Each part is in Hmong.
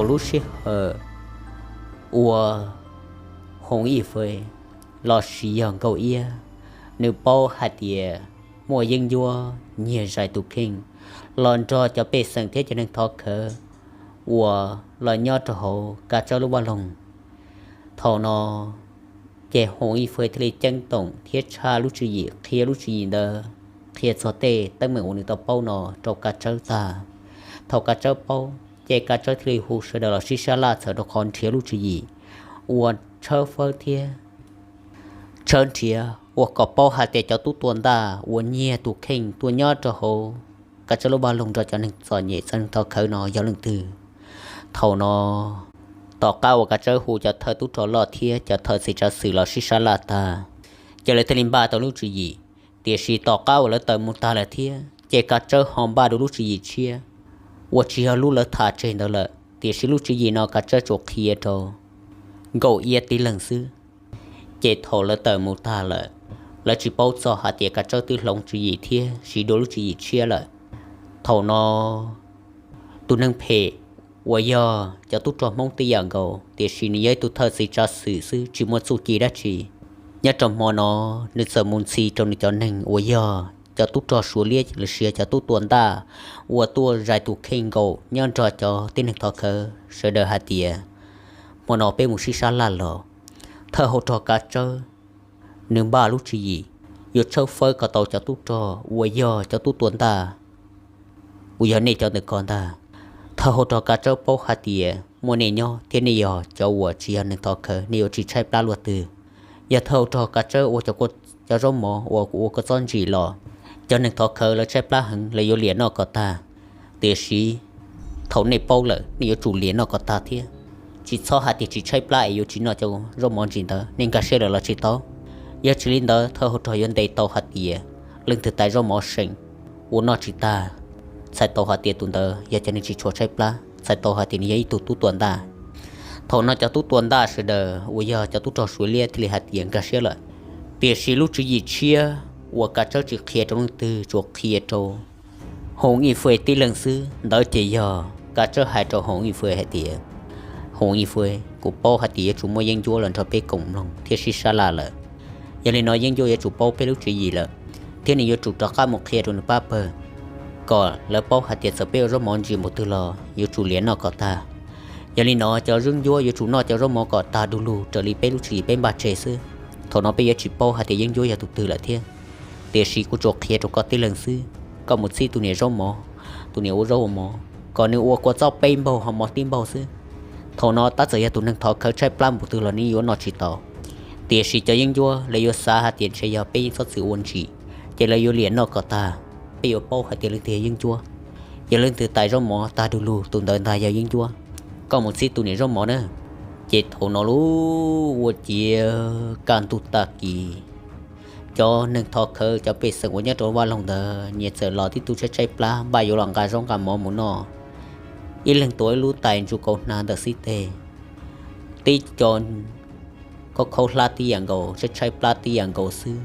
Lub sij hawm uas Hoov Ib Fwj los sis yog Nkaus Iab, nws paub hais tias muaj yeeb ncuab nyiag zais tus kheej los nrog cov pej xeem thiab cov neeg thov khawv uas los nyob rau hauv Kav Tsawb lub vaj loog. Thaum no ces Hoov Ib Fwj thiaj li ceeb toom thiab tshaj lub tswv yim, qhia lub tswv yim ntawd, qhia txog tej teeb meem uas nws tau paub no rau Kav Tsawb tag. Thaum Kav Tsawb paub ces Kav Tsawb thiaj li hu sawv daws los sib sab laj txhawm rau qhov nrhiav lub tswv yim uas tshawb fawb thiab tshawb nrhiav uas kom paub hais tias cov tub tua ntaj uas nyiag tus kheej tuaj nyob rau hauv Kav Tsawb lub vaj loog nrog cov neeg txom nyem, cov neeg thov khawv no yog leej twg. Thaum no, tom qab uas Kav Tsawb hu cov thawj tub rog loj thiab cov thawj txiv tsav xwm los sib sab laj tag, ces lawv thiaj li npaj tau lub tswv yim. Tiam sis tom qab uas lawv tawm mus tag lawm thiab ces Kav Tsawb ho npaj dua lub tswv yim tshiab uas tsis yog lub lawv tham tseg ntawd lawm, tiam sis lub tswv yim no Kav Tsawb tsuas qhia rau Nkaus Iab tib leeg xwb. Ces thaum lawv tawm mus tag lawm, lawv tsis paub txog hais tias Kav Tsawb twb hloov tswv yim thiab siv dua lub tswv yim tshiab lawm. Thaum no, tus neeg phem uas yog cov tub rog Hmoob tib yam nkaus, tiam sis nws yog ib tug thawj txiv tsav xwm xwb, tsis muaj txuj ci dab tsi. Nyob rau hmo no, nws txawm mus ntxhi rau nws cov neeg uas yog cov tub rog Suav Liab los sis cov tub tua ntaj uas tuaj zais tus kheej nkaus nyob nrog cov tib neeg thov khawv sawv daws hais tias, hmo no peb mus sib sab laj los. Thawj hauv rog Kav Tsawb nws npaj lub tswv yim yuav tshawb fawb kom tau cov tub rog uas yog cov tub tua ntaj uas yog nej cov ntawm ko ntag. Thawj hauv rog Kav Tsawb paub hais tias muaj nej nyob thiab nej yog cov uas tsis yog neeg thov khawv, nej yuav tsis tshaib plab luaj twg. Yog thawj hauv rog Kav Tsawb ua cov, cov zaub mov uas kuv ua kua txob ntsim los, cov neeg thov khawv lawv tshaib plab heev, lawv yuav liam noj kom tag. Tiam sis thaum nej paub lawm, nej yuav tsum liam noj kom tag thiab. Tsis txhob hais tias tsis tshaib plab es yuav tsis noj cov zaub mov ntsim ntawd, nej nkag siab lawm los tsis tau. Yog tsis li ntawd, thawj hauv rog yuav ntes tau hais tias leej twg tais zaub mov seem ua noj tsis tag, txhais tau hais tias tus ntawd yog cov neeg tsis tshua tshaib plab, txhais tau hais tias nws yog ib tug tub tua ntaj. Thaum no cov tub tua ntaj sawv daws uas yog cov tub rog Suav Liab thiaj li hais tias nkag siab lawm. Tiam sis lub tswv yim tshiab uas Kav Tsawb tsis qhia rau leej twg, tsuas qhia rau Hoov Ib Fwj tib leeg xwb. Ntawd ces yog Kav Tsawb hais rau Hoov Ib Fwj hais tias, Hoov Ib Fwj, kuv paub hais tias yuav tsum muaj yeeb ncuab los nrog peb koom mloog thiab sib sab laj lawm. Yog li no yeeb ncuab yuav tsum paub peb lub tswv yim lawm, thiab nws yuav tsum rov qab mus qhia rau nws pab pawg kom lawv paub hais tias txawm peb ua zaub mov ntsim npaum twg los yuav tsum liam noj kom tag. Yog li no cov yeeb ncuab yuav tsum noj cov zaub mov kom tag du lug raws li peb lub tswv yim peb npaj tseg xwb. Thaum no peb yuav tsis paub hais tias yeeb ncuab yog tus twg lawm thiab. Tiam sis kuv tsuas qhia rau koj tib leeg xwb, koj mus txib tus niam zaub mov, tus niam ua zaub ua mov, kom nws ua kua txob peb npaug ho mov tib npaug xwb. Thaum no tab txawm yog tus neeg thov khawv tshaib plab npaum twg los nws yuav noj tsis tau. Tiam sis cov yeeb ncuab lawv yuav xav hais tias ntshe yog peb yeej txhob txwm ua ntsim, ces lawv yuav liam noj kom tag. Peb yuav paub hais tias leej twg yog yeeb ncuab. Yog leej twg tais zaub mov tag du lug, tus ntawd ntag yog yeeb ncuab. Koj mus txib tus niam zaub mov na. Ces thaum no lub ua ciav kaj ntug tag kis, cov neeg thov khawv, cov pej xeem uas nyob rau vaj loog ntawd nyias txawm los tib tug tshaib tshaib plab npaj yuav los nqa zaub nqa mov mus noj. Ib leeg tuav ib lub tais ntsuj kaus hnav ntawm xib teg, tib co khaub khaub hlab tib yam nkaus, tshaib tshaib plab tib yam nkaus xwb.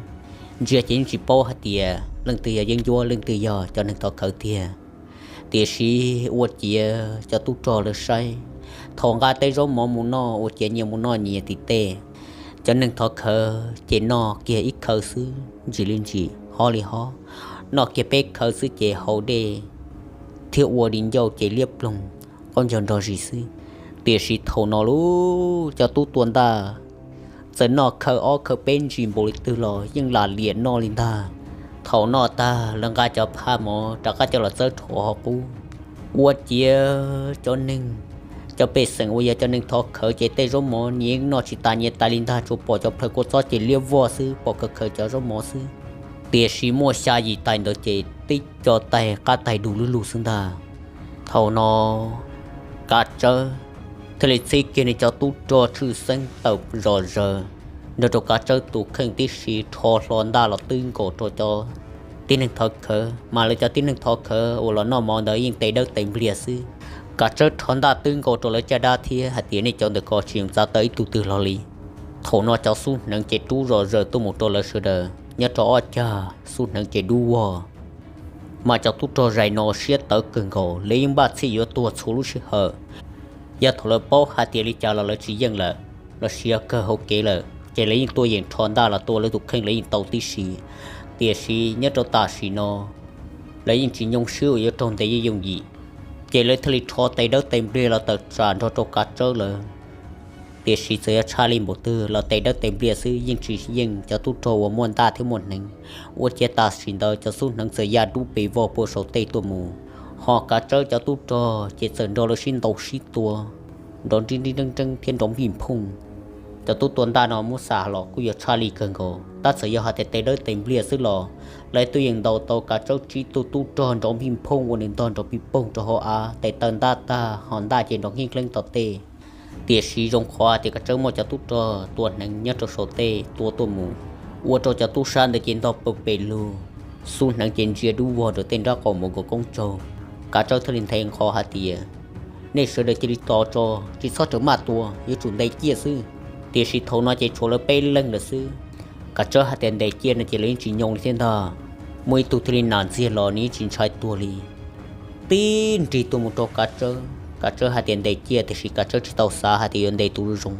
Ntsia ces yeej tsis paub hais tias leej twg yog yeeb ncuab, leej twg yog cov neeg thov khawv tiag. Tiam sis ua ciav cov tub rog lawv saib, thaum nqa tej zaub mov mus noj ua ciav nyias mus noj nyias tim tej. Cov neeg thov khawv ces noj kiag ib khawv xwb, ntsim li ntsim, hob li hob, noj kiag peb khawv xwb ces haus dej thiab ua di ncauj ces liab ploog, qaub ncaug nrog zis xwb. Tiam sis thaum no lub cov tub tua ntaj txawm noj khawv ob khawv peb ntsis npaum li twg los yeej lam liam noj li ntag. Thaum noj tag lawv nqa cov phaj mov rov qab coj los txawb rhuav hauv qub. Ua ciav cov neeg, cov pej xeem uas yog cov neeg thov khawv ces tej zaub mov nyias yeej noj tsis tas nyias tais li ntag, tsuas pom cov plhaws kua txob ces liab vog xwb, pom khaws khaws cov zaub mov xwb. Tiam sis muaj xya yim tais ntawd ces tib co tais qab tais du lug lug xwb ntag. Thaum no Kav Tsawb thiaj li txib kiag nws cov tub rog tshwj xeeb tawm zom zaws nrog rau Kav Tsawb tus kheej tib si rho hlo ntaj los twb nkaus rau cov tib neeg thov khawv, mas lawv cov tib neeg thov khawv uas los noj mov ntawd yeej tes dawb tes npliag xwb. Kav Tsawb rho ntaj twb nkaus rau lawv caj dab thiab hais tias nej cov ntawm ko tsis yeem txav tawm ib tug twg hlo li. Thaum no cov xub hneev ces rub zom zaws tuaj mus rau lawv sawv daws, nyob rau ob cag xub hneev ces dub vog. Mas cov tub rog zais no siab tawv kawg nkaus, lawv yeej npaj txhij yuav tuag txhua lub sij hawm. Yog thaum lawv paub hais tias li cas los lawv tsis yeej lawm, los sis yog kawg hauv kev lawm ces lawv yeej tuaj yeem rho ntaj los tua lawv tus kheej lawv yeej tau tib si. Tiam sis nyob rau tam sim no lawv yeej tsis nyoo swb uas yuav raug ntes yooj yim, ces lawv thiaj li rho tes dawb tes npliag los tawm tsam nrog rau Kav Tsawb lawm. Tiam sis txawm yog tshaj li npaum twg los tes dawb tes npliag xwb yeej tsis yeej cov tub rog uas muaj ntaj thiab muaj hneev. Ua ciav tam sim ntawd cov xub hneev txawm ya dub pes vog puag saum tej tuaj mus, ho Kav Tsawb cov tub rog ces txawm nrog lawv sib ntaus sib tua nrov nrib nrib nreeb nreeb thiab nrov npij nphooj. Cov tub tua ntaj no muab xam los kuj yog tshaj li kawg nkaus, tab txawm yog hais tias tes dawb tes npliag xwb los lawv twb yeej ntaus tau Kav Tsawb tsib tug tub rog nrov npij nphooj ua nws ntog nrov pij poog rau hauv av, tes taw ntaj tag ho ntaj ces nrov nkeeb nkeeb tom tej. Tiam sis zoo qhov hais tias Kav Tsawb muaj cov tub rog tua hneev nyob rau saum tej tua tuaj mus, ua rau cov tub sab ntawd ces ntog pes lug, xub hneev ces ntsia dub vog rau tej nrab qaum mus nkaus koob tsaug. Kav Tsawb thiaj li nthe nqho hais tias, nej sawv daws cia li tos tso, tsis txhob rawm maj tua, yuav tsum ntes ciaj xwb. Tiam sis thaum no ces tshuav lawv peb leeg lawm xwb. Kav Tsawb hais tias ntes ciaj no ces lawv yeej tsis nyoo li thiab ntag. Muaj ib tug thiaj li nam ntxiag los nws yeej tsis ntshai tuag li, tib nrig tuaj mus rau Kav Tsawb. Kav Tsawb hais tias ntes ciaj, tiam sis Kav Tsawb tsis tau xav hais tias yuav ntes tus zoo.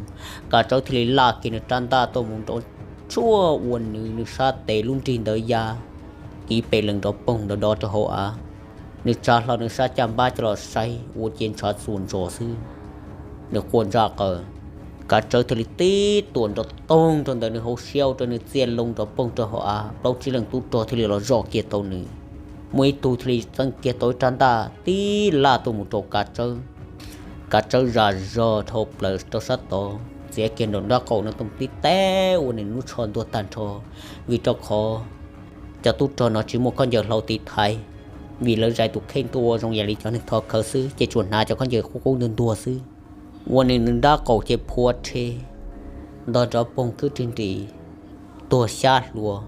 Kav Tsawb thiaj li laj kiag nws rab ntaj tuaj mus nrov tshuaj ua nws, nws sab tes lub nrig ntawd ya kiv pes lees nrov poog nrov dov rau hauv av. Nws tsa hlo nws sab caj npab coj los saib ua ciav ntshav txuas ntsos xwb, nws quaj ntsaj qaws. Kav Tsawb thiaj li tib tuam nrov toog rau ntawm nws hauv siab ua rau nws txiaj loo nrov poog rau hauv av, plaub tsib leeg tub rog thiaj li los zoj kiag tau nws. Muaj ib tug thiaj li txeeb kiag tau ib rab ntaj tib laj tuaj mus rau Kav Tsawb. Kav Tsawb zam zog dhau plaws rau sab tod, txiav kiag nraum nrab qaum no tuaj tib teb ua nws lub tsho ntuag tag nrho, vim rau qhov cov tub rog no tsis muaj khaub ncaws hlau tiv thaiv, vim lawv zais tus kheej tuaj ua zoo yam li cov neeg thov khawv xwb ces tsuas hnav cov khaub ncaws qub qub ntuag ntuag xwb, ua nws nws nrab qaum ces phua rhe, ntog nrov poog khwb rig nris, tuag xyab hluas.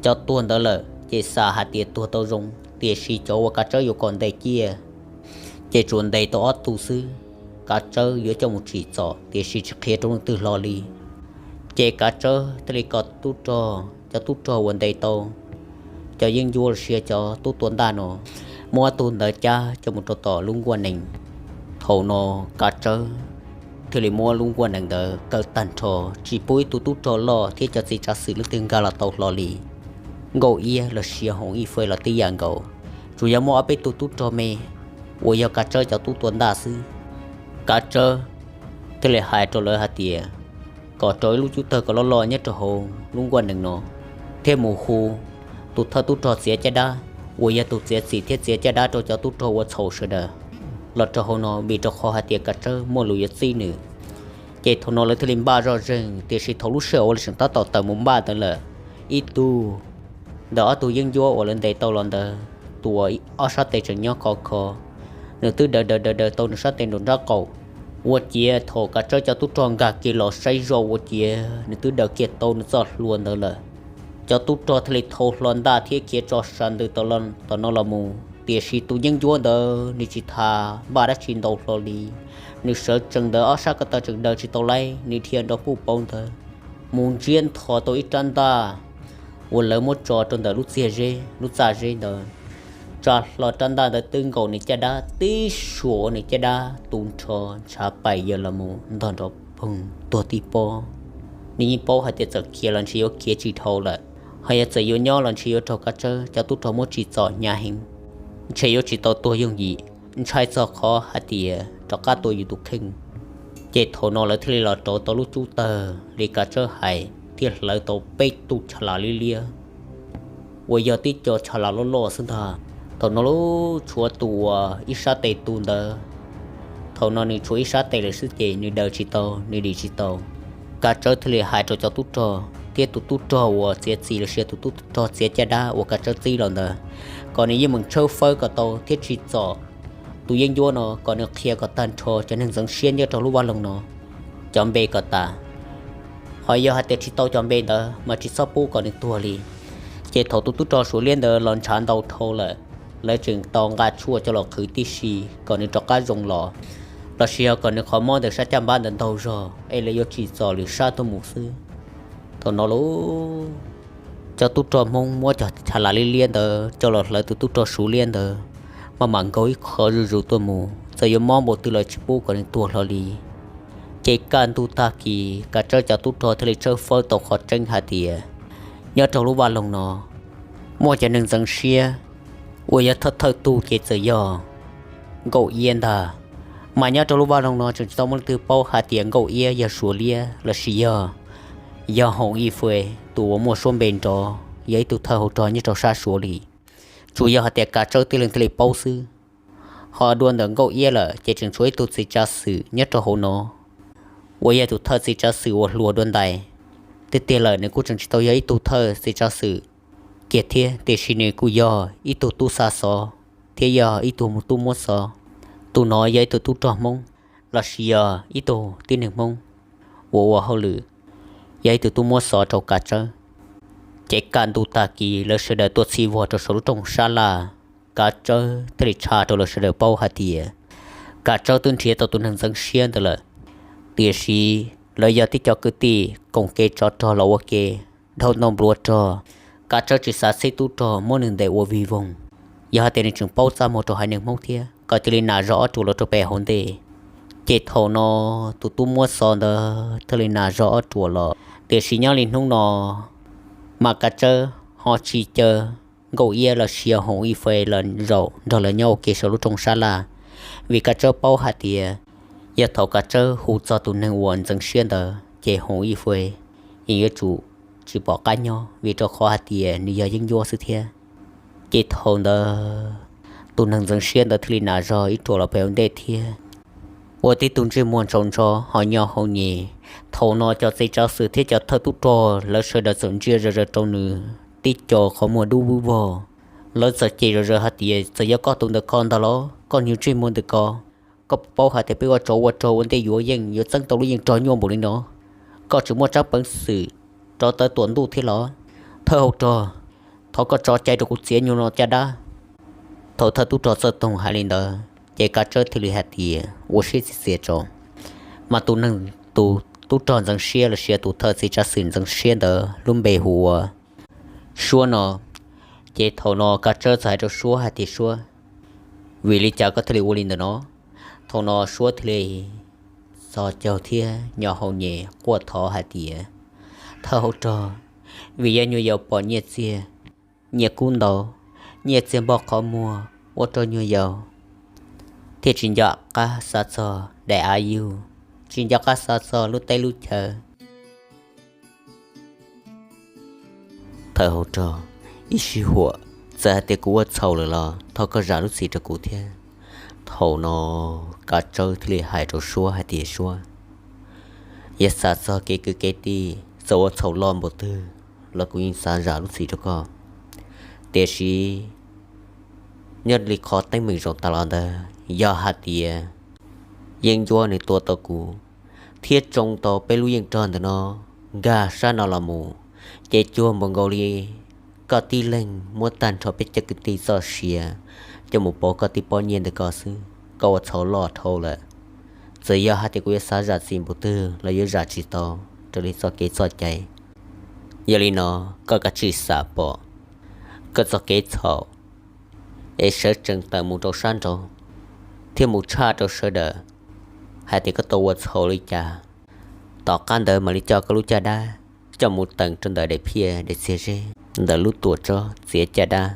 Cov tuag ntawd lawm ces xam hais tias tuag tau zoo, tiam sis cov uas Kav Tsawb yuav kom ntes ciaj ces tsuas ntes tau ob tug xwb. Kav Tsawb yuav coj mus tsim txom tiam sis tsis qhia rau leej twg hlo li. Ces Kav Tsawb thiaj li kom tub rog, cov tub rog uas ntes tau cov yeeb ncuab los sis cov tub tua ntaj no, muab ob tug ntawd cab coj mus rau tom lub nkuaj nees. Thaum no Kav Tsawb thiaj li muab lub nkuaj nees ntawd kaw tag nrho, tsis pub ib tug tub rog loj thiab cov txiv tsav xwm leej twg nkag los tau hlo li. Nkauj Iab los sis Hoom Ib Fej los tib yam nkaus, tsuas yog muaj ob peb tug tub rog me uas yog Kav Tsawb cov tub tua ntaj xwb. Kav Tsawb thiaj li hais rau lawv hais tias kom rau ib lub cub tawg kom loj loj nyob rau hauv lub nkuaj nees no, thiab mus hu tus thawj tub rog txiav caj dab uas yog tus txiav txim thiab txiav caj dab rau cov tub rog ua txhaum sawv daws los rau hauv no, vim rau qhov hais tias Kav Tsawb muaj lus yuav txib nws. Ces thaum no lawv thiaj li npaj zoj zeeg, tiam sis thaum lub sij hawm uas lawv tseem tab tom tawm mus npaj ntawd lawm, ib tug ntawm ob tug yeeb ncuab uas lawv ntes tau los ntawd, tus uas ob sab tes tseem nyob khov kho, nws twb daws daws daws daws tau nws sab tes nraum nrab qaum. Ua ciav thaum Kav Tsawb cov tub rog nkag kiag los saib zoj ua ciav nws twb daws kiag tau nws txoj hlua ntawd lawm. Cov tub rog thiaj li thau hlo ntaj thiab khiav tso sa ntws tom no los mus, tiam sis tus yeeb ncuab ntawd nws tsis tas npaj dab tsi ntau hlo li. Nws sawv tsees ntawd ob sab ko taw tseem daws tsis tau laib, nws dhia nrov puj pauv ntawd mus ntsiab ntho tau ib rab ntaj uas lawv muab tso rau ntawm lub txiag zeb, lub txaj zeb ntawd, tsa hlo rab ntaj ntawd twb nkaus nws caj dab tib suas ua nws caj dab tu nrho ntshav pais yaws los mus ntog nrov poog tuag tib pob. Nws yeej paub hais tias txawm khiav los ntshe yuav khiav tsis dhau lawm, ho yog txawm yuav nyob los ntshe yuav raug Kav Tsawb cov tub rog muab tsim txom hnyav heev, ntshe yuav tsis tau tuag yooj yim, ntshai txog qhov hais tias rov qab tua yus tus kheej. Ces thaum no lawv thiaj li los rauv tau lub cub tawg li Kav Tsawb hais thiab hlawv tau peb tug chav lam liab liab uas yog tib co chav lam loj loj xwb ntag. Thaum no lub tshuav tus uas ib sab tes tu ntawd, thaum no nws tshuav ib sab tes lawm xwb ces nws daws tsis tau, nws dim tsis tau. Kav Tsawb thiaj li hais rau cov tub rog thiab tus tub rog uas txiav txim los sis tus tub rog txiav caj dab uas Kav Tsawb txib los ntawd, kom nws yeej meem tshawb fawb kom tau thiab tsim txom tus yeeb ncuab no, kom nws qhia kom tag nrho cov neeg ntxeev siab nyob rau lub vaj loog no cov npe kom tas. Ho yog hais tias tsis tau cov npe ntawd mas tsis txhob pub kom nws tuag li. Ces thaum tus tub rog Suav Liab ntawd los ntshav ntau dhau lawm, lawv tseem tau nqa tshuaj coj los qhwv tib si kom nws rov qab zoo los, los sis yog kom nws qhov mob ntawm sab caj npab ntawd ntaug zog es lawv yuav tsim txom lwm sab tuaj mus xwb. Thaum no lauj, cov tub rog Hmoob muab cov chav lam liab liab ntawd coj los hlawv tus tub rog Suav Liab ntawd, maj mam nkaug ib qho zuj zus tuaj mus, txawm yuav mob npaum twg los tsis pub kom nws tuag hlo li. Ces kaj ntug tag kis Kav Tsawb cov tub rog thiaj li tshawb fawb tau qhov tseeb hais tias nyob rau lub vaj loog no muaj cov neeg ntxeev siab uas yog thawj thawj tug ces txawm yog Nkauj Iab ntag. Mas nyob rau lub vaj loog no tseem tsis tau muaj leej twg paub hais tias Nkauj Iab yog Suav liab lossis yog, yog Hoom Ib Fwj tus uas muaj suab npe nrov yog ib tug thawj hauv rog nyob rau sab Suav li. Tsuas yog hais tias Kav Tsawb tib leeg thiaj li paub xwb. Ho dua ntawm Nkauj Iab lawm ces tseem tshuav ib tug txiv tsav xwm nyob rau hauv no uas yog tus thawj txiv tsav xwm uas hluas dua ntais. Tiag tiag lawm nws kuj tseem tsis tau yog ib tug thawj txiv tsav xwm kiag thiab, tiam sis nws kuj yog ib tug tub xa xov thiab yog ib tug tub muab xov. Tus no yog ib tug tub rog Hmoob lossis yog ib tug tib neeg Hmoob uas ua hauj lwm, yog ib tug tub muab xov rau Kav Tsawb. Ces kaj ntug tag kis lawv sawv daws tuaj txhij vog rau saum lub rooj sab laj, Kav Tsawb thiaj li tshaj rau lawv sawv daws paub hais tias Kav Tsawb twb nrhiav tau tus neeg ntxeev siab ntawd lawm. Tiam sis lawv yog tib co kwv tij koom kev tsov rog los ua ke, dhau ntau npluav rog, Kav Tsawb tsis xav txhib tub rog muab nws ntes ua vig voog. Yog hais tias nws tseem paub txaj muag rau haiv neeg Hmoob thiab kom cia li nas zog ob ruam los rau pem hauv ntej. Ces thaum no tus tub muab xov ntawd thiaj li nas zog ob ruam los, tiam sis nyob li hnub no mas Kav Tsawb ho tsis caw Nkauj Iab lossis yog Hoom Ib Fwj los zaum nrog lawv nyob ua ke saum lub rooj sab laj, vim Kav Tsawb paub hais tias yog thaum Kav Tsawb hu txog tus neeg uas ntxeev siab ntawd ces Hoom Ib Fwj yeej yuav tsum tsis pom qab nyob, vim rau qhov hais tias nws yog yeeb ncuab xwb thiab. Ces thaum ntawd tus neeg ntxeev siab ntawd thiaj li nas zog ib ruam los pem ua ntej thiab, ua tib tug ntsej muag ntsaus ntso ho nyo hau nyem. Thaum no cov txiv tsav xwm thiab cov thawj tub rog lawv sawv daws txawm ntsia zom zaws rau nws tib co qhov muag dub vog. Lawv txawm cem zom zaws hais tias, txawm yog koj tus ntawm ko ntag los koj nyuag ntsej muag ntawm ko, koj paub hais tias peb ua tsov ua rog ua ntej yuav yeej yuav txeeb tau lub yeej rog nyuaj npaum li no, koj tseem muaj tsab peev xwm rov tawm tuam ntuj thiab los? Thawj hauv rog, thov koj tso cai rau kuv txiav nyuag no caj dab. Thaum thawj tub rog Txawj Toog hais li ntawd ces Kav Tsawb thiaj li hais tias, ua siab txias txias tso. Mas tus neeg, tus tub rog ntxeev siab lossis tus thawj txiv tsav xwm ntxeev siab ntawd lub npe hu ua Suab no. Ces thaum no Kav Tsawb txawm hais rau Suab hais tias, Suab, vim li cas koj thiaj li ua li ntawm no? Thaum no Suab thiaj li txhos caug thiab nyo hau nyem quaj thov hais tias, thawj hauv rog, vim yog nyuag yaus pom nyiaj txiag, nyiaj kub ntau, nyiaj txiag npog qhov muag ua rau nyuag yaus thiaj tsis nco qab xav txog daim av yug, tsis nco qab xav txog lub teb lub chaw. Thawj hauv rog, ib sij huam, txawm hais tias kuv ua txhaum lawm los thov koj zam lub txim rau kuv thiab. Thaum no Kav Tsawb thiaj li hais rau Suab hais tias, Suab, yog xav txog kev kwv kev tij, txawm ua txhaum loj npaum twg los kuv yeej xav zam lub txim rau koj. Tiam sis nyob li qhov teeb meem zaum tas los ntawd, yog hais tias yeeb ncuab nws tua tau kuv thiab tsoo tau peb lub yeej rog ntawm no nkag sab no los mus, ces cuag npaum nkaus li koj tib leeg muab tag nrho peb cov kwv tij txoj sia coj mus pauv koj tib pob nyiaj ntawm ko xwb. Koj ua txhaum loj dhau lawm, txawm yog hais tias kuv yuav xav zam txim npaum twg los yuav zam tsis tau raws li txoj kev txoj cai. Yog li no, koj kav tsij xam pom koj txoj kev txhaum es sawv tsees tawm mus rau sab nraud thiab mus tshaj rau sawv daws hais tias koj tau ua txhaum li cas. Tom qab ntawd mam li coj koj lub caj dab coj mus teem rau ntawm daim phiaj daim txiag zeb ntawm lub tuam tsob txiav caj dab.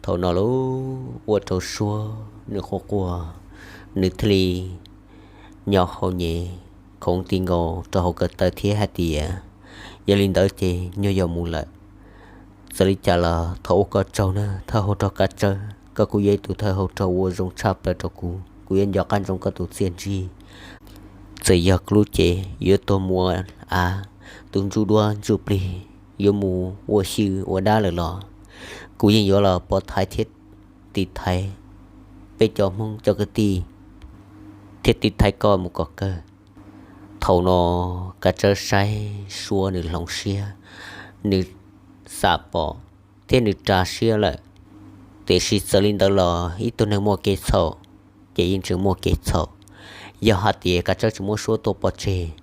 Thaum no los ua rau Suab nws quaj quaj, nws thiaj li nyo hau nyem khoov ti nkaus rau hauv ko taw thiab hais tias, yog li ntawd ces nyuag yaus mus lawm. Txawm li cas los thov ua koj tsaug na, thawj hauv rog Kav Tsawb, koj kuj yog ib tug thawj hauv rog uas zoo tshaj plaws rau kuv, kuv yuav nco qab ntsoov koj tus txiaj ntsig. Txawm yog kuv lub cev yuav tuag mus ua av, tus ntsuj duab ntsuj plig yuav mus ua xyw ua dab lawm los kuv yeej yuav los pov thaiv thiab tiv thaiv peb cov Hmoob cov kwv tij thiab tiv thaiv koj mus kom kawg. Thaum no Kav Tsawb saib Suab nws hloov siab, nws xam pom thiab nws ras siab lawm. Tiam sis txawm li ntawd los ib tug neeg muaj kev txhaum ces yeej tseem muaj kev txhaum. Yog hais tias Kav Tsawb tsis muab Suab tua pov tseg,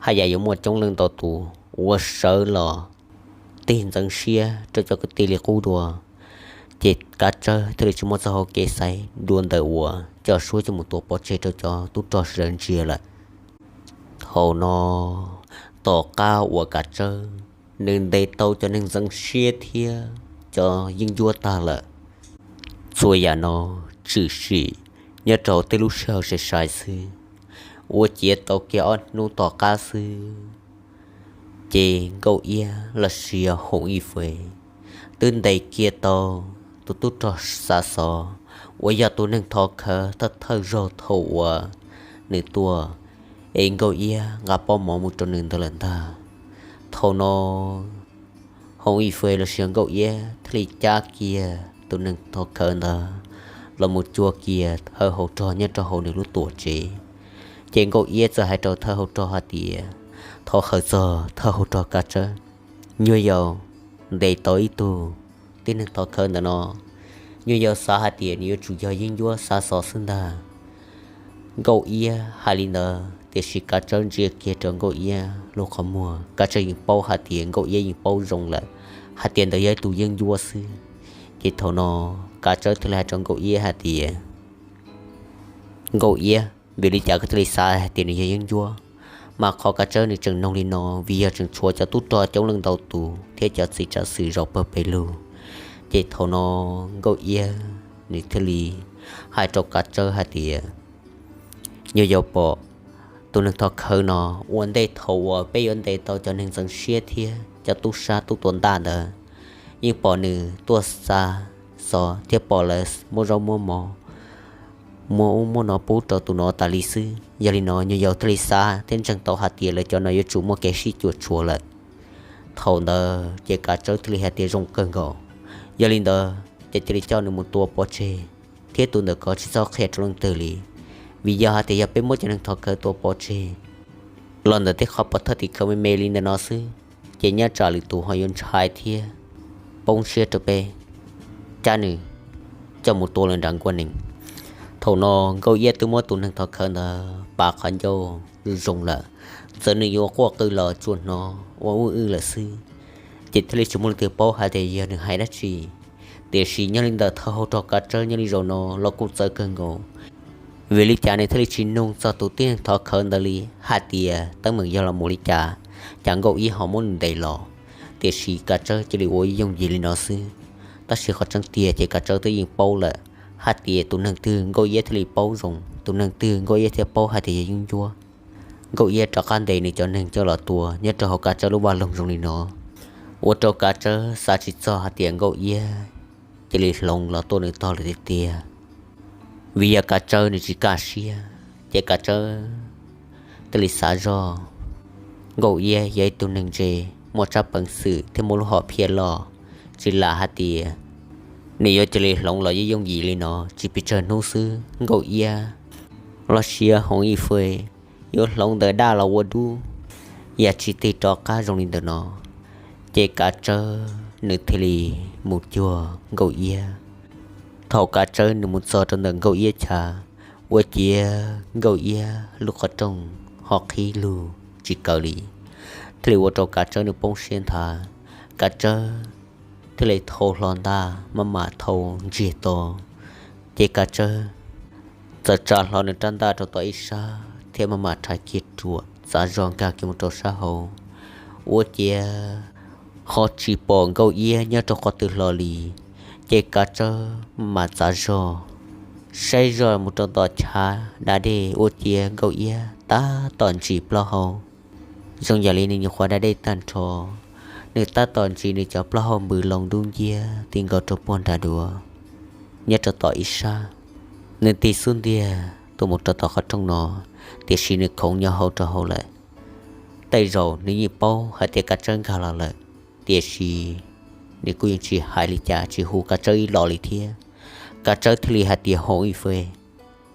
haj yam yuav muaj coob leej ntau tus uas sawv los tig ntxeev siab rau cov kwv tij li qub dua. Ces Kav Tsawb thiaj li tsis muaj txoj hau kev xaiv dua ntawm uas coj suab coj mus tua pov tseg rau cov tub rog sawv daws ntsia lawm. Thaum no, tom qab uas Kav Tsawb nws ntes tau cov neeg ntxeev siab thiab cov yeeb ncuab tag lawm, txhua yam no tshwm sim nyob rau tej lub sij hawm sai sai xwb. Ua ciav tau kiag ob hnub tom qab xwb, ces Nkauj Iab los sis Hoov Ib Fwj twb ntes kiag tau tus tub rog Xav Xov uas yog tus neeg thov khawv thawj thawj zaug thaum uas nws tuaj es Nkauj Iab nqa pob mov mus rau nws ntawd lawm ntag. Thaum no, Hoov Ib Fwj los sis Nkauj Iab thiaj li cab kiag tus neeg thov khawv ntawd los mus cuag kiag thawj hauv rog nyob rau hauv nws lub tuam tsev. Ces Nkauj Iab txawm hais rau thawj hauv rog hais tias, thov hawm txog thawj hauv rog Kav Tsawb, nyuag yaus ntes tau ib tug tib neeg thov khawv ntawm no, nyuag yaus xav hais tias nws yuav tsum yog yeeb ncuab Xav Xov xwb ntag. Nkauj Iab hais li ntawd tiam sis Kav Tsawb ntsia kiag rau Nkauj Iab lub qhov muag, Kav Tsawb yeej paub hais tias Nkauj Iab yeej paub zoo lawm hais tias ntawd yog ib tug yeeb ncuab xwb. Ces thaum no Kav Tsawb thiaj li hais rau Nkauj Iab hais tias, Nkauj Iab, vim li cas koj thiaj li xav hais tias nws yog yeeb ncuab? Mas qhov Kav Tsawb nws tseem noog li no vim yog tseem tshuav cov tub rog coob leej ntau tus thiab cov txiv tsav xwm zaum pawg pes lug. Ces thaum no Nkauj Iab nws thiaj li hais rau Kav Tsawb hais tias, nyuag yaus pom tus neeg thov khawv no, ua ntej thaum uas peb yuav ntes tau cov neeg ntxeev siab thiab cov tub sab tub tua ntaj ntawd, yeej pom nws tuaj xa xov thiab pom lawv muab zaub muab mov, muab ub muab no pub rau tus no tas li xwb. Yog li no nyuag yaus thiaj li xav thiab ntseeg tau hais tias lawv cov no yuav tsum muaj kev sib cuam tshuam lawm. Thaum ntawd ces Kav Tsawb thiaj li hais tias zoo kawg nkaus. Yog li ntawd ces cia li coj nws mus tua pov tseg, thiab tus ntawm ko tsis txhob qhia rau leej twg li, vim yog hais tias yog peb muab cov neeg thov khawv tua pov tseg los ntawm tej qhov pov thawj tim khawv me me li ntawm no xwb, ces nyob tsam lwm tus ho yuav ntshai thiab poob siab rau peb, cab nws coj mus tua lawm nram nkuaj nees. Thaum no Nkauj Iab twb muab tus neeg thov khawv ntawd pav qhov ncauj zoo zoo lawm, txawm nws yuav quaj qw los tsuas hnov ua wj wj lawm xwb. Ces thiaj li tsis muaj leej twg paub hais tias yog nws hais dab tsi. Tiam sis nyob li ntawm thawj hauv rog Kav Tsawb nyob li zaum no los kuj txawv kawg nkaus, vim li cas nws thiaj li tsis nug txog tus tib neeg thov khawv ntawd li hais tias teeb meem yog los mus li cas, cas Nkauj Iab ho muab nws ntes los. Tiam sis Kav Tsawb cia li ua yooj yim li no xwb. Tab sis qhov tseeb tiag ces Kav Tsawb twb yeej paub lawm hais tias tus neeg twg Nkauj Iab thiaj li paub zoo, tus neeg twg Nkauj Iab thiaj paub hais tias yog yeeb ncuab. Nkauj Iab rov qab ntes nws cov neeg coj los tua nyob rau hauv Kav Tsawb lub vaj loog zoo li no, ua rau Kav Tsawb xav tsis txog hais tias Nkauj Iab cia li hloov los tua nws tog lawm tiag tiag. Vim yog Kav Tsawb nws tsis kaj siab, ces Kav Tsawb thiaj li xav zog, Nkauj Iab yog ib tug neeg ntse, muaj tsab peev xwm thiab muaj lub hom phiaj loj, tsis lam hais tias nws yuav cia li hloov los yooj yim li no. Tsis pes tsawg hnub xwb Nkauj Iab los sis Hoov Ib Fwj yuav hloov ntawm daj los ua dub, yam tsis tig rov qab zoo li ntawm no. Ces Kav Tsawb nws thiaj li mus cuag Nkauj Iab. Thaum Kav Tsawb nws mus txog rau ntawm Nkauj Iab chav, ua ciav Nkauj Iab lub qhov rooj ho qhib lug tsis kawg li, thiaj li ua rau Kav Tsawb nws poob siab nthav. Kav Tsawb thiaj li thau hlo ntaj maj mam thau ntsiag to. Ces Kav Tsawb txawm tsa hlo nws rab ntaj rau tom ib sab thiab maj mam rhais kiag ruam txav zog nkag kiag mus rau sab hauv. Ua ciav ho tsis pom Nkauj Iab nyob rau qhov twg hlo li. Ces Kav Tsawb maj mam txav zog saib zog mus rau tom chav da dej, ua ciav Nkauj Iab tab tom ntsis plaub hau zoo yam li nws nyuam qhuav da dej tag nrho. Nws tab tom ntsis nws cov plaub hau npws loo dub nciab ti nkaus rau puag nram duav nyob rau tom ib sab. Nws tig xub ntiag tuaj mus rau tom qhov rooj no, tiam sis nws khoov nyob hauv rau hauv lawm. Tej zaum nws yeej paub hais tias Kav Tsawb nkag los lawm, tiam sis nws kuj yeej tsis hais li cas, tsis hu Kav Tsawb ib los li thiab. Kav Tsawb thiaj li hais tias, Hoov Ib Fwj,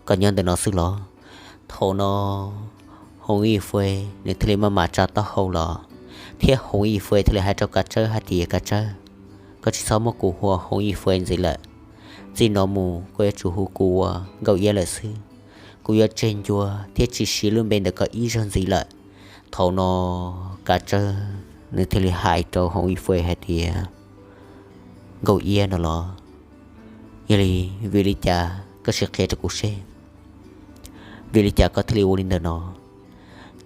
koj nyob ntawm no xwb los? Thaum no Hoov Ib Fwj nws thiaj li maj mam tsa taub hau los, thiab Hoov Ib Fwj thiaj li hais rau Kav Tsawb hais tias, Kav Tsawb, koj tsis txhob muab kuv hu ua Hoov Ib Fwj ntxiv lawm. Txij no mus koj yuav tsum hu kuv ua Nkauj Iab lawm xwb. Kuv yuav tseg ncua thiab tsis siv lub npe ntawm koj ib zaug ntxiv lawm. Thaum no Kav Tsawb nws thiaj li hais rau Hoov Ib Fwj hais tias, Nkauj Iab no los? Yog li, vim li cas koj tsis qhia rau kuv seb, vim li cas koj thiaj li ua li ntawm no?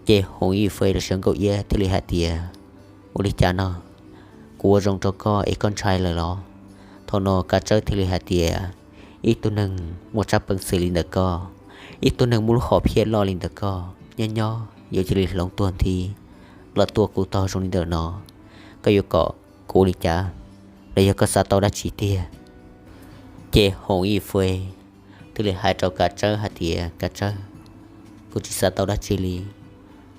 Ces Hoov Ib Fes los sis Nkauj Iab thiaj li hais tias, ua li cas no, kuv ua zoo rau koj es koj ntshai lawm los? Thaum no Kav Tsawb thiaj li hais tias, ib tug neeg muaj tsab peev xwm li ntawm koj, ib tug neeg muaj lub hom phiaj loj li ntawm koj, nyob nyob yuav cia li hloov tuag nthi los tua kuv tog zoo li ntawm no, koj yuav kom kuv ua li cas? Los yog koj xav tau dab tsi tiag? Ces Hoov Ib Fes thiaj li hais rau Kav Tsawb hais tias, Kav Tsawb, kuv tsis xav tau dab tsi li.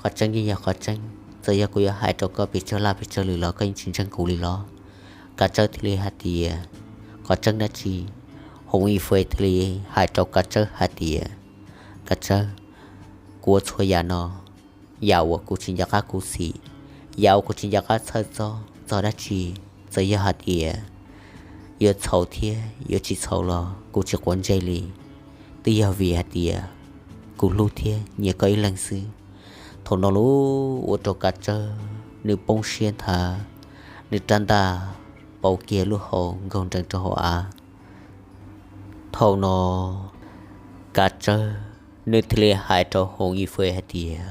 Qhov tseeb yeej yog qhov tseeb, txawm yog kuv yuav hais rau koj pes tsawg laj pes tsawg lwm los koj yeej tsis ntseeg kuv li los? Kav Tsawb thiaj li hais tias, qhov tseeb dab tsi? Hoov Ib Fes thiaj li hais rau Kav Tsawb hais tias, Kav Tsawb, kuv ua txhua yam no, yam uas kuv tsis nco qab khuv xim, yam uas kuv tsis nco qab txhawj txog txog dab tsi, txawm yog hais tias yuav txhaum thiab yuav tsis txhaum los kuv tsis quav ntsej li, twb yog vim hais tias kuv hlub thiab nyiam koj ib leeg xwb. Thaum no lauj, ua rau Kav Tsawb nws poob siab nthav, nws rab ntaj pauv kiag lub hau nkaug nrees rau hauv av. Thaum no Kav Tsawb nws thiaj li hais rau Hoov Ib Fes hais tias,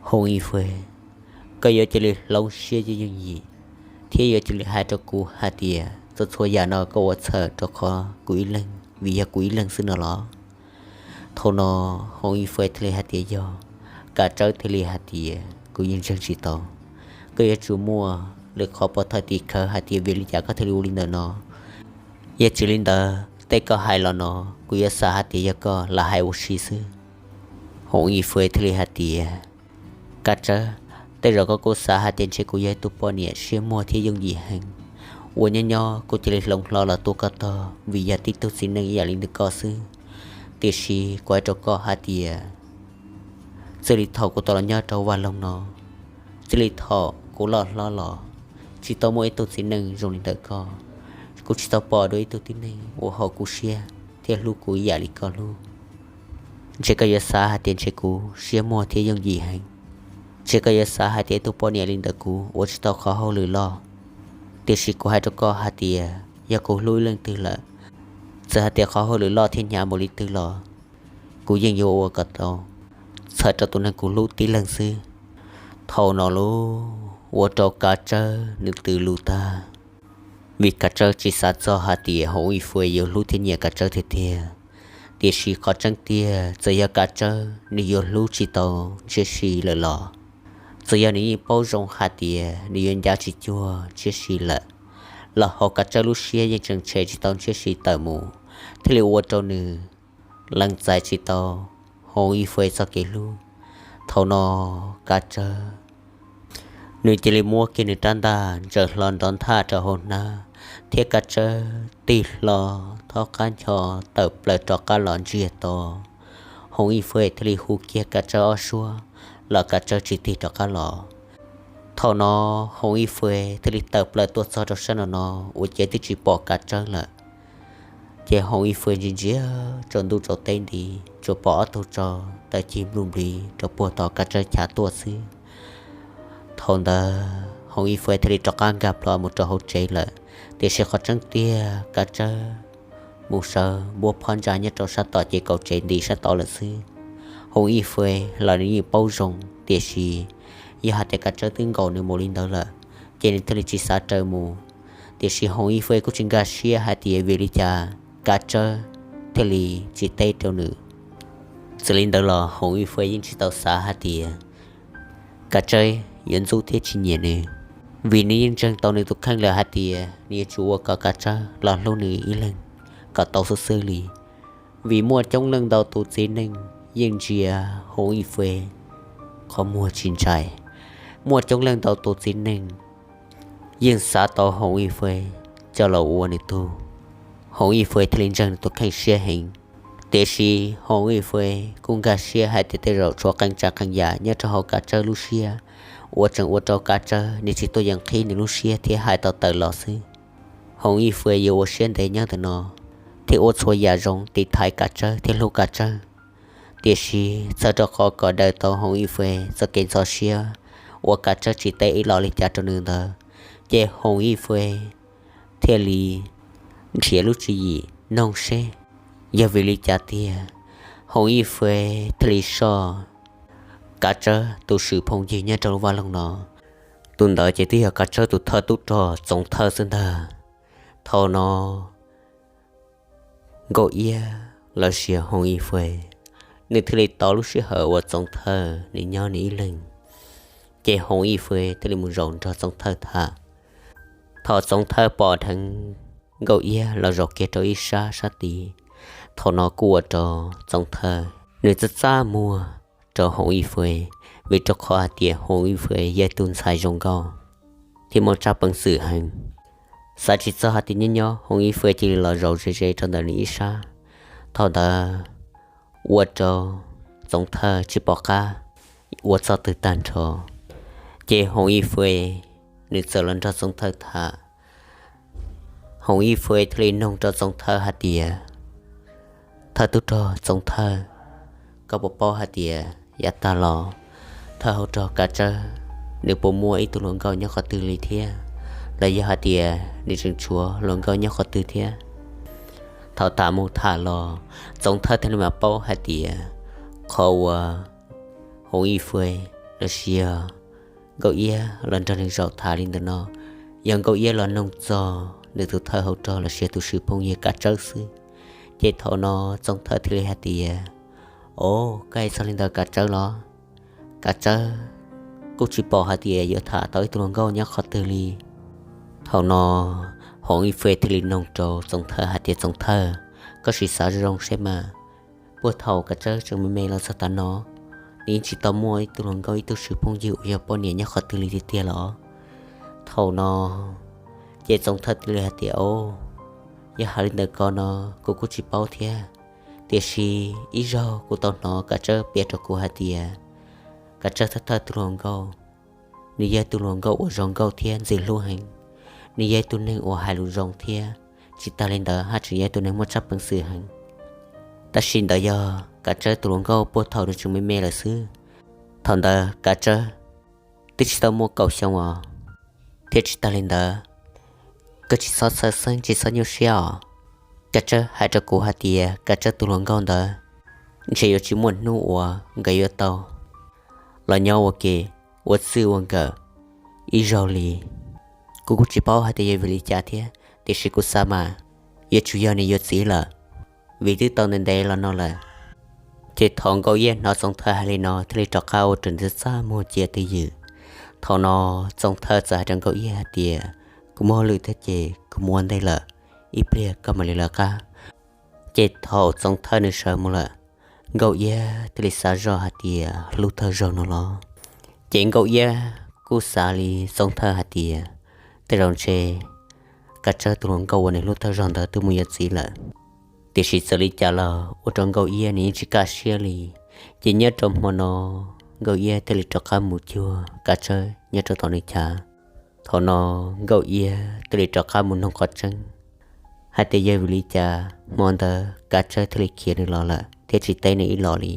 Hoov Ib Fes, koj yuav cia li hloov siab yooj yooj yim thiab yuav cia li hais rau kuv hais tias txhua txhua yam no koj ua txhawm rau qhov kuv ib leeg, vim yog kuv ib leeg xwb no los? Thaum no Hoov Ib Fes thiaj li hais tias, yog. Kav Tsawb thiaj li hais tias, kuv yeej ntseeg tsis tau. Koj yuav tsum muaj lwm qhov pov thawj tim khawv hais tias vim li cas koj thiaj li ua li ntawm no. Yog tsis li ntawd tej koj hais los no kuv yuav xav hais tias yog koj lam hais ua si xwb. Hoov Ib Fes thiaj li hais tias, Kav Tsawb, tej zaum koj kuj xav hais tias ntshe kuv yog ib tug poj niam siab muag thiab yooj yim heev, uas nyob nyob kuv cia li hloov hlo los tua koj tog vim yog tib tug txiv neej ib yam li ntawm koj xwb. Tiam sis kuv hais rau koj hais tias txij li thaum kuv tau los nyob rau vaj loog no, txij li thaum kuv loj hlob los, tsis tau muaj ib tug txiv neej zoo li ntawm koj. Kuv tsis tau pom dua ib tug tib neeg uas haum kuv siab thiab hlub kuv ib yam li koj hlub. Ntshe koj yuav xav hais tias ntshe kuv siab muag thiab yooj yim heev. Ntshe koj yuav xav hais tias ib tug poj niam li ntawm kuv ua tsis tau qhov hauj lwm loj. Tiam sis kuv hais rau koj hais tias yog kuv hlub ib leej twg lawm, txawm hais tias qhov hauj lwm loj thiab hnyav npaum li twg los kuv yeej yuav ua kom tau txhawm rau tus neeg kuv hlub tib leeg xwb. Thaum no lauj, ua rau Kav Tsawb nws tws lus tag, vim Kav Tsawb tsis xav txog hais tias Hoov Ib Fes yuav hlub thiab nyiam Kav Tsawb tiag tiag. Tiam sis qhov tseeb tiag txawm yog Kav Tsawb nws yuav hlub tsis tau Ntshiab Si lawm los, txawm yog nws yeej paub zoo hais tias nws yuav ncav tsis cuag Ntshiab Si lawm, los hauv Kav Tsawb lub siab yeej tseem tshem tsis tau Ntshiab Si tawm mus, thiaj li ua rau nws lees txais tsis tau Hoov Ib Fes txoj kev hlub. Thaum no Kav Tsawb nws cia li muab kiag nws rab ntaj ntsaws hlo nrov nthaj rau hauv hnab, thiab Kav Tsawb tig hlo thob qab ncho tawm plaws rov qab los ntsiag to. Hoov Ib Fes thiaj li hu kiag Kav Tsawb ob suab los Kav Tsawb tsis tig rov qab los. Thaum no Hoov Ib Fes thiaj li tawm plaws tuaj txog rau sab no no, ua ciav twb tsis pom Kav Tsawb lawm. Ces Hoov Ib Fes ntsia ntsia tsaus ntuj tsaus teb nti, tsuas pom ob tug tsau taw cig npluj nplig rau puag tom Kav Tsawb chav tuaj xwb. Thaum ntawd Hoov Ib Fes thiaj li rov qab nkag plho mus rau hauv tsev lawm. Tiam sis qhov tseeb tiag Kav Tsawb mus sawv npuab phab ntsa nyob rau sab tom ces kaum tsev nti sab tod lawm xwb. Hoov Ib Fes los nws yeej paub zoo, tiam sis yog hais tias Kav Tsawb twb nkaum nws mus li ntawd lawm, ces nws thiaj li tsis xav raws mus. Tiam sis Hoov Ib Fes kuj tsis nkag siab hais tias vim li cas Kav Tsawb thiaj li tsis teb rau nws. Txawm li ntawd los Hoov Ib Fes yeej tsis tau xav hais tias Kav Tsawb yuav ntxub thiab tsis nyiam nws, vim nws yeej ntseeg tau nws tus kheej lawm hais tias nws yuav tsum ua kom Kav Tsawb los hlub nws ib leeg kom tau xwb xwb li. Vim muaj coob leej ntau tus txiv neej yeej ntsia Hoov Ib Fes qhov muag tsis ntshai, muaj coob leej ntau tus txiv neej yeej xav tau Hoov Ib Fes coj los ua nws tug. Hoov Ib Fes thiaj li ntseeg nws tus kheej siab heev. Tiam sis Hoov Ib Fes kuj nkag siab hais tias tej zaum tshuav qee tsav qee yam nyob rau hauv Kav Tsawb lub siab uas tseem ua rau Kav Tsawb nws tsis tuaj yeem qhib nws lub siab thiab hais tau tawm los xwb. Hoov Ib Fes yuav ua siab ntev nyob ntawm no thiab ua txhua yam zoo tiv thaiv Kav Tsawb thiab hlub Kav Tsawb. Tiam sis txhawm rau qhov kom daws tau Hoov Ib Fes txoj kev ntxhov siab uas Kav Tsawb tsis teb ib los li cas rau nws ntawd, ces Hoov Ib Fes thiaj li nrhiav lub tswv yim noog seb yog vim li cas tiag Hoov Ib Fwv thiaj li soj Kav Tsawb tus swm phooj ywg nyob rau lub vaj loog no. Tus ntawd ces twb yog Kav Tsawb tus thawj tub rog Txoov Thawj xwb ntag. Thaum no Nkauj Iab los sis Hoov Ib Fwv, nws thiaj li tau lub sij hawm uas Txoov Thawj nws nyob nws ib leeg, ces Hoov Ib Fwv thiaj li mus zaum nrog Txoov Thawj tham. Thaum Txoov Thawj pom dheev Nkauj Iab los zaum kiag rau ib sab sab tid, thaum no kuj ua rau Txoov Thawj nws txaj txaj muag rau Hoov Ib Fwv, vim rau qhov hais tias Hoov Ib Fwv yog tus ntxhais zoo nkauj thiab muaj tsab peev xwm heev. Xav tsis txog hais tias nyob nyob Hoov Ib Fwv cia li los zaum ze ze rau ntawm nws ib sab. Thaum ntawd ua rau Txoov Thawj tsis pom qab ua txoj twg tag nrho, ces Hoov Ib Fwv nws txawm los nrog Txoov Thawj tham. Hoov Ib Fwv thiaj li noog rau Txoov Thawj hais tias, Thawj tub rog Txoov Thawj, koj puas paub hais tias yav tag los thawj hauv rog Kav Tsawb nws puas muaj ib tug hluas nkauj nyob qhov twg li thiab, los yog hais tias nws tseem tshuav hluas nkauj nyob qhov twg thiab? Thaum tham mus tham los, Txoov Thawj thiaj li mam paub hais tias qhov uas Hoov Ib Fwv los sis yog Nkauj Iab los nrog nws zaum tham li ntawm no, yog Nkauj Iab los noog txog nws tus thawj hauv rog los sis tus swm phooj ywg Kav Tsawb xwb. Ces thaum no Txoov Thawj thiaj li hais tias, Au, koj hais txog li ntawd Kav Tsawb los? Kav Tsawb kuj tsis pom hais tias yuav tham tau ib tug hluas nkauj nyob qhov twg li. Thaum no Hoov Ib Fwv thiaj li noog rau Txoov Thawj hais tias, Txoov Thawj, koj sim xav zoo zoo seb mas, puag thaum Kav Tsawb tseem me me los txog tav no, nws yeej tsis tau muaj ib tug hluas nkauj ib tug swm phooj ywg uas yog poj niam nyob qhov twg li tiag tiag los? Thaum no ces Txoov Thawj thiaj li hais tias, Au, yog hais li ntawd ko no kuv kuj tsis paub thiab, tiam sis ib zaug kuv tau hnov Kav Tsawb piav rau kuv hais tias Kav Tsawb thawj thawj tus hluas nkauj, nws yog tus hluas nkauj uas zoo nkauj thiab ntxim hlub heev. Nws yog tus neeg uas hais lus zoo thiab tsis tag li ntawd haj tseem yog tus neeg muaj tsab peev xwm heev. Tab sis ntawd yog Kav Tsawb tus hluas nkauj puag thaum nws tseem me me lawm xwb. Thaum ntawd Kav Tsawb twb tsis tau muaj kaum xyoo os. Thiab tsis tag li ntawd, koj tsis txhob txhawj xeeb tsis txhob nyuaj siab os. Kav Tsawb hais rau kuv hais tias Kav Tsawb tus hluas nkauj ntawd ntshe yuav tsis muaj hnub uas nkawd yuav tau los nyob ua ke ua txij ua nkawm ib zaug li. Kuv kuj tsis paub hais tias yog vim li cas thiab, tiam sis kuv xav mas yuav tsum yog nws yuav txiv lawm, vim twb tau ntev ntev los no lawm. Ces thaum Nkauj Iab hnov Txoov Thawj hais li no thiaj li rov qab ua rau nws txaj muag cia twj ywm. Thaum no Txoov Thawj txawm hais rau Nkauj Iab hais tias, Kuv muaj hauj lwm thiab ces kuv mus ua ntej lawm, ib pliag koj mam li lawv qab. Ces thaum Txoov Thawj nws sawv mus lawm, Nkauj Iab thiaj li xav zoj hais tias hlub thawj zaug no los. Ces Nkauj Iab kuj xav li Txoov Thawj hais tias tej zaum ntshe Kav Tsawb tus hluas nkauj uas nws hlub thawj zaug ntawd twb mus yuav txiv lawm. Tiam sis txawm li cas los ua rau Nkauj Iab nws yeej tsis kaj siab li. Ces nyob rau hmo no Nkauj Iab thiaj li rov qab mus cuag Kav Tsawb nyob rau tom nws chav. Thaum no Nkauj Iab thiaj li rov qab mus noog qhov tseeb hais tias yog vim li cas hmo ntawd Kav Tsawb thiaj li khiav nws los lawm thiab tsis teb nws ib los li.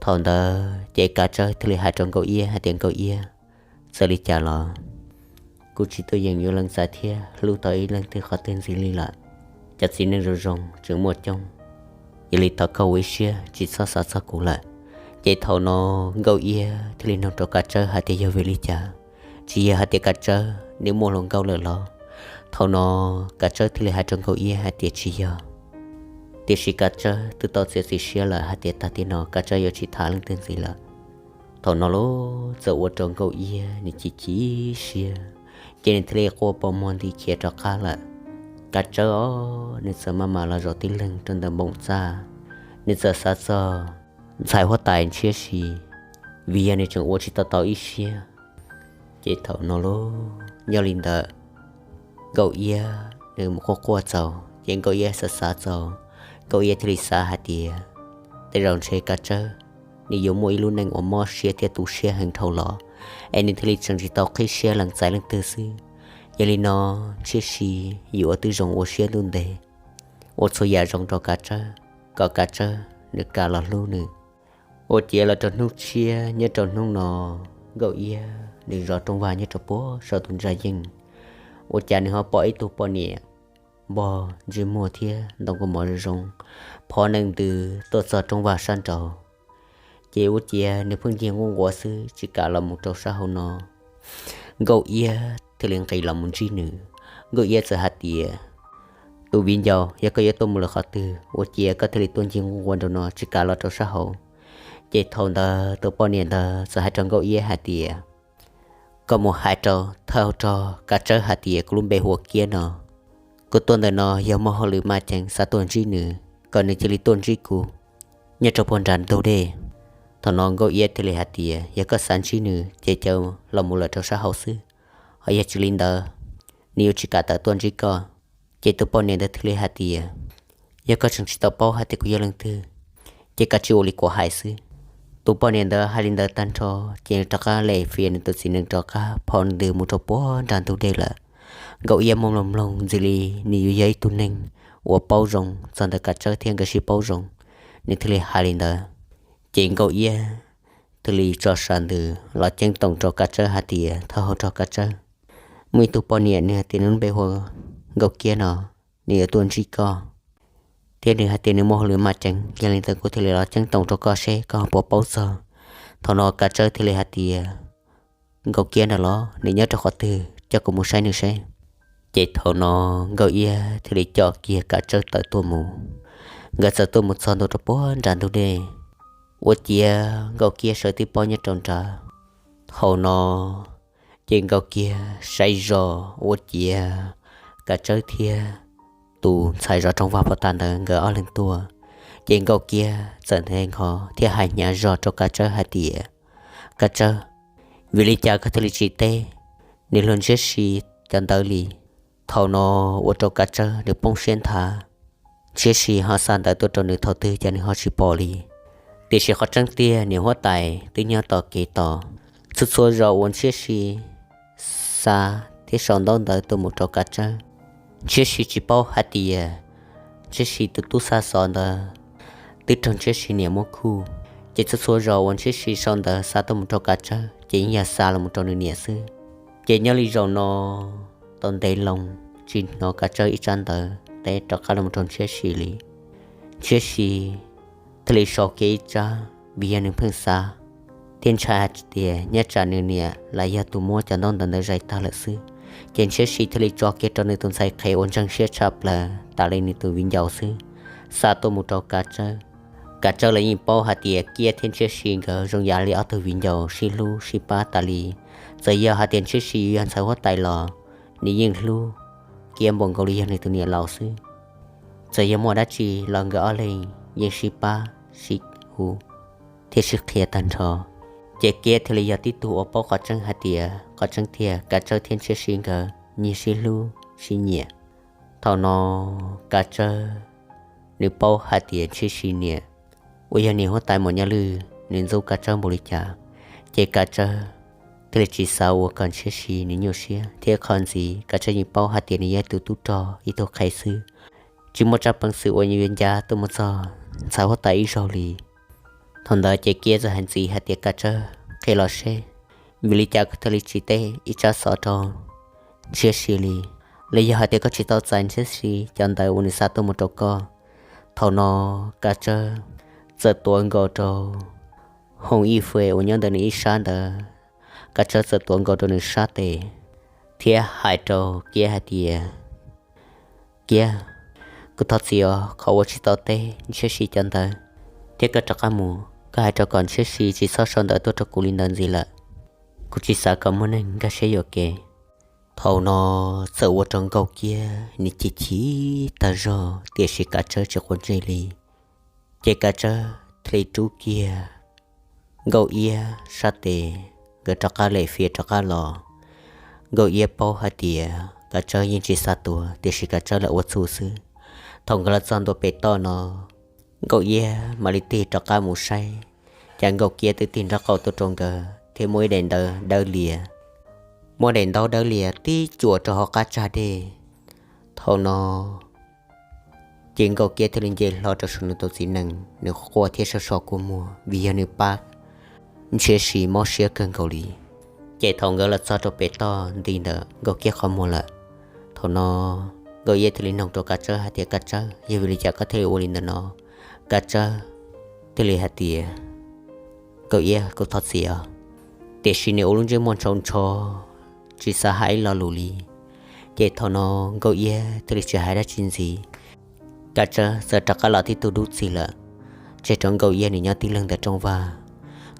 Thaum ntawd ces Kav Tsawb thiaj li hais rau Nkauj Iab hais tias, Nkauj Iab, txawm li cas los kuv tsis tuaj yeem yuav leej txiv thiab hlub tau ib leej twg qhov twg ntxiv li lawm. Cov txiv neej zoo zoo tseem muaj coob, yog li thov koj ua ib siab tsis txhob xav txog kuv lawm. Ces thaum no Nkauj Iab thiaj li nug rau Kav Tsawb hais tias yog vim li cas, tsis yog hais tias Kav Tsawb nws muaj hluas nkauj lawm los? Thaum no Kav Tsawb thiaj li hais rau Nkauj Iab hais tias tsis yog, tiam sis Kav Tsawb twb tau txiav txim siab lawm hais tias tag kis no Kav Tsawb yuav tsis tham leej twg ntxiv lawm. Thaum no los txawm ua rau Nkauj Iab nws chim chim siab, ces nws thiaj li quaj poob muag nti khiav rov qab lawm. Kav Tsawb os, nws txawm maj mam los zaum tib leeg rau ntawm npoo txaj, nws txawm xav txog ntxhais huab tais Ntshiab Si, vim yog nws tseem ua tsis tau tau ib siab. Ces thaum no los nyob li ntawd, Nkauj Iab nws mus quaj quaj txaus, ces Nkauj Iab xav xav txaus, Nkauj Iab thiaj li xav hais tias tej zaum ntshe Kav Tsawb nws yuav muaj ib lub neej uas mob siab thiab tu siab heev dhau los, es nws thiaj li tseem tsis tau qhib siab lees txais leej twg xwb. Yog li no Ntshiab Si yuav ua tib zoo ua siab ntuj ntev, ua txhua yam zoo rau Kav Tsawb, kom Kav Tsawb nws kam los hlub nws. Ua ciav los rau hnub tshiab nyob rau hnub no, Nkauj Iab nws zov rooj vag nyob rau puag saum tus ntsa yeej, ua cas nws ho pom ib tug poj niam npog ntsej muag thiab ntoo kua mov zoo zoo, phov nees ntws tuaj txog roob vaj sab nraud. Ces ua ciav nws pheej ncig nquj nquav xwb tsis kam los mus rau sab hauv no. Nkauj Iab thiaj li nqis los mus ntsib nws. Nkauj Iab txawm hais tias, tus viv ncaus, yog koj yuav tuaj mus lawm qhov twg ua ciav koj thiaj li tuaj ncig nquj nquav nraum no tsis kam los rau sab hauv? Ces thaum ntawd tus poj niam ntawd txawm hais rau Nkauj Iab hais tias, koj mus hais rau thawj hauv rog Kav Tsawb hais tias kuv lub npe hu ua Kiab no, kuv tuaj ntawm no yog muaj hauj lwm maj ceev xav tuaj ntsib nws, kom nws cia li tuaj ntsib kuv nyob rau puag nram ntug dej. Thaum no Nkauj Iab thiaj li hais tias, yog koj xav ntsib nws ces caw los mus lawm rau sab hauv xwb, ho yog tsis li ntawd nws yuav tsis kam tawm tuaj ntsib koj. Ces tus poj niam ntawd thiaj li hais tias, yog koj tseem tsis tau paub hais tias kuv yog leej twg, ces koj tsis ua li kuv hais xwb. Tus poj niam ntawd hais li ntawd tag nrho, ces nws rov qab lem fias nws tus txiv nees rov qab phov ntws mus rau puag nram ntug dej lawm. Nkauj Iab muab mloog mloog ntxim li nws yuav yog ib tug neeg uas paub zoo txog ntawm Kav Tsawb thiab nkawd sib paub zoo, nws thiaj li hais li ntawd. Ces Nkauj Iab thiaj li tso sam ntws los ceeb toom rau Kav Tsawb hais tias, thawj hauv rog Kav Tsawb, muaj ib tug poj niam nws hais tias nws lub npe hu ua Nkauj Kiab no, nws yuav tuaj ntsib koj, thiab nws hais tias nws muaj hauj lwm maj ceev, yog li ntawd kuv thiaj li los ceeb toom rau koj seb koj ho puas paub txog. Thaum no Kav Tsawb thiaj li hais tias, Nkauj Kiab ntawd los nws nyob rau qhov twg, coj kuv mus saib nws seb. Ces thaum no Nkauj Iab thiaj li coj kiag Kav Tsawb tawm tuaj mus. Nkawd txawm tuaj mus txog ntua rau puag nram ntug dej, ua ciav Nkauj Kiab sawv tib pob nyob rau nrad. Thaum no ces Nkauj Kiab saib zog ua ciav Kav Tsawb thiab tus ntxhais zov rooj vag pov tas ntawd nkawd ob leeg tuaj. Ces Nkauj Kiab txawm nthe nkho thiab hais hnyav zog rau Kav Tsawb hais tias, Kav Tsawb, vim li cas koj thiaj li tsis teb nws luag Ntshiab Si cov ntawd li? Thaum no ua rau Kav Tsawb nws poob siab nthav. Ntshiab Si ho xa ntawv tuaj rau nws thaum twg cas nws ho tsis pom li. Tiam sis qhov tseeb tiag niam huab tais twb nyob tom kev tos. Txhua txhua zaus uas Ntshiab Si xa thiab sau ntaub ntawv tuaj mus rau Kav Tsawb, Ntshiab Si tsis paub hais tias Ntshiab Si tus tub xa xov ntawd twb raug Ntshiab Si niam muab khuj. Ces txhua txhua zaus uas Ntshiab Si sau ntawv xa tuaj mus rau Kav Tsawb ces yeej yog xa los mus rau nws niam xwb. Ces nyob li zaum no tau ntev loo tsis hnov Kav Tsawb ib tsab ntawv teb rov qab los mus rau Ntshiab Si li. Ntshiab Si thiaj li sau kiag ib tsab vim yog nws pheej xav thiab ntshai hais tias nyob tsam nws niam los yog tus muab cov ntaub ntawv ntawd zais tag lawm xwb. Ces Ntshiab Si thiaj li tso kiag rau nws tus ntxhais qhev uas ntseeg siab tshaj plaws tas li nws tus viv ncaus xwb, xa tuaj mus rau Kav Tsawb. Kav Tsawb los yeej paub hais tias Kiab thiab Ntshiab Si nkawd zoo yam li ob tug viv ncaus sib hlub sib pab tas li. Txawm yog hais tias Ntshiab Si yog ntxhais huab tais los nws yeej hlub Kiab npaum nkaus li yog nws tus niam laus xwb. Txawm yog muaj dab tsi los nkawd ob leeg yeej sib pab sib hu thiab sib qhia tag nrho. Ces Kiab thiaj li yog tib tug uas paub qhov tseeb hais tias qhov tseeb tiag Kav Tsawb thiab Ntshiab Si nkawd nyiag sib hlub sib nyiam. Thaum no Kav Tsawb nws paub hais tias Ntshiab Si niam uas yog niam huab tais Maum Nyaj Lwj nws ntxub Kav Tsawb npaum li cas, ces Kav Tsawb thiaj li tsis xav ua kom Ntshiab Si nws nyuaj siab. Thiab qhov ntxiv Kav Tsawb yeej paub hais tias nws yog tus tub rog ib tug qhev xwb, tsis muaj tsab peev xwm uas yuav ncav tuaj mus txog ntxhais huab tais ib zaug li. Thaum ntawd ces Kiab txawm hais ntxiv hais tias Kav Tsawb, qhia los seb vim li cas koj thiaj li tsis teb ib tsab xov rau Ntshiab Si li? Los yog hais tias koj tsis tau txais Ntshiab Si cov ntawv uas nws xa tuaj mus rau koj? Thaum no Kav Tsawb txawm tuav nkaus rau hoo ib fue uas nyob ntawm nws ib sab ntawd, Kav Tsawb txawm tuav nkaus rau nws sab tes thiab hais rau Kiab hais tias, Kiab, kuv thov txim os qhov uas tsis tau teb Ntshiab Si cov ntawv, thiab koj rov qab mus koj hais rau kom Ntshiab Si tsis txhob sau ntawv tuaj rau kuv li ntawd ntxiv lawm. Kuv tsis xav kom muaj neeg nkag siab yuam kev. Thaum no txawm ua rau Nkauj Kiab nws chim chim tag zog tiam sis Kav Tsawb tsis quav ntsej li. Ces Kav Tsawb thiaj li rub kiag Nkauj Iab sab tes, nkawd rov qab lem fias rov qab los. Nkauj Iab paub hais tias Kav Tsawb yeej tsis xav tuag tiam sis Kav Tsawb lam ua txuj xwb. Thaum nkawd los txog ntua pem toj no, Nkauj Iab mam li tig rov qab mus saib, cas Nkauj Kiab twb tig nraub qaum tuaj rau nkawd thiab muaj ib daim ntawv dawb lias, muaj daim ntaub dawb lias tib cuam rau hauv qab tsag dej. Thaum no ces Nkauj Kiab thiaj li nce hlo rau saum nws tus txiv nees, nws quaj thiab so so kua muag vim yog nws pab Ntshiab Si mob siab kawg nkaus li. Ces thaum nkawd los txog rau pem toj nti ntawm Nkauj Kiab qhov muag lawm, thaum no Nkauj Iab thiaj li noog rau Kav Tsawb hais tias, Kav Tsawb, yog vim li cas koj thiaj li ua li ntawm no? Kav Tsawb thiaj li hais tias, Nkauj Iab, kuv thov txim os. Tiam sis nws ua lub ntsej muag ntshaus ntsho, tsis xav hais ib lo lus li. Ces thaum no Nkauj Iab thiaj li tsis hais dab tsi ntxiv. Kav Tsawb txawm rov qab los tib tug dub txig lawm, tseg rau Nkauj Iab nws nyob tib leeg ntawm rooj vag.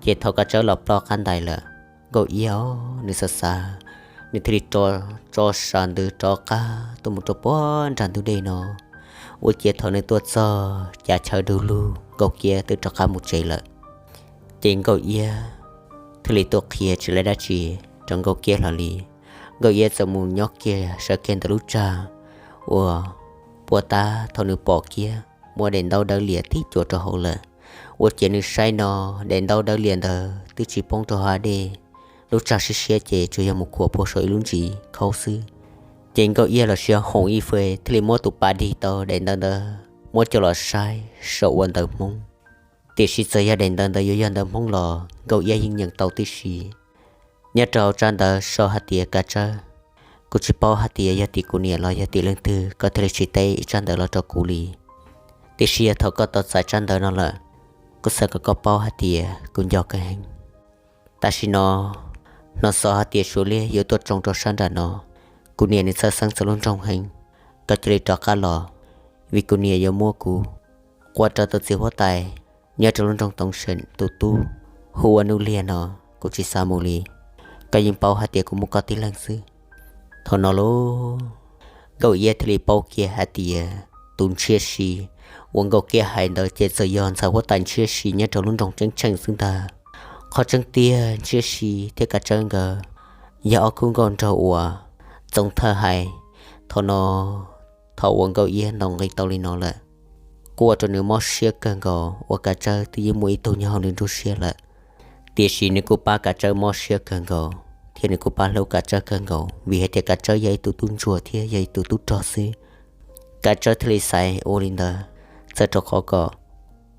Ces thaum Kav Tsawb los ploj qab ntais lawm, Nkauj Iab nws xav xav, nws thiaj li rov tso sam ntws rov qab tuaj mus rau puag nram ntug dej no. Ua ciav thaum nws tuaj txog cas chaw du lug, Nkauj Iab twb rov qab mus tsev lawm. Ces Nkauj Iab thiaj li tuaj qhia tsis lawv dab tsi rau Nkauj Iab hlo li. Nkauj Iab txawm mus nyob kiag sawv kiag ntawm lub tsag uas puag ta, thaum nws pom kiag muaj daim ntaub dawb lias tib cuam rau hauv lawm. Ua ciav nws saib no, daim ntaub dawb lias ntawd twb tsis poob rau hauv dej, lub tsag siab siab ces tsuas yog mus khuam puag saum ib lub ntsis khaub xwb. Ces Nkauj Iab los sis hoom ib fes thiaj li muab tus pas dig tau daim ntawv ntawd muab coj los saib saum ua ntawv Hmoob. Tiam sis txawm yog daim ntawv ntawd yuav yog ntawv Hmoob los Nkauj Iab yeej nyeem tau tib si. Nyob rau tsab ntawv sau hais tias, Kav Tsawb, kuv tsis paub hais tias yog tim kuv niam los yog tim leej twg koj thiaj li tsis teb ib tsab ntawv los rau kuv li. Tiam sis yog thaum koj tau txais tsab ntawv no lawm, kuv xav kom koj paub hais tias kuv nco koj heev. Tam sim no hnov xov hais tias Suav liab yuav tuaj tsoo rau sab nram no. Kuv niam nws txhawj xeeb txog lub nroog heev, koj cia li rov qab los, vim kuv niam yuav muab kuv qua rau tus txiv huab tais nyob rau lub nroog Toov Seem tus tub hu ua Nuj Liag no, kuv tsis xav mus li. Koj yeej paub hais tias kuv muaj koj tib leeg xwb. Thaum no lauj, Nkauj Iab thiaj li paub kiag hais tias tus Ntshiab Si uas Nkauj Iab hais ntawd ces txawm yog ntxhais huab tais Ntshiab Si nyob rau lub nroog Ceeb Tsheej xwb ntag. Qhov tseeb tiag Ntshiab Si thiab Kav Tsawb nkawd yog ob khub nkauj nraug uas Txoov Thawj hais. Thaum no thaum uas Nkauj Iab ntaus nqi tau li no lawm, kuj ua rau nws mob siab kawg nkaus uas Kav Tsawb twb yeej muaj ib tug nyob hauv nws nruab siab lawm. Tiam sis nws kuj pab Kav Tsawb mob siab kawg nkaus thiab nws kuj pab hlub Kav Tsawb kawg nkaus vim hais tias Kav Tsawb yog ib tug tub ntsuag thiab yog ib tug tub rog xwb. Kav Tsawb thiaj li xaiv ua li ntawd, txawm rau qhov kom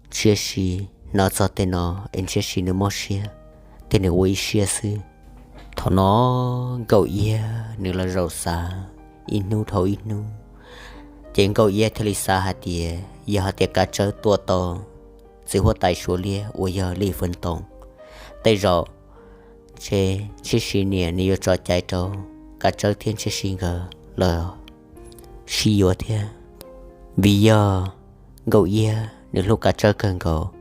Ntshiab Si hnov txog tej no es Ntshiab Si nws mob siab thiab nws ua ib siab xwb. Thaum no Nkauj Iab nws los zaum xav ib hnub dhau ib hnub, ces Nkauj Iab thiaj li xav hais tias yog hais tias Kav Tsawb tua tau txiv huab tais Suav liab uas yog Lij Feej Toom, tej zaum ntshe Ntshiab Si niam nws yuav tso cai rau Kav Tsawb thiab Ntshiab Si nkawd los sib yuav thiab. Vim yog Nkauj Iab nws hlub Kav Tsawb kawg nkaus,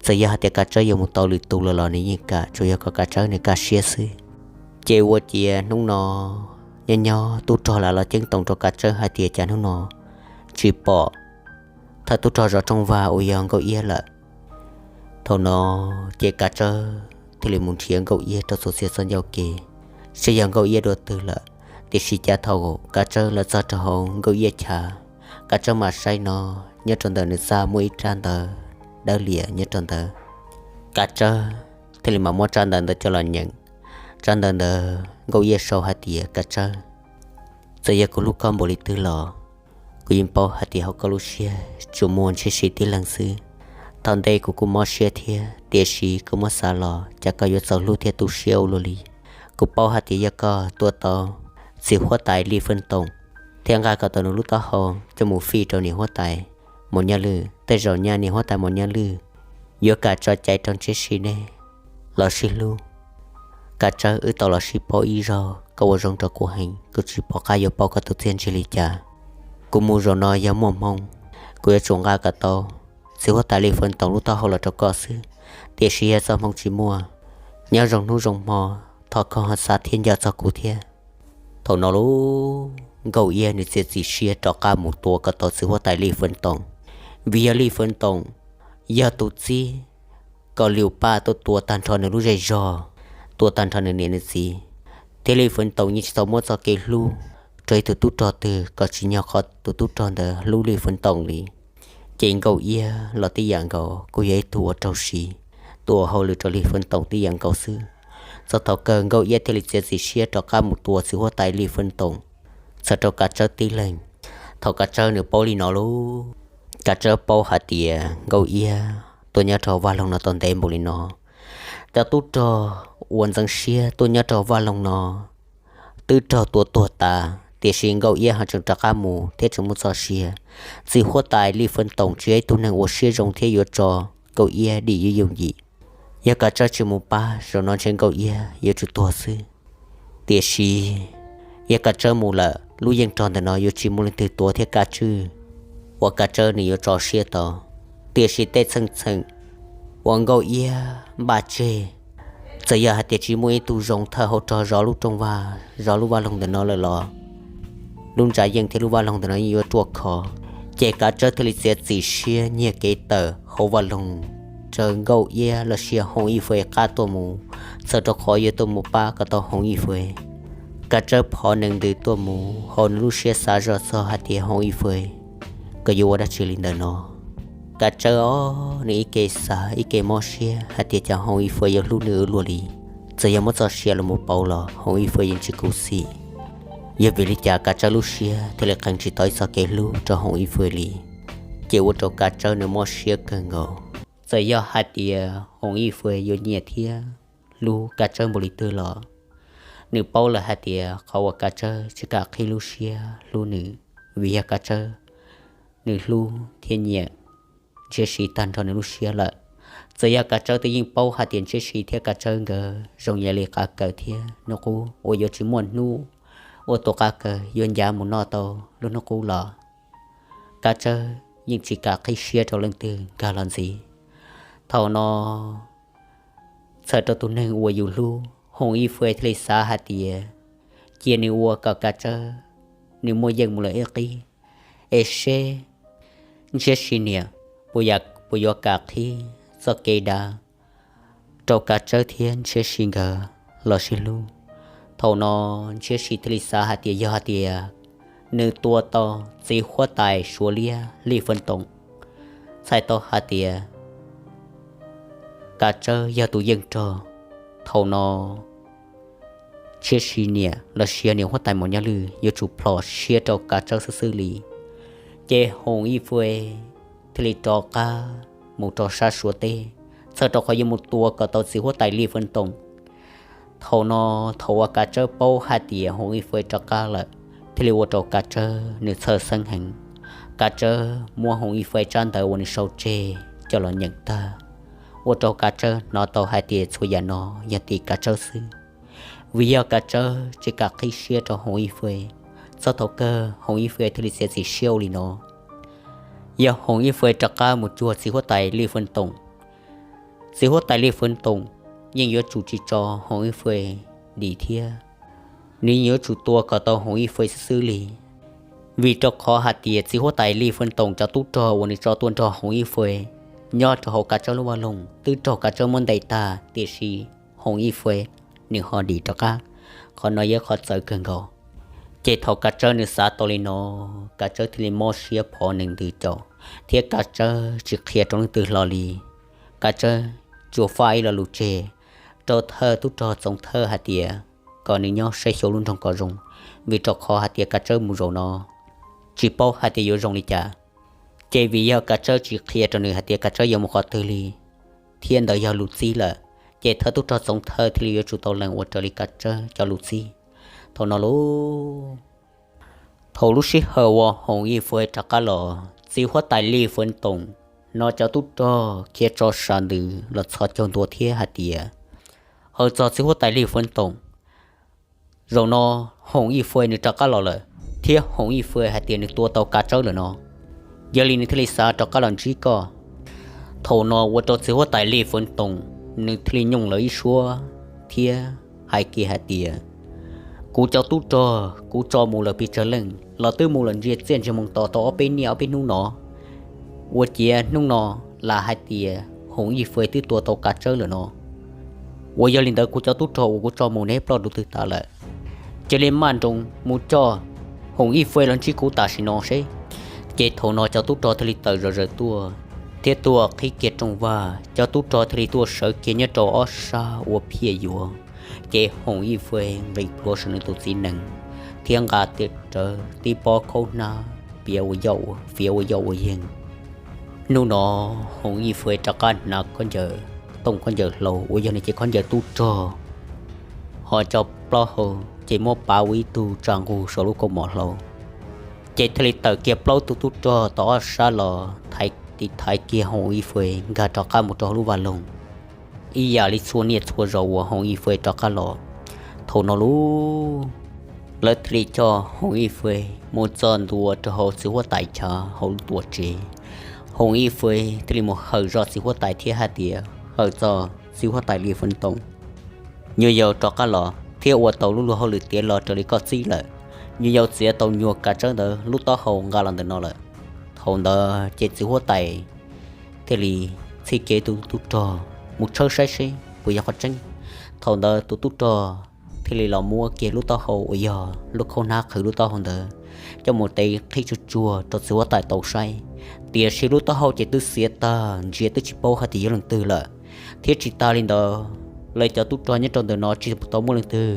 txawm yog hais tias Kav Tsawb yuav mus tau lwm tus lawm los nws yeej kam, tsuas yog kom Kav Tsawb nws kaj siab xwb. Ces ua ciav hnub no nyob nyob tub rog lam los ceeb toom rau Kav Tsawb hais tias cas hnub no tsis pom thawj tub rog zov rooj vag uas yog Nkauj Iab lawm. Thaum no ces Kav Tsawb thiaj li mus nrhiav Nkauj Iab rau txhua txhia txoj ncauj kev, saib yog Nkauj Iab dua twg lawm. Tiam sis cas thaum Kav Tsawb los txog rau hauv Nkauj Iab chav, Kav Tsawb mam saib no, nyob rau ntawm nws txaj muaj ib rab ntawv dawb lias nyob rau ntawd. Kav Tsawb thiaj li mam muab rab ntawv ntawd coj los nyeem. Rab ntawv ntawd Nkauj Iab sau hais tias, Kav Tsawb, txawm yog kuv hlub koj npaum li twg los kuv yeej paub hais tias hauv koj lub siab tsuas muaj Ntshiab Si tib leeg xwb. Thaum ntej kuv kuj mob siab thiab, tiam sis koj muab xav los cas koj yuav txaus hlub thiab tu siab ua luaj li. Kuv paub hais tias yog koj tua tau txiv huab tais Lij Feej Toom thiab nqa kom tau nws lub taub hau coj mus fij rau niam huab tais Mos Nyaj Lwj, tej zaum nyaj niam huab tais Mos Nyaj Lwj yuav kam tso cai rau Ntshiab Si nej los sib hlub. Kav Tsawb, wb tau los sib paub ib zaug, koj ua zoo rau kuv heev, kuv tsis pom qab yuav pauj koj tus txiaj ntsig li cas. Kuv mus zaum no yog muaj hmoo, kuv yuav tsum nqa kom tau txiv huab tais Lij Feej Toom lub taub hau los rau koj xwb. Tiam sis yog txoj hmoo tsis muaj, nyob zoo hnub zoo hmo, thov koj ho xav thiab nco txog kuv thiab. Thaum no lauj, Nkauj Iab nws txiav txim siab rov qab mus tua kom tau txiv huab tais Lij Feej Toom, vim yog Lij Feej Toom yog tus txib kom Liu Paj tuaj tua tag nrho nws lub zej zog, tua tag nrho nws niam nws txiv, thiab Lij Feej Toom yeej tsis tau muab txoj kev hlub rau ib tug tub rog twg kom tsim nyog qhov tus tub rog ntawd hlub Lij Feej Toom li. Ces Nkauj Iab los tib yam nkaus, kuj yog ib tug uas raug siv, tua hauj lwm rau Lij Feej Toom tib yam nkaus xwb. Txog thaum kawg Nkauj Iab thiaj li txiav txim siab rov qab mus tua txiv huab tais Lij Feej Toom, txhawm rau Kav Tsawb tib leeg. Thaum Kav Tsawb nws paub li no lauj, Kav Tsawb paub hais tias Nkauj Iab tuaj nyob rau vaj loog no tau ntev npaum li no, cov tub rog uas ntxeev siab tuaj nyob rau vaj loog no twb raug tua tuag tas, tiam sis Nkauj Iab ho tseem rov qab mus thiab tseem muaj txoj sia. Txiv huab tais Lis Feev Toom tsis yog ib tug neeg uas siab zoo thiab yuav tso Nkauj Iab dim yooj yim. Yog Kav Tsawb tsis mus pab, zaum no ntshe Nkauj Iab yuav tsum tuag xwb. Tiam sis yog Kav Tsawb mus lawm, lub yeej rog ntawm no yuav tsis muaj leej twg tuav thiab kav tswj uas Kav Tsawb nws yuav tso siab tau. Tiam sis tej txheej txheem uas Nkauj Iab npaj tseg, txawm yog hais tias tsis muaj ib tug zoo thawj hauv rog zov lub rooj vag, zov lub vaj loog ntawm no lawm los lub ntsa yeej thiab lub vaj loog ntawm no yeej yuav ruaj khov. Ces Kav Tsawb thiaj li txiav txim siab nyiag kev tawm hauv vaj loog, raws Nkauj Iab los sis Hoov Ib Fwj qab tuaj mus, txhawm rau qhov yuav tuaj mus pab kom tau Hoov Ib Fwj. Kav Tsawb phov nees ntws tuaj mus, hauv nws lub siab xav zoj txog hais tias Hoov Ib Fwj, koj yuav ua dab tsi li ntawm no? Kav Tsawb os, nws ib ke xav ib ke mob siab hais tias cas Hoov Ib Fwj yuav hlub nws ua luaj li. Txawm yog muab txoj sia los mus pauv los Hoov Ib Fwj yeej tsis khuv xim. Yog vim li cas Kav Tsawb lub siab thiaj li qee tsis tau ib txoj kev hlub rau Hoov Ib Fwj li? Ces ua rau Kav Tsawb nws mob siab kawg nkaus. Txawm yog hais tias Hoov Ib Fwj yuav nyiam thiab hlub Kav Tsawb npaum li twg los nws paub lawm hais tias qhov uas Kav Tsawb tsis kam qhib lub siab hlub nws, vim yog Kav Tsawb nws hlub thiab nyiam Ntshiab Si tag nrho nws lub siab lawm. Txawm yog Kav Tsawb twb yeej paub hais tias Ntshiab Si thiab Kav Tsawb nkawd zoo yam li qav kaws thiab hnub qub uas yuav tsis muaj hnub uas tus qav kaws yuav ncav mus noj tau lub hnub qub los Kav Tsawb yeej tsis kam qhib siab rau leej twg nkag los ntxiv. Thaum no txhawm rau tus neeg uas yus hlub, Hoov Ib Fwj thiaj li xav hais tias cia nws ua kom Kav Tsawb nws muaj yeej mus lawm ib qib, es seb Ntshiab Si niam puas yuav kam qhib txoj kev dav rau Kav Tsawb thiab Ntshiab Si nkawd los sib hlub. Thaum no Ntshiab Si thiaj li xav hais tias yog hais tias nws tua tau txiv huab tais Suav Liab Lij Feeb Toom, txhais tau hais tias Kav Tsawb yog tus yeej rog. Thaum no Ntshiab Si niam los sis niam huab tais Maum Nyaj Lwj yuav tsum plhom siab rau Kav Tsawb xwb xwb li. Ces Hoov Ib Fwj thiaj li rov qab mus rau sab Suav teb, txhawm rau qhov yuav mus tua kom tau txiv huab tais Lij Feeb Toom. Thaum no thaum uas Kav Tsawb paub hais tias Hoov Ib Fwj rov qab lawm, thiaj li ua rau Kav Tsawb nws txhawj xeeb heev. Kav Tsawb muab Hoov Ib Fwj tsab ntawv uas nws sau tseg coj los nyeem tag, ua rau Kav Tsawb hnov tau hais tias txhua yam no yog tim Kav Tsawb xwb, vim yog Kav Tsawb tsis kam qhib siab rau Hoov Ib Fwj. Txog thaum kawg Hoov Ib Fwj thiaj li txiav txim siab ua li no. Yog Hoov Ib Fwj rov qab mus cuag txiv huab tais Lij Feeb Toom, txiv huab tais Lij Feeb Toom yeej yuav tsum tsis tso Hoov Ib Fwj dim thiab, nws yeej yuav tsum tua kom tau Hoov Ib Fwj xwb xwb li. Vim rau qhov hais tias txiv huab tais Lij Feeb Toom cov tub rog uas nws tso tuaj nrog Hoov Ib Fwj nyob rau hauv Kav Tsawb lub vaj loog twb raug Kav Tsawb muab ntes tag, tiam sis Hoov Ib Fwj nws ho dim rov qab. Qhov no yog qhov txawv kawg nkaus. Ces thaum Kav Tsawb nws xav tau li no, Kav Tsawb thiaj li mob siab phov nees ntws caum, thiab Kav Tsawb tsis qhia rau leej twg hlo li. Kav Tsawb tsuas faj ib lo lus tseg rau thawj tub rog Txoov Thawj hais tias kom nws nyob saib xyuas lub nroog kom zoo, vim rau qhov hais tias Kav Tsawb mus zaum no tsis paub hais tias yuav zoo li cas. Ces vim yog Kav Tsawb tsis qhia rau nws hais tias Kav Tsawb yuav mus qhov twg li, thiab ntawd yog lus txib lawm, ces thawj tub rog Txoov Thawj thiaj li yuav tsum tau lees ua raws li Kav Tsawb cov lus txib. Thaum no lauj, thaum lub sij hawm uas Hoov Ib Fwj rov qab los, txiv huab tais Lij Feeb Toom hnov cov tub rog khiav tso sam ntws los txhos caug ntua thiab hais tias, hawm txog txiv huab tais Lij Feeb Toom, zaum no Hoov Ib Fwj nws rov qab los lawm, thiab Hoov Ib Fwj hais tias nws tua tau Kav Tsawb lawm no, yog li nws thiaj li xav rov qab los ntsib koj. Thaum no ua rau txiv huab tais Lij Feeb Toom nws thiaj li nyooj lawv ib suab thiab hais kiag hais tias, kuv cov tub rog kuv tso mus lawm pes tsawg leej los twb mus lawm ntsia txiaj ntsia moo tos tau ob peb niaj ob peb hnub no, ua ciav hnub no lam hais tias Hoov Ib Fwj twb tua tau Kav Tsawb lawm no. Uas yog li ntawd kuv cov tub rog uas kuv tso mus neb ploj dua twg tas lawm? Cia li maj nroos mus coj Hoov Ib Fwj los ntsib kuv tam sim no seb. Ces thaum no cov tub rog thiaj li tawm zom zaws tuaj, thiab tuaj qhib kiag rooj vag, cov tub rog thiaj li tuaj sawv kiag nyob rau ob sab ua phiaj yuav. Ces Hoov Ib Fwj nqis plhuav saum nws tus txiv nees, thiab nqa rawv tib pob khaub hnab piav ua yoj ua, fiav ua yoj ua yeeg. Hnub no Hoov Ib Fwj rov qab hnav khaub ncaws tooj khaub ncaws hlau uas yog nws cev khaub ncaws tub rog, ho cov plaub hau ces muab pav ua ib tug tsa nqug saum lub kaus mom hlau, ces thiaj li tawm kiag plaub tug tub rog tau ob sab los thaiv tiv thaiv kiag Hoov Ib Fwj nkag rov qab mus rau hauv lub vaj loog ib yam li txhua niaj txhua zaus uas Hoov Ib Fwj rov qab los. Thaum no lub, lawv thiaj li coj Hoov Ib Fwj mus txog ntua rau hauv txiv huab tais chav hauv lub tuam tsev. Hoov Ib Fwj thiaj li mus hawm zog txiv huab tais thiab hais tias, hawm txog txiv huab tais Li Fwj Toom, nyuam yaus rov qab los thiab ua tau lub luag hauj lwm tiav los raws li koj txib lawm. Nyuam yaus txiav tau nyuag kav tsawb ntawd lub taub hau nqa los ntawm no lawm. Thaum ntawd ces txiv huab tais thiaj li txhij kiag tus tub rog mus tshawb saib seb puas yog qhov tseeb. Thaum ntawd tus tub rog thiaj li los muab kiag lub taub hau uas yog lub khaub hnab qhwv lub taub hau ntawd coj mus tev qhib tsuag tsuag rau txiv huab tais tau saib. Tiam sis lub taub hau ces twb xiav tag ntsia twb tsis paub hais tias yog leej twg lawm. Thiab tsis tas li ntawd, lawv cov tub rog nyob rau ntawm no tsis tau muaj leej twg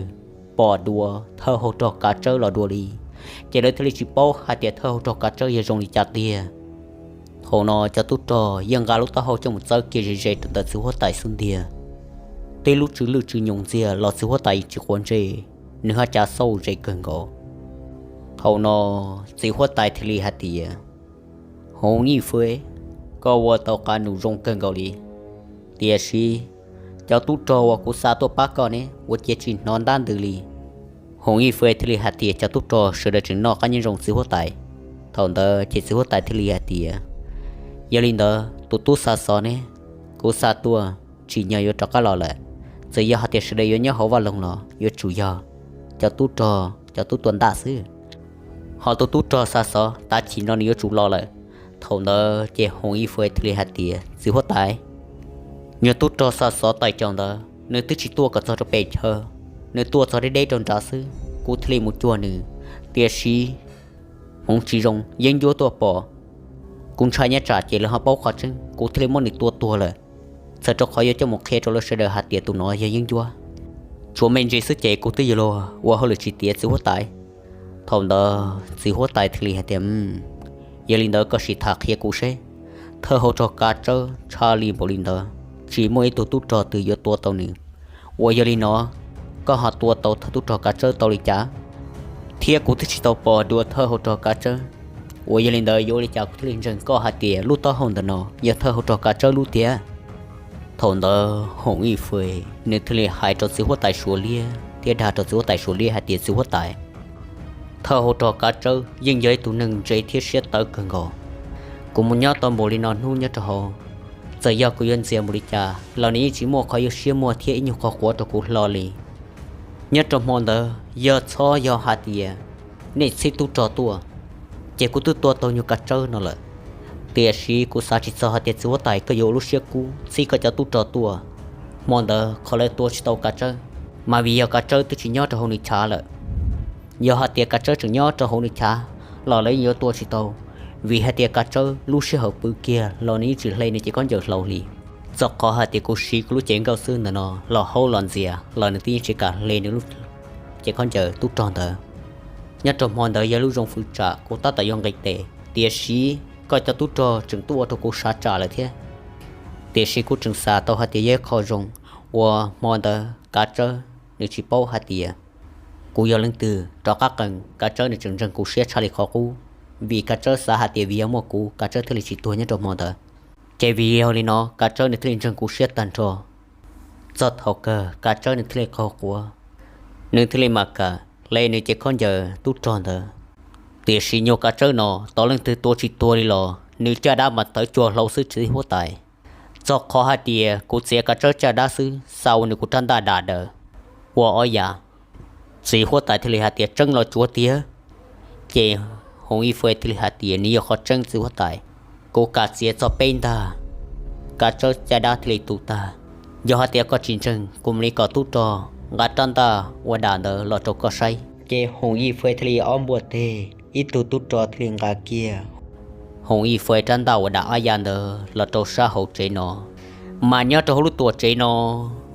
pom dua thawj hauv rog kav tsawb los dua li, ces lawv thiaj li tsis paub hais tias thawj hauv rog kav tsawb yog zoo li cas tiag. Thaum no cov tub rog yeej nqa lub taub hau coj mus txawb kiag ze ze rau ntawm txiv huab tais xub ntiag. Tej lub tsw lwj tsw nyoos ntxiag los txiv huab tais tsis quav ntsej, nws haj cav xauj ze kawg nkaus. Thaum no txiv huab tais thiaj li hais tias, Hoov Ib Fwj, koj ua tau qab num zoo kawg nkaus li, tiam sis cov tub rog uas kuv xa tuaj pab koj ne ua ciav tsis hnov ntab ntws li. Hoov Ib Fwj thiaj li hais tias, cov tub rog sawv daws tseem noj qab nyob zoo txiv huab tais. Thaum ntawd ces txiv huab tais thiaj li hais tias, yog li ntawd tus tub xa xov ne, kuv xa tuaj tsim nyog yuav rov qab los lawm. Txawm yog hais tias sawv daws yuav nyob hauv vaj loog los yuav tsum yog cov tub rog cov tub tua ntaj xwb. Ho tus tub rog xa xov tav chim no nws yuav tsum los lawm. Thaum ntawd ces Hoov Ib Fwj thiaj li hais tias, txiv huab tais, nyuag tub rog xa xov tais caus ntawd nws twb tsis tuaj kom txog rau pem chaw, nws tuaj txog deb deb rau nrad xwb, kuv thiaj li mus cuag nws. Tiam sis hmoov tsis zoo yeeb ncuab tuaj pom, kuv ntshai nyab tsam ces lawv ho paub qhov tseeb, kuv thiaj li muab nws tua tuag lawm. Txawm rau qhov yuav coj mus qhia rau lawv sawv daws hais tias tus no yog yeeb ncuab, tsuas me ntsis xwb ces kuv twb yuav luag ua hauj lwm tsis tiav txiv huab tais. Thaum ntawd txiv huab tais thiaj li hais tias, yog li ntawd koj sim tham qhia kuv seb, thawj hauv rog kav tsawb tshaj li npaum li ntawd, tsis muaj ib tug tub rog twg yuav tua tau nws. Uas yog li no, koj ho tua tau thawj tub rog kav tsawb tau li cas? Thiab kuv twb tsis tau pom dua thawj hauv rog kav tsawb. Uas yog li ntawd yuav ua li cas kuv thiaj li ntseeg koj hais tias lub taub hau ntawm no yog thawj hauv rog kav tsawb lub tiag? Thaum ntawd Hoov Ib Fwj nws thiaj li hais rau txiv huab tais Suav Liab thiab dag rau txiv huab tais Suav Liab hais tias, txiv huab tais, thawj hauv rog kav tsawb yeej yog ib tug neeg ntse thiab siab tawv kawg nkaus. Kuv mus nyob tau npaum li no hnub nyob rau hauv, txawm yog kuv yuav ntxias npaum li cas los nws yeej tsis muaj qhov yuav siab muag thiab ib nyuag qhov quav rau kuv hlo li. Nyob rau hmo ntawd yog txhob yog hais tias nej txhib tub rog tuaj, ces kuv twb tua tau nyuag kav tsawb no lawm. Tiam sis kuv xav tsis txog hais tias txiv huab tais koj yuav ua lub siab kub txhib koj cov tub rog tuaj. Hmo ntawd qhov lawv tua tsis tau kav tsawb, mas vim yog kav tsawb twb tsis nyob rau hauv nws chav lawm. Yog hais tias kav tsawb tseem nyob rau hauv nws chav los lawv yeej yuav tua tsis tau, vim hais tias kav tsawb lub sij hawm pw kiag los nws yeej tsis hle nws cev khaub ncaws hlau li. Txog qhov hais tias kuv siv kuv lub cev nkauj xwb ntawm no los haub los ntxias los nws twb yeej tsis kam hle nws lub cev khaub ncaws tub rog ntawd. Nyob rau hmo ntawd yog lub zoo fwv tsam kuv tab tom yuav nqis tes, tiam sis koj cov tub rog tseem tuaj ua rau kuv sav tsam lawm thiab. Tiam sis kuv tseem xav tau hais tias yog ib qho zoo uas hmo ntawd kav tsawb nws tsis paub hais tias kuv yog leej twg, rov qab qees kav tsawb nws tseem ntseeg kuv siab tshaj li qhov qub, vim kav tsawb xav hais tias vim yog muaj kuv kav tsawb thiaj li tsis tuag nyob rau hmo ntawd. Ces vim yog li no kav tsawb nws thiaj li ntseeg kuv siab tag nrho. Txog thaum kawg kav tsawb nws thiaj li qaug quav, nws thiaj li mam kam hle nws cev khaub ncaws tub rog ntawd. Tiam sis nyuag kav tsawb no tos leej twg tua tsis tuag li los nws caj dab mas tawv cuag hlau xwb txiv huab tais. Txog qhov hais tias kuv txiav kav tsawb caj dab xwb xa ua nws kuv rab ntaj dam daws ua ob yav. Txiv huab tais thiaj li hais tias tseeb los tsuav tiag? Ces Hoov Ib Fwj thiaj li hais tias nws yog qhov tseeb txiv huab tais, kuv kam txiav txog peb ntag, kav tsawb caj dab thiaj li tu tag. Yog hais tias koj tsis ntseeg kuv mam li kom tub rog nqa rab ntaj ua dam ntawd los rau koj saib. Ces Hoov Ib Fwj thiaj li ob npuaj teg, ib tug tub rog thiaj li nqa kiag Hoov Ib Fwj rab ntaj uas dam ob yav ntawd los rau sab hauv tsev no. Mas nyob rau hauv lub tuam tsev no,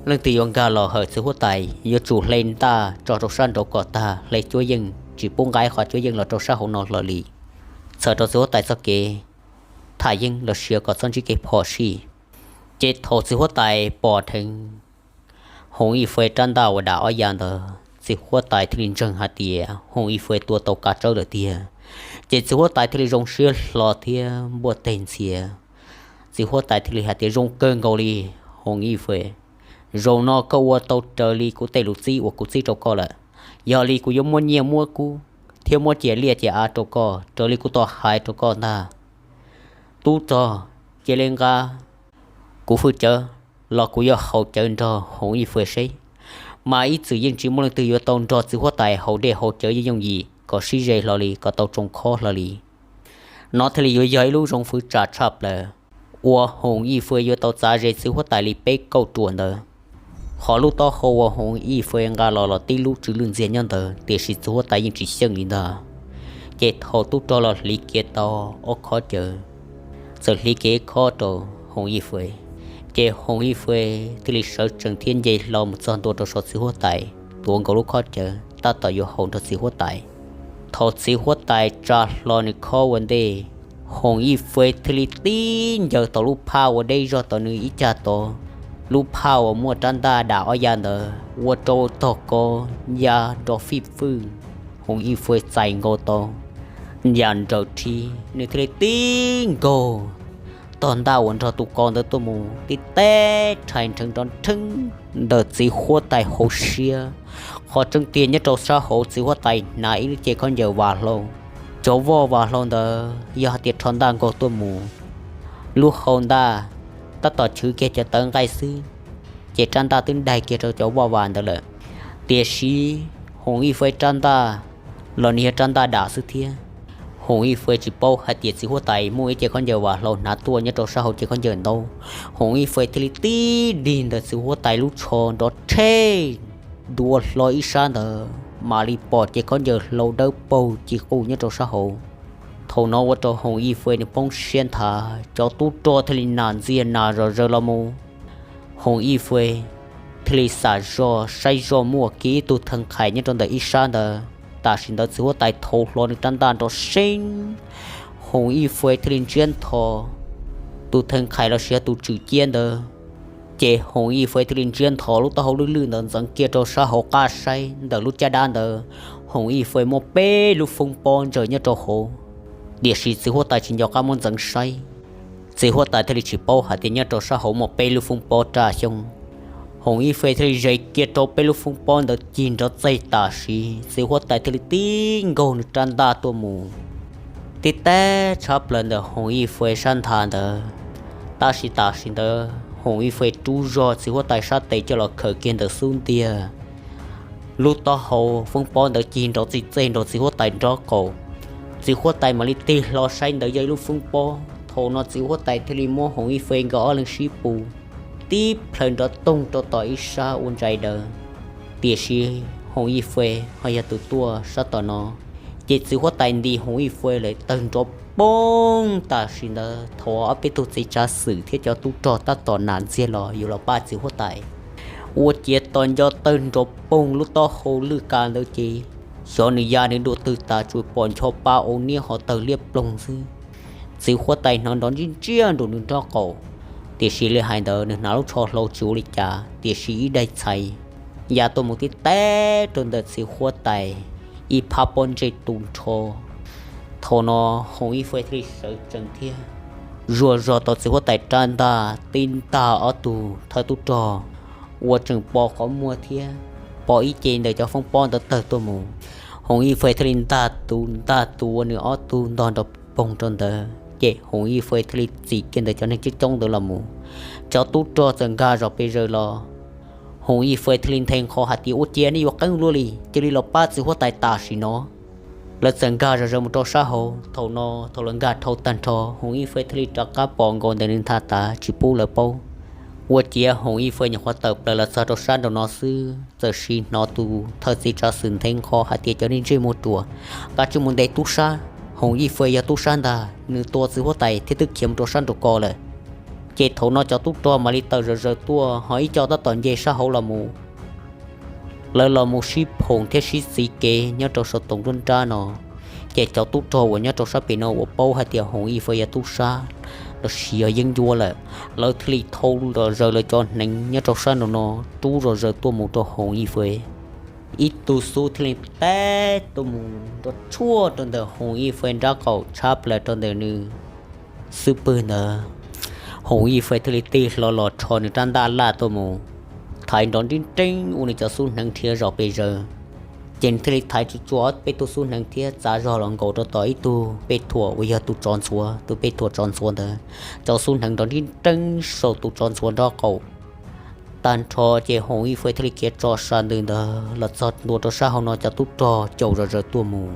leej twg yuav nkag los hawm txiv huab tais yuav tsum hle ntaj tso rau sab nraud kom tag, hle cuab yeej tsis pub nqa qhov cuab yeej los rau sab hauv no hlo li. Txhawm rau txiv huab tais txoj kev tham yeeb los sis kom txhob ntsib kev phom sij. Ces thaum txiv huab tais pom dheev Hoov Ib Fwj rab ntaj uas dam ob yav ntawd, Txiv huab tais thiaj li ntseeg hais tias Hoov Ib Fwv tua tau kav tsawb lawm tiag. Ces txiv huab tais thiaj li zoo siab hlo thiab npuaj teg ntxhias. Txiv huab tais thiaj li hais tias, Zoo kawg nkaus li, Hoov Ib Fwv, zaum no koj ua tau raws li kuv tej lus txib uas kuv txib rau koj lawm. Yog li kuv yuav muab nyiaj muab kub thiab muab ciam liaj ciam av rau koj raws li kuv tau hais rau koj ntag. Tub rog, cia li nqa kuv hwj cawv los kuv yuav haus cawv nrog Hoov Ib Fwv seb. Mas ib txwm yeej tsis muaj leej twg yuav tau nrog txiv huab tais haus dej haus cawv yooj yooj yim kom sib ze hlo li, kom tau tsoo khob hlo li. No thiaj li yuav yog ib lub zoo fwv tsam tshaj plaws uas Hoov Ib Fwv yuav tau txav ze txiv huab tais li peb kauj ruam ntawd. Qhov lub taub hau uas Hoov Ib Fwv nqa los los tib lub tsw lwj ntxiag nyob ntawd, tiam sis txiv huab tais yeej tsis xyeej li ntag. Ces thaum tub rog los hliv kiag tau ob khob cawv, txawm hliv kiag ib khob rau Hoov Ib Fwv, ces Hoov Ib Fwv thiaj li sawv tsees thiab nce hlo mus txog ntua rau saum txiv huab tais, tuav nkaus lub khob cawv tab tom yuav haus nrog txiv huab tais. Thaum txiv huab tais tsa hlo nws khob ua ntej, Hoov Ib Fwv thiaj li tib ncaws tau lub phaj ua deb zog tau nws ib cag tod. Lub phaj uas muaj rab ntaj dam ob ya ntawd ua rau tog ko ya nrov fij fwj. Hoov Ib Fwv txais nkaus tau ya nraws rhib, nws thiaj li tib nkaug tog ntaj uas nrog tus ko ntawd tuaj mus tib teb rhais nrheev nrov nrheeb ntawm txiv huab tais hauv siab. Qhov tseeb tiag nyob rau sab hauv txiv huab tais hnav ib lub cev khaub ncaws vas hlau. Cov voj vas hlau ntawd yog hais tias rho ntaj nkaug tuaj mus, lub hau ntaj tab tom chwv kiag cov tawv nqaij xwb, ces rab ntaj twb daig kiag rau cov voj vas ntawd lawm. Tiam sis Hoov Ib Fwv rab ntaj los nws yog rab ntaj dam xwb thiab. Hoov Ib Fwv tsis paub hais tias txiv huab tais muaj ib cev khaub ncaws vas hlau hnav tuaj nyob rau sab hauv cev khaub ncaws ntaub. Hoov Ib Fwv thiaj li tib dig ntawm txiv huab tais lub tsho nrov rheb dua hlo ib sab ntawd mam li pom cev khaub ncaws hlau dawb paug ci quj nyob rau sab hauv. Thaum no ua rau Hoov Ib Fwv nws poob siab nthav, cov tub rog thiaj li nas ntxiag nas zom zaws los mus. Hoov Ib Fwv thiaj li xam zoj saib zoj muaj kiag ib tug theej qhais nyob rau ntawm ib sab ntawd. Tam sim ntawd txiv huab tais thau hlo nws rab ntaj nrov seeb. Hoov Ib Fwv thiaj li ntsiab ntho tus theej qhais los sis yog tus tswm ciab ntawd. Ces Hoov Ib Fwv thiaj li ntsiab ntho lub taub hau lwj lwj ntawd ntxeev kiag rau sab hauv qab saib ntawm lub caj dab ntawd, Hoov Ib Fwv muaj peb lub foob pob ntsaws nyob rau hauv. Tiam sis txiv huab tais tsis nco qab muab ntxeev saib. Txiv huab tais thiaj li tsis paub hais tias nyob rau sab hauv muaj peb lub foob pob raj xyoob. Hoov Ib Fwv thiaj li zes kiag rau peb lub foob pob ntawd cig nrov txaij tam sim, txiv huab tais thiaj li tib nkaug nws rab ntaj tuaj mus tib teb tshab plaws ntawm Hoov Ib Fwv sab ntha ntawd. Tab sis tam sim ntawd Hoov Ib Fwv rub zog txiv huab tais sab tes coj los khawm kiag ntawm xub ntiag. Lub taub hau foob pob ntawd cig nrov txaij txaij nrog txiv huab tais nraub qaum. Txiv huab tais mam li tig hlo saib ntawd yog ib lub foob pob. Thaum no txiv huab tais thiaj li muab Hoov Ib Fwv nkawd ob leeg sib pus tib plhaw nrov toog rau tom ib sab ua ntsais daws. Tiam sis Hoov Ib Fwv ho yog tus tuaj sab tom no, ces txiv huab tais nti Hoov Ib Fwv lawm tawg nrov poog tam sim ntawd. Thaum ob peb tug txiv tsav xwm thiab cov tub rog tab tom nas ntxiag los yuav los pab txiv huab tais, ua ciav tos nco tawg nrov poog lub taub hau lwj ka ntawd ces xyov nws ya nws dua twg tas tsuas pom ncho pa au niab ho tawg liab ploog xwb. Txiv huab tais hnov nrov ntsiag ntsiag nraum nws nraub qaum, tiam sis li hais ntawd nws hnav lub tsho hlau tsis ua li cas, tiam sis ib daig txhais ya tuaj mus tib teb rau ntawm txiv huab tais ib phab pob ntseg tu nrho. Thaum no Hoov Ib Fwv thiaj li sawv tsees thiab zuaj zog tau txiv huab tais rab ntaj tib ntag ob tug thawj tub rog uas tseem pos qhov muag thiab pos ib ce ntawm cov foob pob ntawd tawg tuaj mus. Hoov Ib Fwv thiaj li ntag tus ntag tus ua nws ob tug ntog nrov poog rau ntawd, ces Hoov Ib Fwv thiaj li txim kiag ntawm cov neeg coob coob ntawd los mus. Cov tub rog txawm nkag zog pes zaws los. Hoov Ib Fwv thiaj li nthe nqho hais tias, Ua ciav nej yuav qeeb luaj li, cia li los pab txiv huab tais tam sim no. Lawv txawm nkag zog zaws mus rau sab hauv. Thaum no thaum lawv nkag dhau tag nrho, Hoov Ib Fwv thiaj li rov qab pos nkaus ntawm nws ntha tas tsis pub lawv paub. Ua ciav Hoov Ib Fwv nyuam qhuav tawm plaws los txog rau sab nraum no xwb, txawm sim hnov tus thawj txiv tsav xwm nthe nqho hais tias, Cov neeg ntsej muag ruam, kav tsij mus ntes tub sab. Hoov Ib Fwv yog tub sab ntag, nws tua txiv huab tais thiab twb khiav mus rau sab nraum ko lawm. Ces thaum no cov tub rog mam li tawm zom zaws tuaj, ho ib co tab tom nce sab hauv los mus. Lawv los mus sib phoom thiab sib txiv kev nyob rau saum toom nruab nrab no, ces cov tub rog uas nyob rau sab pem no uas paub hais tias Hoov Ib Fwv yog tub sab los sis yog yeeb ncuab lawm, lawv thiaj li thau zom zaws lawv cov hneev nyob rau sab nraum no rub zom zaws tuaj mus rau Hoov Ib Fwv. ib tug xub thiaj li teb tuaj mus nrov tshuaj rau ntawm Hoov Ib Feb nraub qaum tshab plaws rau ntawm nws xub pwg ntawd. Hoov Ib Feb thiaj li tig hlo los rho nws rab ntaj laj tuaj mus thaiv nrov nrib nreeb ua nws cov xub hneev rhiav zom pes zaws. Ces nws thiaj li thaiv tsuj tsuas ob peb tug xub hneev thiab txav zog los nkaus rau tom ib tug pej thuam uas yog tus tsov ntxhuav, tus pej thuam tsov ntxhuav ntawd cov xub hneev nrov nrib nreeb saum tus tsov ntxhuav nraub qaum. Tag nrho ces Hoov Ib Feb thiaj li khiav tso sa ntws ntawd los txog ntua rau sab hauv no cov tub rog caum zom zaws tuaj mus.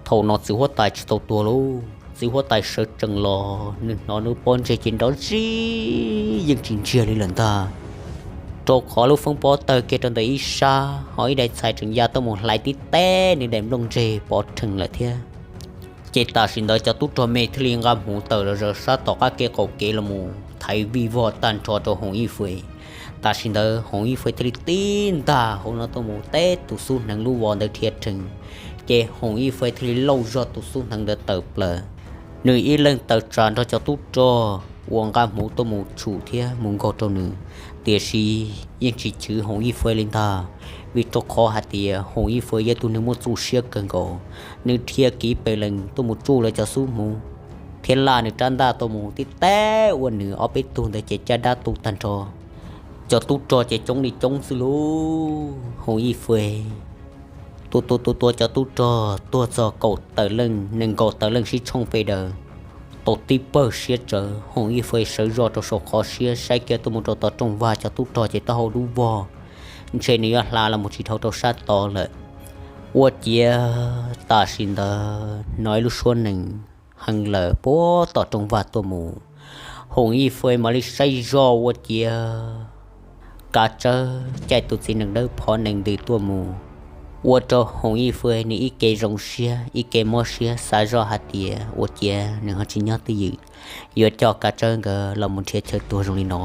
Thaum no txiv huab tais tsis tau tuag lauj, txiv huab tais sawv tsees los nws hnov nws pob ntseg ces nrov zib yeej tsis ntsiag li lawm ntag, rau qhov lub feeb pob tawg kiag rau ntawm ib sab ho ib daim txhais tseem ya tuaj mus hlais tib teb nws daim nplooj ntseg pov rhees lawm thiab. Ces tam sim ntawd cov tub rog me thiaj li nqa hmuv tawm los zaws sab tom qab kev qaum kev los mus thaiv vij vog tag nrho rau Hoov Ib Feb. Tam sim ntawd Hoov Ib Feb thiaj li tib ntag hauv no tuaj mus teb tus xub hneev lub vov ntawd rhiav rhees, ces Hoov Ib Feb thiaj li lauj zog tus xub hneev ntawd tawm plaws. Nws ib leeg tawm tsam nrog cov tub rog uas nqa hmuv tuaj mus tshum thiab mus nkaug rau nws, tiam sis yeej tsis chwv Hoov Ib Feb li ntag, vim rau qhov hais tias Hoov Ib Feb yog tus neeg muaj txuj siab kawg nkaus. Nws dhia kiv pes lees tuaj mus tsuj lawv cov xub hmuv thiab laj nws rab ntaj tuaj mus tib teb ua nws ob peb tug ntawd ces caj dab tu tag nrho. Cov tub rog ces coob li coob xwb lauj, Hoov Ib Feb tua tua tua tua cov tub rog tuag txog kaum tawm leej nees nkaum tawm leej sib tshooj pes daws. Tau tib pawg siab tsawv, Hoov Ib Feb sawv zoj rau saum qhov siab saib kiag tuaj mus rau tom rooj vag cov tub rog ces taub hau dub vog, ntshe nws yuav hla los mus tsis dhau rau sab tod lawm. Ua ciav tam sim ntawd hnov ib lub suab nees heev lawm puag tom rooj vag tuaj mus. Hoov Ib Feb mam li saib zoj ua ciav Kav Tsawb caij tus txiv nees dawb phov nees ntws tuaj mus, ua rau Hoov Ib Feb nws ib ke zoo siab ib ke mob siab xav zoj hais tias ua ciav nws ho tsis nyob twj ywm, yuav coj Kav Tsawb nkawd los mus nrhiav chaw tuag zoo li no.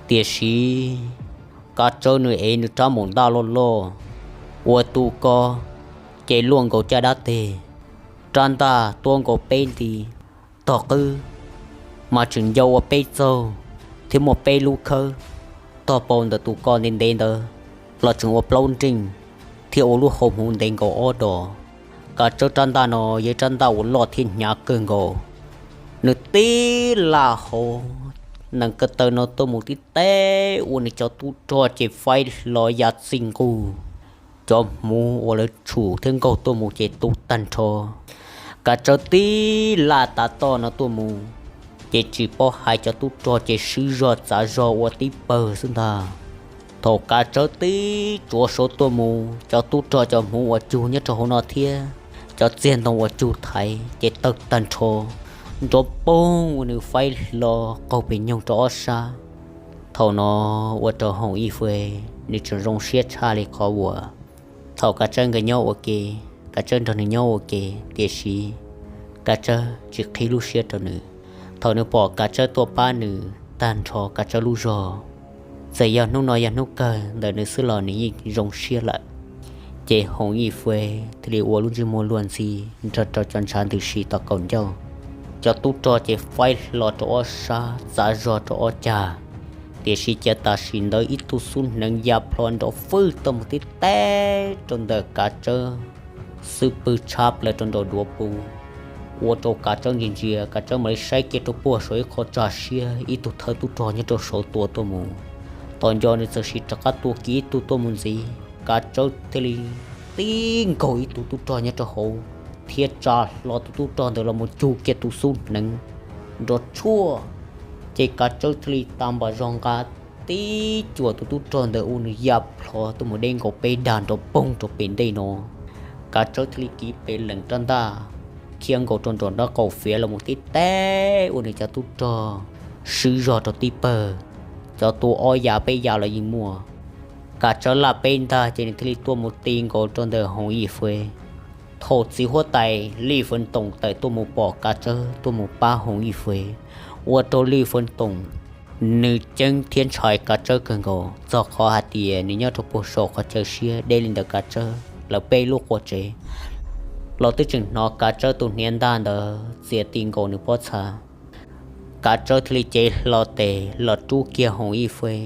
Tiam sis Kav Tsawb nws ev nws rab maum ntaj loj loj, ua tus ko ces luaj nkaus caj dab teg, rab ntaj tuab nkaus peb nti, tog qwb mas tseem ncau ua peb txaug thiab muaj peb lub khawb, tog paus ntawm tus ko ntev ntev ntawd los tseem ua plaub nreej thiab ua lub hau hmuv ntev nkaus ob dos. Kav Tsawb rab ntaj no yog ib rab ntaj uas loj thiab hnyav kawg nkaus. Nws tib laj hauv nees kaw taw no tuaj mus tib teb ua nws cov tub rog ces faib hlo ya txij nqug. Cov hmuv uas lawv tshum thiab nkaug tuaj mus ces tu tag nrho. Kav Tsawb tib laj tav toj no tuaj mus, ces tsis paub hais cov tub rog ces swb zog txav zog ua tib pawg xwb ntag. Thaum Kav Tsawb tib tsuav saud tuaj mus, cov tub rog cov hmuv uas cug nyob rau hauv no thiab cov txiag ntoo uas cug thaiv ces tawg tag nrho, nrov poog ua nws faib hlo qaug pes nyoog rau ob sab. Thaum no ua rau Hoov Ib Feb nws tseem zoo siab tshaj li qhov uas thaum Kav Tsawb nkawd nyob ua ke, Kav Tsawb nrog nws nyob ua ke, tiam sis Kav Tsawb tsis qhib lub siab rau nws. Thaum nws pom Kav Tsawb tuaj pab nws tag nrho Kav Tsawb lub zog, txawm yog hnub no yog hnub kawg ntawm nws xwb los nws yeej zoo siab lawm. Ces Hoov Ib Feb thiaj li ua lub ntsej muag luag ntxhi nrog rau cov ntshav ntws si tom kaum ncauj. Cov tub rog ces faib hlo rau ob sab txav zog rau ob cag, tiam sis cas tam sim ntawd ib tug xub hneev ya plho nrov fwj tuaj mus tib teb rau ntawm Kav Tsawb xub pwg tshab plaws rau nraum duav pus, ua rau Kav Tsawb ntsia ntsia, Kav Tsawb mam li saib kiag rau puag saum ib qho tsag siab ib tug thawj tub rog nyob rau saud tua tuaj mus. Tos nco nws txawm sim rov qab tua kiag ib tug tuaj mus ntxiv, Kav Tsawb thiaj li tib nkaug ib tug tub rog nyob rau hauv thiab tsa hlo tus tub rog ntawd los mus cug kiag tus xub hneev nrov tshuaj, ces Kav Tsawb thiaj li tau npam zog nqa tib cuam tus tub rog ntawd ua nws ya plho tuaj mus deb nkaus peb dag nrov poog rau pem ntej no. Kav Tsawb thiaj li kiv pes lees rab ntaj khiab nkaus rau nraum nraub qaum fiav los mus tib teb ua nws cov tub rog swb zog rau tib pawg. Cov tua ob ya peb ya los yeej muaj. Kav Tsawb laj peb ntag ces nws thiaj li tuaj mus ti nkaus rau ntawm Hoov Ib Feb. Thaum txiv huab tais Lij Fwv Toom tawm tuaj mus pom Kav Tsawb tuaj mus pab Hoov Ib Feb, ua rau Lij Fwv Toom nws ceeb thiab ntshai Kav Tsawb kawg nkaus txog qhov hais tias nws nyob rau puag saum qhov chaw siab deb li ntawm Kav Tsawb lawv peb lub qua tsev los twb tseem hnov Kav Tsawb tus hniav ntaj ntawd txias ti nkaus nws pob txha. Kav Tsawb thiaj li cev hlo tes los rub kiag Hoov Ib Feb.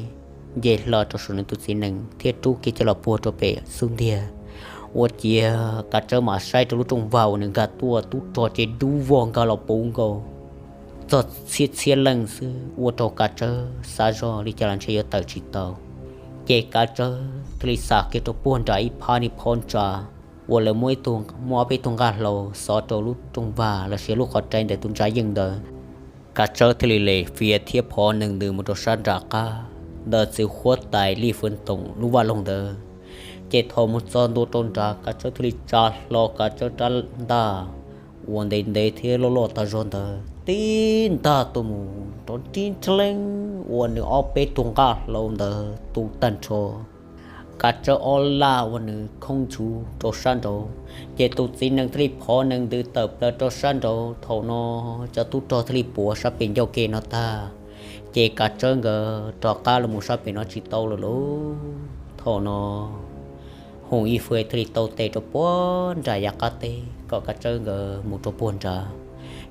nce hlo rau saum nws tus txiv nees thiab rub kiag coj los puag rau pem xub ntiag. Ua ciav Kav Tsawb mam saib rau lub rooj vag uas nws nkag tuaj, tub rog ces dub vog nkag los puv nkaus txog txhiab txhiab leej xwb, ua rau Kav Tsawb xav zoj li cas los ntshe yuav tawm tsis tau. Ces Kav Tsawb thiaj li xa kiag rau puag nram ib phab niag phab ntsa uas lawv muab ib tug, muab ob peb tug nqaj hlau xov rau lub rooj vag los sis lub qhov rai ntawm tus ntsa yeej ntawd. Kav Tsawb thiaj li lem fiav thiab phov nees ntws mus rau sab nram qab ntawm txiv huab tais Lij Fwv Toom lub vaj loog ntawd. Ces thaum mus txog ntua rau nrad, Kav Tsawb thiaj li tsa hlo Kav Tsawb rab ntaj uas ntev ntev thiab loj loj tas zog ntawd tib ntaj tuaj mus rov nrib nrleeb ua nws ob peb tug nqaj hlau ntawd tu tag nrho. Kav Tsawb ob laj ua nws khoob ntshuv rau sab nraud, ces tus txiv nees thiaj li phov nees ntws tawm plaws rau sab nraud. Thaum no cov tub rog thiaj li puav sab pem ncauj ke no tag, ces Kav Tsawb nkawd rov qab los mus sab pem no tsis tau lawm lauj. Thaum no Hoom Ib Fwj thiaj li tau tes rau puag nram yav qab teb kom Kav Tsawb nkawd mus rau puag nrad.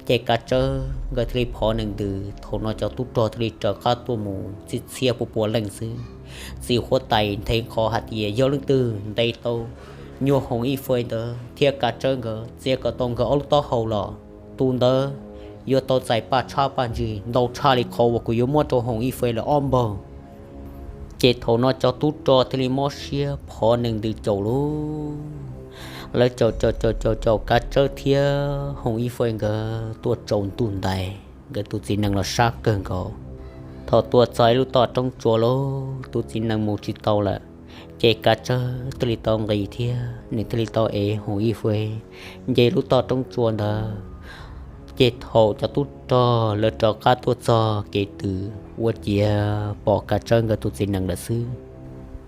Ces Kav Tsawb nkawd thiaj li phov nees ntws, thaum no cov tub rog thiaj li raws qab tuaj mus txhij txhiab pua pua leej xwb. Txiv huab tais nthe nqho hais tias yog leej twg ntes tau nyuag Hoom Ib Fwj ntawd thiab Kav Tsawb nkawd txia kom tau nkawd ob lub taub hau los, tus ntawd yuav tau txais paj tshab paj ntsig ntau tshaj li qhov uas kuv yuav muab rau Hoom Ib Fwj lawm ob npaug. Ces thaum no cov tub rog thiaj li mob siab phov nees ntws caum lauj. Lawv caum caum caum caum caum Kav Tsawb thiab Hoom Ib Fwj nkawd tuaj tsaus ntuj ntais, nkawd tus txiv nees los sab kawg nkaus. Thaum tuaj txog ib lub toj roob tsua lauj, tus txiv nees mus tsis tau lawm, ces Kav Tsawb thiaj li tau nqis thiab nws thiaj li tau ev Hoom Ib Fwj nce lub toj roob tsua ntawd. Ces thaum cov tub rog lawv rov qab tuaj txog kev twg ua ciav pom Kav Tsawb nkawd tus txiv nees lawm xwb.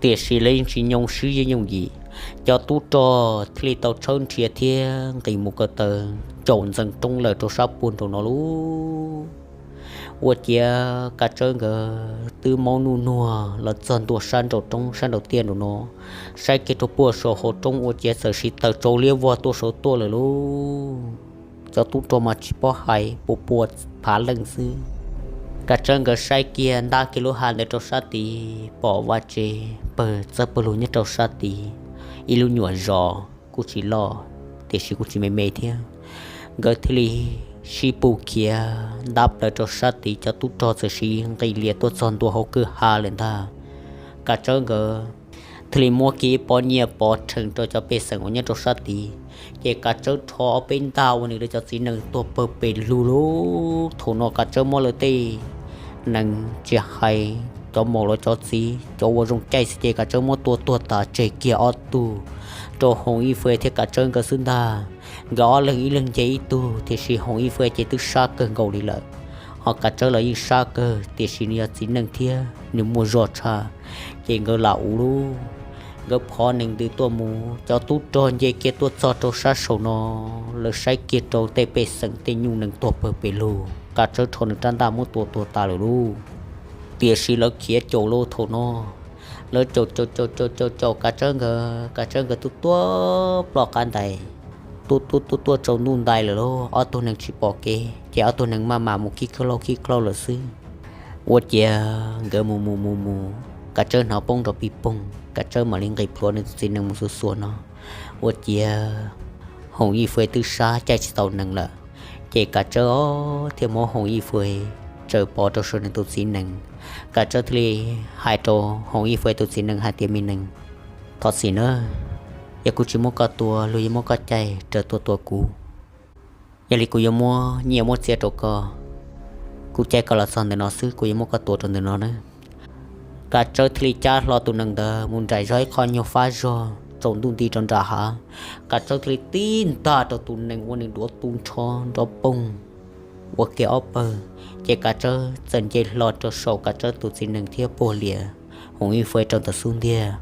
Tiam sis lawv yeej tsis nyoo swb yeej yooj yim, cov tub rog thiaj li tau tshawb nrhiav thiab nqis mus ko taw caum ntxees roob lawm rau sab puag nraum no lauj. Ua ciav Kav Tsawb nkawd twb maub nuj nuag los txog ntua sab nraum roob sab nraum tiaj nraum no, saib kiag rau puag saum hauv roob ua ciav txawm siv taws tsau liab vog tuaj saud tuaj lawm lauj. Cov tub rog mas tsis paub hais pua pua phav leej xwb. Kav Tsawb nkawd saib kiag ntab kiag lub hav ntawd rau sab tid pom vaj tse pawg txawb pawg lug nyob rau sab tid, ib lub nyuam zos kuj tsis loj tiam sis kuj tsis me me thiab. Nkawd thiaj li sib pug khiav ntab plaws rau sab tid, cov tub rog txawm siv nqis lias tuaj txog ntua hauv kwj ha lawm ntag. Kav Tsawb nkawd thiaj li muab kiag ib pob nyiaj pov rhees rau cov pej xeem uas nyob rau sab tid, ces Kav Tsawb rho ob peb ntaj ua nws lawv cov txiv nees tuag pawg pes lug lauj. Thaum no Kav Tsawb muab lawv tej nees tsis hais cov maum los cov txiv cov uas zoo caij xwb ces Kav Tsawb muab tua tuag tas tseg kiag ob tug rau Hoom Ib Fwj thiab Kav Tsawb nkawd xwb ntag. Nkawd ob leeg ib leeg nce ib tug, tiam sis Hoom Ib Fwj ces twb sab kawg nkaus li lawm, ho Kav Tsawb los yeej sab kawg tiam sis nws yog txiv neej thiab nws muaj zog tshaj, ces nkawd lam ua lauj. Nkawd phov nees ntws tuaj mus, cov tub rog nce kiag tuaj txog rau sab saum no, lawv saib kiag rau tej pej xeem tej nyuj nees tuag pawg pes lug, Kav Tsawb rho nws rab ntaj muab tua tuag tas lawm lauj. Tiam sis lawv khiav caum lauj. Thaum no lawv caum caum caum caum caum caum Kav Tsawb nkawd, Kav Tsawb nkawd twb tuaj ploj qab ntais, tuaj tuaj tuaj tuaj tsaus ntuj ntais lawm lauj. Ob tug nees tsis pom kev ces ob tug nees maj mam mus kib khaub lauj kib khaub lauj lawm xwb. Ua ciav nkawd mus mus mus mus, Kav Tsawb hnov poob nrov pij poog, Kav Tsawb mam li nqis plhuav nws tus txiv nees mus xuas xuas no. Ua ciav Hoom Ib Fwj twb sab caij tsis tau nees lawm, ces Kav Tsawb thiaj muab Hoom Ib Fwj tsaws pov rau saum nws tus txiv nees. Kav Tsawb thiaj li hais rau Hoom Ib Fwj tus txiv nees hais tias, me nees, thov txim nawb, yog kuv tsis muab koj tua, luag yuav muab koj caij raws tuaj tua kuv. Yog li kuv yuav muab nyiaj muab txiaj rau koj, kuv caij koj los txog ntawm no xwb, kuv yuav muab koj tua rau ntawm no nawb. Kav Tsawb thiaj li cab hlo tus nees ntawd mus nraim zog ib qho nyuag fab zog tsaus ntuj nti rau nram hav. Kav Tsawb thiaj li tib ntaj rau tus nees ua nws duav tu nrho nrov poog ua kiag ob pawg, ces Kav Tsawb txawm nce hlo rau saum Kav Tsawb tus txiv nees thiab puag lias Hoom Ib Fwj rau ntawm xub ntiag.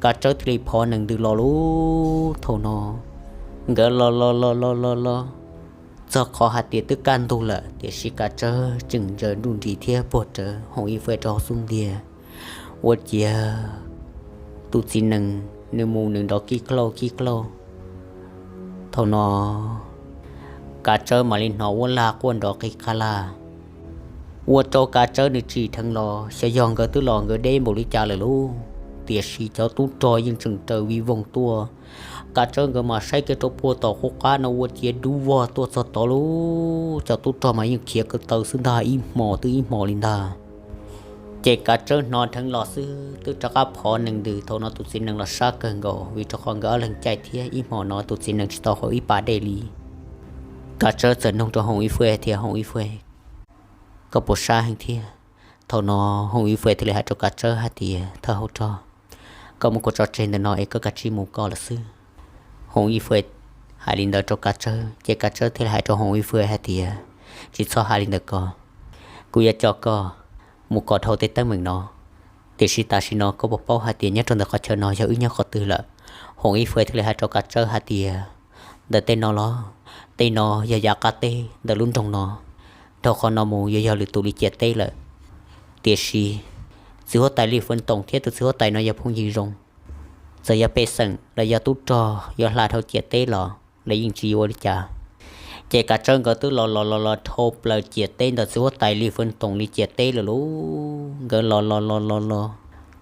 Kav Tsawb thiaj li phov nees ntws los lauj. Thaum no nkawd los los los los los los txog qhov hais tias twb kaj ntug lawm, tiam sis Kav Tsawb tseem ntsaws nruj nris thiab puag rawv Hoom Ib Fwj rau hauv xub ntiag. Ua ciav tus txiv nees nws mus nws nrov kib klauj kib klauj. Thaum no Kav Tsawb mam li hnov ua lag quaj nrov qig qag lag. ua rau Kav Tsawb nws tsim dheev los, xyov yog nkawd twb los nkawd deb npaum li cas lawm lauj. Tiam sis cov tub rog yeej tseem raws vij voog tuaj. Kav Tsawb nkawd mas saib kiag rau puag tom qub qab no ua ciav dub vog tuaj txog tod lauj. Cov tub rog mas yeej khiav ko taw xwb ntag, ib hmos twb ib hmos li ntag. Ces Kav Tsawb hnov dheev los xwb twb rov qab phov nees ntws. Thaum no tus txiv nees los sab kawg nkaus vim rau qhov nkawd ob leeg caij thiab ib hmos no tus txiv nees tsis tau haus ib pas dej li. Kav Tsawb txawm nug rau Hoom Ib Fwj tias, Hoom Ib Fwj, koj puas sab heev thiab? Thaum no Hoom Ib Fwj thiaj li hais rau Kav Tsawb hais tias, Thawj hauv rog, koj muab kuv tso tseg ntawm no es koj kav tsij mus koj lawm xwb. Hoom Ib Fwj hais li ntawd rau Kav Tsawb ces Kav Tsawb thiaj li hais rau Hoom Ib Fwj hais tias, Tsis txhob hais li ntawd ko, kuv yuav coj koj mus kom dhau tej teeb meem no. Tiam sis tam sim no koj puas paub hais tias nyob rau ntawm qhov chaw no yog wb nyob qhov twg lawm? Hoom Ib Fwj thiaj li hais rau Kav Tsawb hais tias, Ntawm tej no los, tej no yog yav qab teb ntawm lub nroog no, dhau qhov no mus yuav yog lwm tus li ciam teb lawm. Tiam sis txiv huab tais Lis Fwv Toom thiab tus txiv huab tais no yog phooj ywg zoo, txawm yog pej xeem los yog tub rog yuav hla dhau ciam teb los lawv yeej tsis yuav ua li cas. Ces Kav Tsawb nkawd twb los los los los dhau plaws ciam teb ntawm txiv huab tais Lis Fwv Toom li ciam teb lawm lauj. Nkawd los los los los los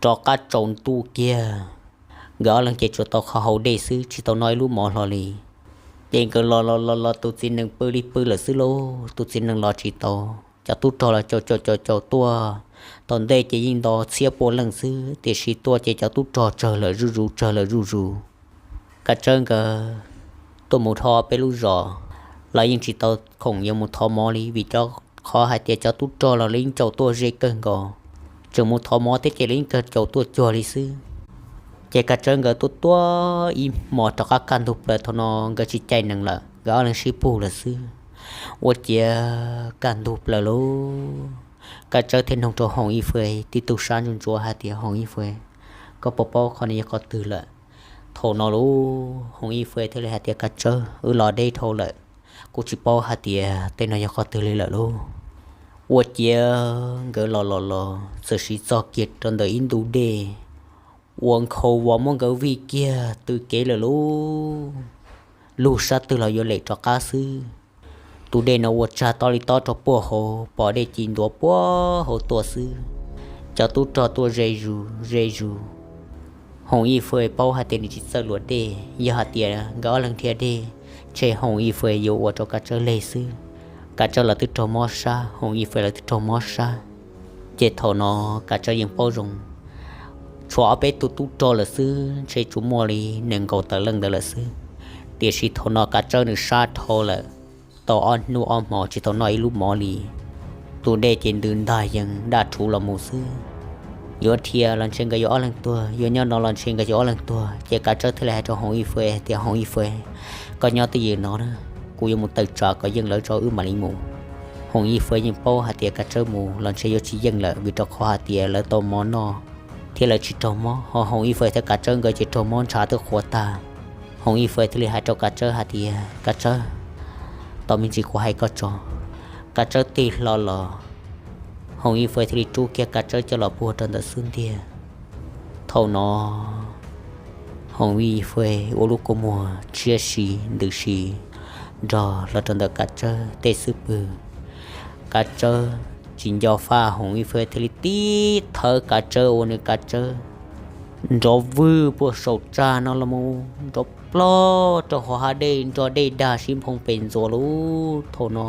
rov qab tsaus ntuj kiag, nkawd ob leeg ces tsuas tau kho haus dej xwb tsis tau noj ib lub mov hlo li. Ces nkawd los los los los tus txiv nees pw li pw lawm xwb lauj, tus txiv nees los tsis tau. Cov tub rog los caum caum caum caum tuaj, tom ntej ces yeej nto txhiab pua leej xwb tiam sis tuaj ces cov tub rog tsawg lawm zuj zus tsawg lawm zuj zus. Kav Tsawb nkawd tuaj mus dhau peb lub zos los yeej tsis tau khoom yuav mus thov mov li vim cov, qhov hais tias cov tub rog los lawv yeej caum tuaj ze kawg nkaus, tseem mus thov mov thiab ces lawv yeej caum tuaj cuag li xwb. Ces Kav Tsawb nkawd tuaj tuaj ib hmos rov qab kaj ntug plaws, thaum no nkawd tsis caij nees lawm, nkawd ob leeg sib pug lawm xwb. Ua ciav kaj ntug plaws lauj, Kav Tsawb thiaj nug rau Hoom Ib Fwj tib tug sab ntsuav ntsuav hais tias, Hoom Ib Fwj, koj puas paub qhov no yog qhov twg lawm? Thaum no lauj Hoom Ib Fwj thiaj li hais tias, Kav Tsawb, wb los deb dhau lawm, kuv tsis paub hais tias tej no yog qhov twg li lawm lauj. Ua ciav nkawd los los los txawm siv txog kiag rau ntawm ib ntu dej uas nkhaus vos muab nkawd vij kiag tw kev lawm lauj. Lug sab twg los yuav lem rov qab xwb. Tus dej no ua tsag tob li tob rau puag hauv, pom dej ci ntuav puag hauv tuaj xwb. Cov tub rog tuaj ze zus ze zus. Hoom Ib Fwj paub hais tias nws tsis txawj luam dej, yog hais tias nkawd ob leeg dhia dej, ntshe Hoom Ib Fwj yuav ua rau Kav Tsawb leg xwb. Kav Tsawb los twb raug mob sab, Hoom Ib Fwj los twb raug mob sab. Ces thaum no Kav Tsawb yeej paub zoo, tshuav ob peb tug tub rog lawm xwb, ntshe tsuas muaj li nees nkaum tawm leej ntawd lawm xwb. Tiam sis thaum no Kav Tsawb nws sab dhau lawm, tau ob hnub ob hmo tsis tau noj ib lub mov li. Tus dej ces ntws ntag yees daj rhuv los mus xwb. Yuav dhia los ntshe nkawd yuav ob leeg tuag, yuav nyob no los ntshe nkawd yuav ob leeg tuag. Ces Kav Tsawb thiaj li hais rau Hoom Ib Fwj tias, Hoom Ib Fwj, koj nyob twj ywm no na, kuv yuav mus tawm tsam kom yeej lawv tso wb mam li mus. Hoom Ib Fwj yeej paub hais tias Kav Tsawb mus los ntshe yuav tsis yeej lawm vim rau qhov hais tias lawv tau mov noj thiab lawv tsis raug mob, ho Hoom Ib Fwj thiab Kav Tsawb nkawd ces raug mob ntshav twb qhuav tag. Hoom Ib Fwj thiaj li hais rau Kav Tsawb hais tias, Kav Tsawb, tos me ntsis kuv hais koj tso. Kav Tsawb tig hlo los, Hoom Ib Fwj thiaj li rub kiag Kav Tsawb coj los puag rau ntawm xub ntiag. Thaum no Hoom Ib Fwj ua lub kua muag tshiab si ntws si nrog los rau ntawm Kav Tsawb tej xub pwg. Kav Tsawb tsis nco faj, Hoom Ib Fwj thiaj li tib thawb Kav Tsawb ua nws Kav Tsawb nrov vwg puag saum tsag no los mus nrov plog rau hauv hav dej nrog dej dag sib nphoo pes ntxuav lub. Thaum no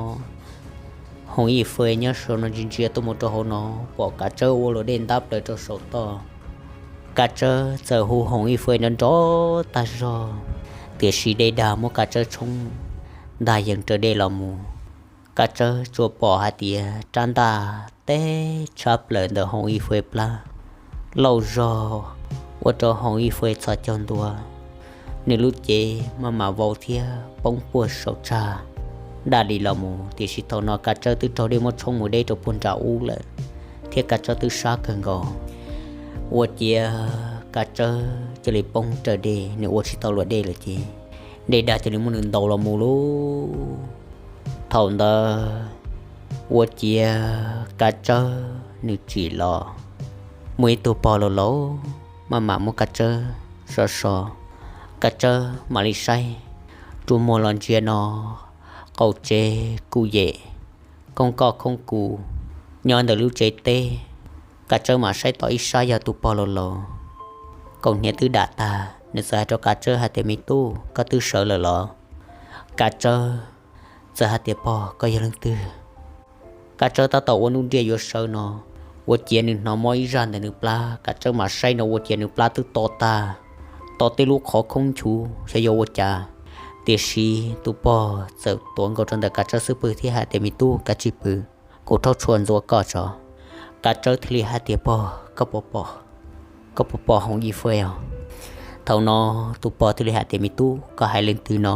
Hoom Ib Fwj nyob saum no ntsia ntsia tuaj mus rau hauv no pom Kav Tsawb ua luam dej ntab plaws rau saum toj. Kav Tsawb txawm hu Hoom Ib Fwj nrov nrov tag zog, tiam sis dej dag muab Kav Tsawb tshoob ntag yees raws dej los mus. Kav Tsawb tsuas pom hais tias rab ntaj teb tshab plaws ntawm Hoom Ib Fwj plab lauj zog, ua rau Hoom Ib Fwj txhos caug ntua, nws lub cev maj mam vau thiab poob puag saum tsag daj li los mus. Tiam sis thaum no Kav Tsawb twb raug dej muab tshoob mus deb rau puag nram ub lawm, thiab Kav Tsawb twb sab kawg nkaus. Ua ciav Kav Tsawb cia li poob raws dej, nws ua tsis tau luam dej lawm ces dej dag cia li muab nws ntaus los mus lauj. Thaum ntawd ua ciav Kav Tsawb nws tsim los, muaj ib tug pog laus laus maj mam muab Kav Tsawb so so. Kav Tsawb mam li saib rua muag los ntsia no, qaum tsev kuj yem, khoob koj khoob kuv, Nyob ntawm lub tsev teb, Kav Tsawb mam saib tom ib sab yog tus pog laus laus, kaus hniav twb dam tag, nws txawm hais rau Kav Tsawb hais tias, Me tub, koj twb sawv lawm los? Kav Tsawb txawm hais tias, Pog, koj yog leej twg? Kav Tsawb tab tom ua nuj nriaj yuav sawv no, ua ciav nws hnov mob ib zaj ntawm nws plab. Kav Tsawb mam saib no ua ciav nws plab twb to tag, to tej lub qhov khoob nchuv xyov yuav ua cas. Tiam sis tus pog txawm tuav nkaus rau ntawm Kav Tsawb xub pwg thiab hais tias, Me tub, kav tsij pw, kuv rhaub tshua ntxuav koj tso. Kav Tsawb thiaj li hais tias, Pog, koj puas pom, koj puas pom Hoom Ib Fwj os? Thaum no tus pog thiaj li hais tias, Me tub, koj hais leej twg no?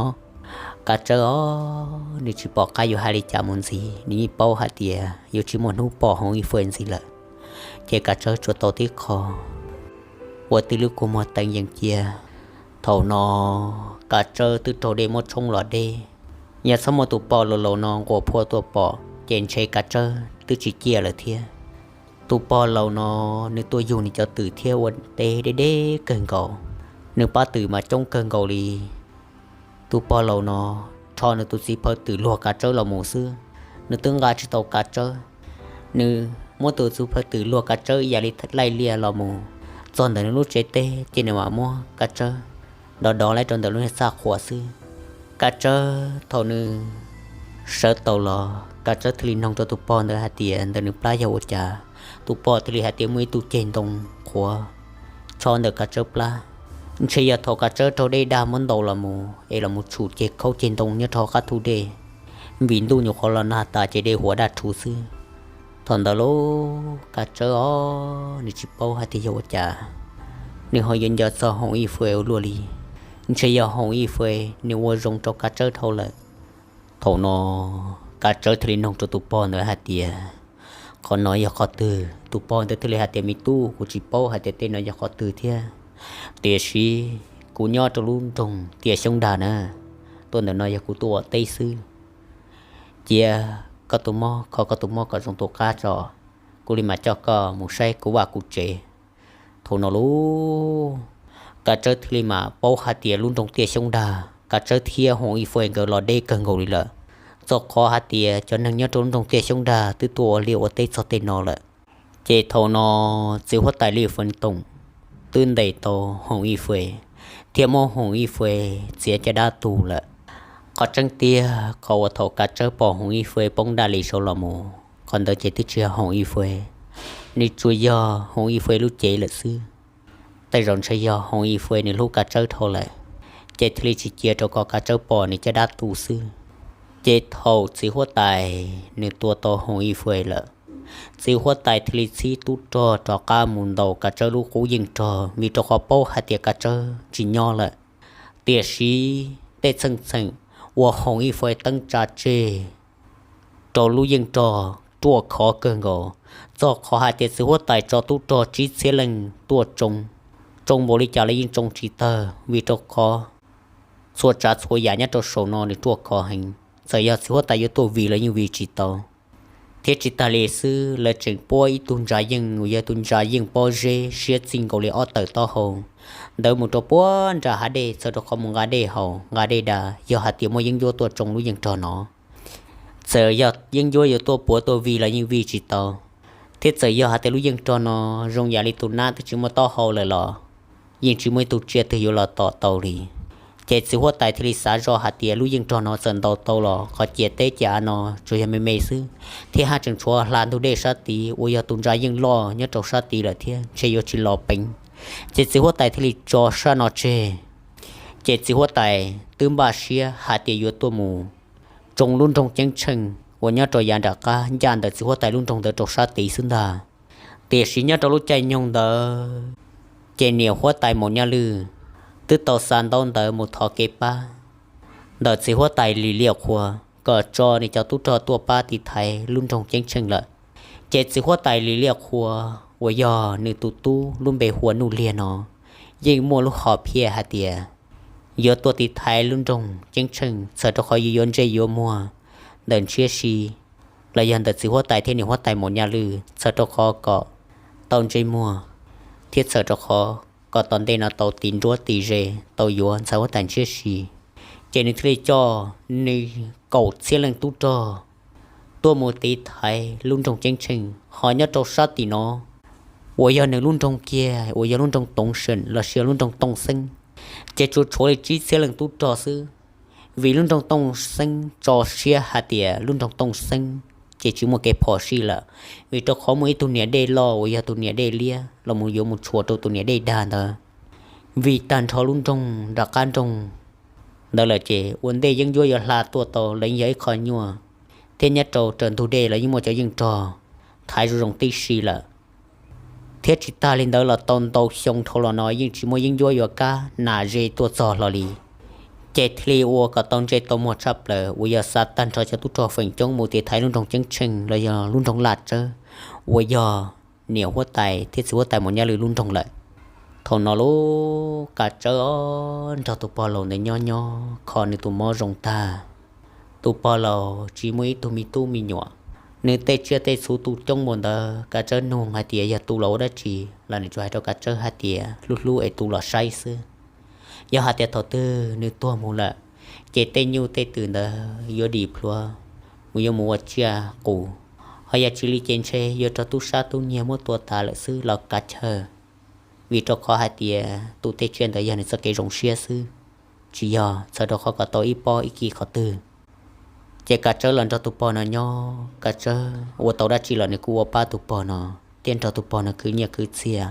Kav Tsawb os, nws tsis pom qab yuav hais li cas mus ntxiv, nws yeej paub hais tias yuav tsis muaj hnub pom Hoom Ib Fwj ntxiv lawm. Ces Kav Tsawb tsuas tau tib qho ua tib lub kua muag teev yees cia. Thaum no Kav Tsawb twb raug dej muab tshoob los deb, yog txhob muaj tus pog laus laus no nquas phua tuaj pom ces ntshe Kav Tsawb twb tsis ciaj lawm thiab. Tus pog laus no nws tuaj yug nws cov twm thiab ua teb deb deb kawg nkaus, nws pab twm mas coob kawg nkaus li. Tus pog laus no rho nws tus txiv phaw twm luag Kav Tsawb los mus xwb, nws twb nqa tsis tau Kav Tsawb. Nws muab tus txiv phaw twm luag Kav Tsawb ib yam li laij liaj los mus txog ntawm nws lub tsev teb ces nws mam muab Kav Tsawb dov dov lawm rau ntawm lub niag txaj qhua xwb. Kav Tsawb thaum nws sawv tau los, Kav Tsawb thiaj li noog rau tus pog ntawd hais tias ntawm nws plab yog ua cas. Tus pog thiaj li hais tias muaj ib tug ceg ntoo qhuav tsho ntawm Kav Tsawb plab. Ntshe yog thaum Kav Tsawb raug dej dag muab ntaus los mus es los mus tshum ceg khaub ceg ntoo nyob rau hauv qab thu dej, vim ntuj nyuam qhuav los nag tas ces dej huam daj rhuv xwb. Thaum ntawd lub Kav Tsawb os, nws tsis paub hais tias yog ua cas nws ho yuav nco txog Hoom Ib Fwj ua luaj li. Ntshe yog Hoom Ib Fwj nws ua zoo rau Kav Tsawb dhau lawm. Thaum no Kav Tsawb thiaj li noog rau tus pog ntawd hais tias, Qhov no yog qhov twg? Tus pog ntawd thiaj li hais tias, Me tub, kuv tsis paub hais tias tej no yog qhov twg thiab, tiam sis kuv nyob rau lub nroog Tiaj Xyoob Dag na, tuaj ntawm no yog kuv tuaj ua teb xwb. Cia koj tus mob kho koj tus mob kom zoo tus qab tso, kuv li mam coj koj mus saib kuv vaj kuv tsev. Thaum no lub Kav Tsawb thiaj li mam paub hais tias lub nroog Tiaj Xyoob Dag Kav Tsawb thiab Hoom Ib Fwj nkawd los deb kawg nkaus li lawm, txog qhov hais tias cov neeg nyob rau lub nroog Tiaj Xyoob Dag twb tuaj ua liaj ua teb txog tej no lawm. Ces thaum no txiv huab tais Li Feev Toom twb ntes tau Hoom Ib Fwj thiab muab Hoom Ib Fwj txiav caj dab tu lawm. Qhov tseeb tiag qhov uas thaum Kav Tsawb pom Hoom Ib Fwj poob daj li saud los mus, qhov ntawd ces twb tsis yog Hoom Ib Fwj, nws tsuas yog Hoom Ib Fwj lub cev lawm xwb. Tej zaum ntshe yog Hoom Ib Fwj nws hlub Kav Tsawb dhau lawm, ces thiaj li tsis cia rau kom Kav Tsawb pom nws caj dab tu xwb. Ces thaum txiv huab tais nws tua tau Hoom Ib Fwj lawm, txiv huab tais thiaj li txhib tub rog rov qab mus ntaus Kav Tsawb lub qub yeej rog, vim rau qhov paub hais tias Kav Tsawb tsis nyob lawm. Tiam sis tej txheej txheem uas Hoom Ib Fwj teeb tsa tseg rau lub yeej rog ruaj khov kawg nkaus, txog qhov hais tias txiv huab tais tso tub rog tsib txhiab leej tuaj tsoo, tsoo npaum li cas los yeej tsoo tsis tawg, vim rau qhov txhua tsav txhua yam nyob rau saum no nws ruaj khov heev, txawm yog txiv huab tais yuav tuaj vij los yeej vij tsis tau. Thiab tsis tas li xwb, lawv tseem puab ib tug ntsa yeej uas yog tus ntsa yeej pob zeb siab txij nkaus li ob tawm taub hau ntawd mus rau puag nram hav dej, txhawm rau qhov mus nqa dej haus nqa dej da, yog hais tias muaj yeeb ncuab tuaj tsoo lub yeej rog no, txawm yog yeeb ncuab yuav tuaj puav tuaj vij los yeej vij tsis tau. Thiab txawm yog hais tias lub yeej rog no zoo yam li tus nab twb tsis muaj taub hau lawm los yeej tsis muaj ib tug tsiaj twg yuav los tom tau li. Ces txiv huab tais thiaj li xav zoj hais tias lub yeej rog no txawm ntaus tau los qhov ciav teb ciav av no tsuas yog me me xwb, thiab haj tseem tshuav hla ntug dej sab tid uas yog tus ntsa yeej loj nyob rau sab tid lawm thiab ntshe yuav tsis los peev. Ces txiv huab tais thiaj li tso sab no tseg. Ces txiv huab tais twb npaj siab hais tias yuav tuaj mus tsoo lub nroog Ceeb Tsheej uas nyob rau yav nram qab ncaj ntawm txiv huab tais lub nroog ntawd rau sab tid xwb ntag. Tiam sis nyob rau lub caij nyoog ntawd, ces niam huab tais Maum Nyaj Lwj twb tau xa ntaub ntawv mus thov kev pab ntawm txiv huab tais Lis Liaj Qhua kom tso nws cov tub rog tuaj pab tiv thaiv lub nroog Ceeb Tsheej lawm. Ces txiv huab tais Lis Liaj Qhua uas yog nws tus tub lub npe hu ua Nuj Liag no yeej muaj lub hom phiaj hais tias yuav tuaj tiv thaiv lub nroog Ceeb Tsheej, txhawm rau qhov yuav yuav ntsej yuav muag ntawm Ntshiab Si los yog ntawm txiv huab tais thiab niam huab tais Maum Nyaj Lwj, txhawm rau qhov kom tau ntsej muag, thiab txhawm rau qhov kom tom ntej no tau tiv nruab tiv ze tau yuav ntxhais huab tais Ntshiab Si. Ces nws thiaj li coj nws kaum txhiab leej tub rog tuaj mus tiv thaiv lub nroog Ceeb Tsheej. Ho nyob rau sab tim no uas yog nws lub nroog kiag uas yog lub nroog Toov Seem los sis lub nroog Tooj Xeeb, ces tsuas tshuav li tsib txhiab leej tub rog xwb. Vim lub nroog Tooj Xeeb tso siab hais tias lub nroog Tooj Xeeb ces tsis muaj kev phom sij lawm, vim rau qhov muaj ib tug niam dej loj uas yog tus niam dej liab los mus yuav mus tshuam rau tus niam dej dag ntawd. Vim tag nrho lub nroog nram qab nroog ntawd lawm ces ua ntej yeeb ncuab yuav hla tuaj tau los yeej yog ib qho nyuaj, thiab nyob rau raws ntug dej los yeej muaj cov yeej rog thaiv zoo zoo tib si lawm. Thiab tsis tag li ntawd los tau ntau xyoo dhau los no yeej tsis muaj yeeb ncuab yuav kab nas ze tuaj txog hlo li. Ces thiaj li ua kom tau ntsej tau muag tshaj plaws uas yog xa tag nrho cov tub rog feem coob mus tiv thaiv lub nroog Ceeb Tsheej los yog lub nroog Laj Tsawb uas yog niam huab tais thiab txiv huab tais Mus Nyab Lwm lub nroog lawm. Thaum no lub Kav Tsawb os nrog tus pog laus ntawd nyob nyob kho nws tus mob zoo tag. Tus pog laus tsis muaj ib tug me tub me nyuam, nws tej tsiaj tej txhu tu coob npaum ntawd Kav Tsawb nug hais tias yog tu los ua dab tsi los nws tsuas hais rau Kav Tsawb hais tias hlub hlub es tu los saib xwb. Yog hais tias thaum twg nws tuag mus lawm, ces tej nyuj tej twm ntawd yuav dim plhuav, mus yuav mus ua tsiaj qus. Ho yog tsis li ces ntshe yuav raug tub sab tub nyiag muab tua tas lawm xwb los kav chaw, vim rau qhov hais tias tu tej tsiaj ntawd yog nws txoj kev zoo siab xwb, tsis yog txhawm rau qhov kom tau ib pob ib ki qhov twg. Ces Kav Tsawb los nrog tus pog no nyob, Kav Tsawb ua tau dab tsi los nws kuj ua pab tus pog no, thiab nrog tus pog no khwv nyiaj khwv txiaj.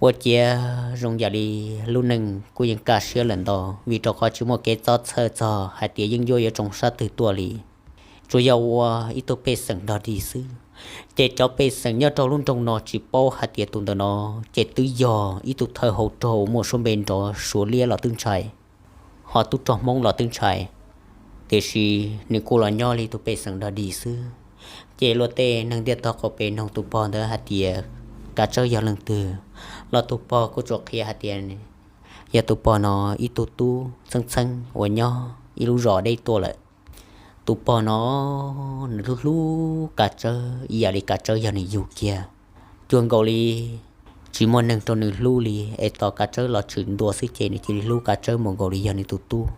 Ua ciav zoo yam li lub neej kuj yeej kaj siab lawm ntau, vim rau qhov tsis muaj kev txob txhawj txog hais tias yeeb ncuab yuav tsoo sab twg tuaj li. Tsuas yog ua ib tug pej xeem dog dig xwb, ces cov pej xeem nyob rau lub nroog no tsis paub hais tias tus ntawm no ces twb yog ib tug thawj hau rog uas muaj suab npe nrov Suav liab los twb ntshai, ho tub rog Hmoob los twb ntshai, tiam sis nws kuj los nyob li tus pej xeem dog dig xwb. Ces luag tej neeg ntiaj tog qaum pem nug tus pog ntawd hais tias Kav Tsawb yog leej twg, los tus pog kuj tsuas qhia hais tias yog tus pog no ib tug tub txheeb txheeb uas nyob ib lub zos deb tuaj lawm. Tus pog no nws hlub hlub Kav Tsawb ib yam li Kav Tsawb yog nws yug kiag, cuag nkaus li tsis muaj neeg rau nws hlub li, es tos Kav Tsawb los tshwm ntua xwb ces nws cia li hlub Kav Tsawb mus nkaus li yog nws tus tub.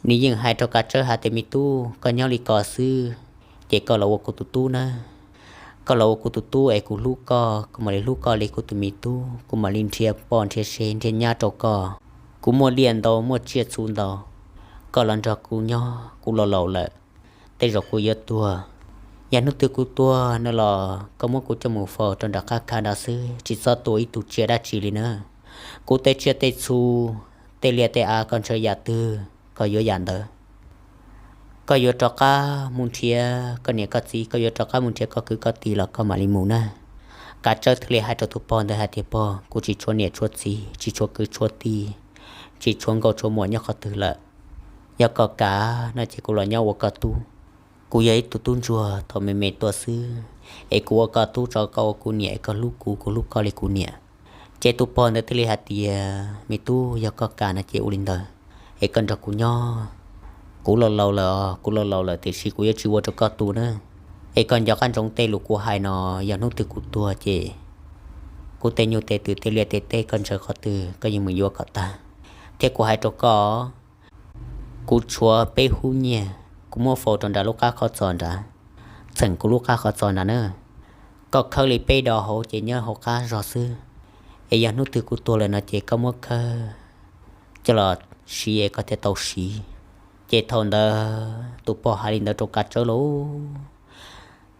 Nws yeej hais rau Kav Tsawb hais tias me tub, koj nyob li ko xwb, ces koj los ua kuv tus tub nawb. Koj los ua kuv tus tub es kuv hlub koj, kuv mam li hlub koj li kuv tus me tub, kuv mam li nrhiav poj nrhiav sev nrhiav nyab rau koj. Kuv muaj liaj ntau muaj tsiaj txhu ntau, koj los nrog kuv nyob, kuv laus laus lawm, tej zaum kuv yuav tuag. Yog hnub twg kuv tuag no los koj muab kuv coj mus faus rau nram qab khav nrad xwb, tsis txhob tua ib tug tsiaj dab tsi li na. Kuv tej tsiaj tej txhu, tej liaj tej av koj ntshaw yam twg koj yuav yam ntawd. Koj yuav rov qab mus nrhiav koj niam koj txiv, koj yuav rov qab mus nrhiav koj kwv koj tij los koj mam li mus na. Kav Tsawb thiaj li hais rau tus pog ntawd hais tias pog, kuv tsis tshuav niam tshuav txiv, tsis tshuav kwv tshuav tij, tsis tshuav nkauj tshuav muam nyob qhov twg lawm. Yog koj kam no ces kuv los nyob ua koj tub. Kuv yog ib tug tub ntsuag thaum me me tuaj xwb, es kuv ua koj tub tso koj ua kuv niam es koj hlub kuv, kuv hlub koj li kuv niam. Ces tus pog ntawd thiaj li hais tias me tub, yog koj kam no ces ua li ntawd, es koj nrog kuv nyob. Kuv laus laus lawm, kuv laus laus lawm tiam sis kuv yuav tsis ua rau koj tu na. Es koj nco qab ntsoov tej lus kuv hais no, yog hnub twg kuv tuag ces kuv tej nyuj tej twm tej liaj tej teb koj ntshaw qhov twg koj yeej mus yuav kom tag. Thiab kuv hais rau koj, kuv tshuav peb hub nyiaj, kuv muab faus rau nram lub qab qhov txos nrad, txheem kuv lub qab qhov txos nrad na. Koj khawb li peb dos hauv ces nyob hauv qab zog xwb. Es yog hnub twg kuv tuag lawm no ces koj muab khawb coj los siv es koj thiaj tau siv. Ces thaum ntawd tus pog hais li ntawd rau Kav Tsawb lauj,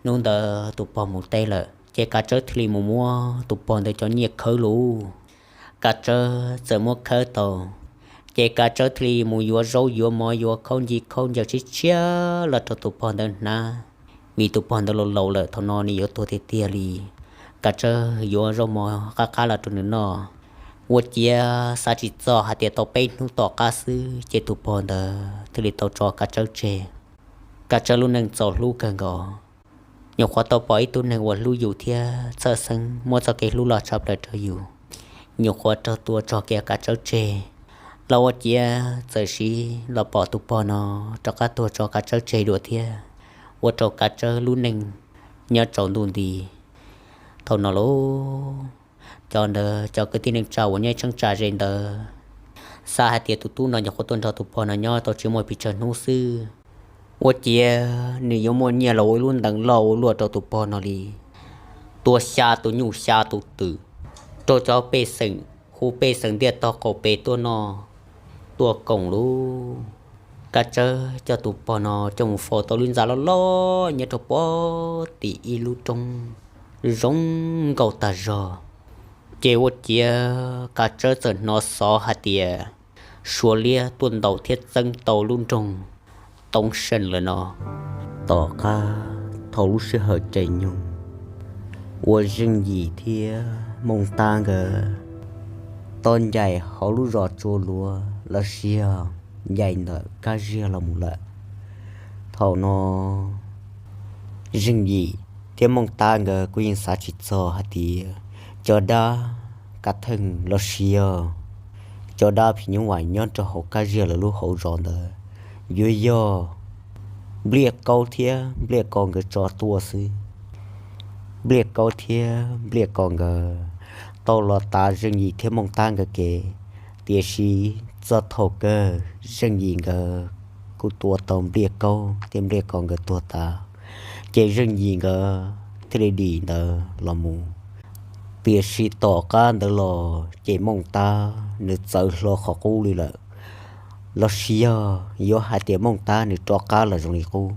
hnub ntawd tus pog mus teb lawm ces Kav Tsawb thiaj li mus muab tus pog ntawd cov nyiaj khawb lauj. Kav Tsawb txawm muab khawb tau, ces Kav Tsawb thiaj li mus yuav zaub yuav mov yuav khaub nci khaub ncaws tshiab tshiab los rau tus pog ntawd hnav. Vim tus pog ntawd laus laus lawm, thaum no nws yuav tuag tiag tiag li. Kav Tsawb yuav zaub mov qab qab los rau nws noj. Ua ciav xav tsis txog hais tias tau peb hnub tom qab xwb ces tus pog ntawd thiaj li tau tso Kav Tsawb tseg. Kav Tsawb lub neej txaus hlub kawg nkaus. Nyuam qhuav tau pom ib tug neeg uas hlub yus thiab txhawj xeeb muab txoj kev hlub loj tshaj plaws rau yus, nyuam qhuav raug tua tso kiag Kav Tsawb tseg. Los ua ciav txawm siv los pom tus pog no rov qab tuag tso Kav Tsawb tseg dua thiab, ua rau Kav Tsawb lub neej nyob tsaus ntuj nti. Thaum no lauj, cov ntawd cov kwv tij neej tsa uas nyob ib cheeb tsam ze ntawd xav hais tias tus tub no nyuam qhuav tuaj nrog tus pog no nyob tau tsis muaj pes tsawg hnub xwb, Ua ciav nws yuav muaj nyiaj los ua ib lub ntees loj ua luaj rau tus pog no li. Tua xya tus nyuj xya tus twm, rau cov pej xeem hu pej xeem ntiaj tog qaum pem tuaj noj tuaj koom lub. Kav tsawb coj tus pog no coj mus faus tau lub ntxa loj loj nyob rau puag tim ib lub roob zoo nkauj tag zog. Ces ua ciav Kav Tsawb txawm hnov xov hais tias Suav liab tuaj ntaus thiab txeeb tau lub nroog Toob Seej lawm no. Tom qab thaum lub sij hawm tseem nyoog uas Zeej Yim thiab Mooj Tab nkawd tau ncaim hauv lub zos Tsua Luav los sis yog ncaim ntawm Kab Ziag los mus lawm, thaum no Zeej Yim thiab Mooj Tab nkawd kuj yeej xav tsis txog hais tias cov dab kav theej los sis yog cov dab phim nyuj vais nyob rau hauv Kab Ziag lawv lub hauv zos ntawd yuav yog Npliaj Kaub thiab Npliaj Ko nkawd tso tuaj xwb. Npliaj Kaub thiab Npliaj Ko nkawd tau los tav Zeej Yim thiab Mooj Tab nkawd kev, tiam sis txog thaum kawg Zeej Yim nkawd kuj tua tau Npliaj Kaub thiab Npliaj Ko nkawd tuag tas, ces Zeej Yim nkawd thiaj li dim ntawd los mus. Tiam sis tom qab ntawd los ces Mooj Tab nws txawv hlo qhov qub li lawm, los sis yog yuav hais tias Mooj Tab nws rov qab los zoo li qub.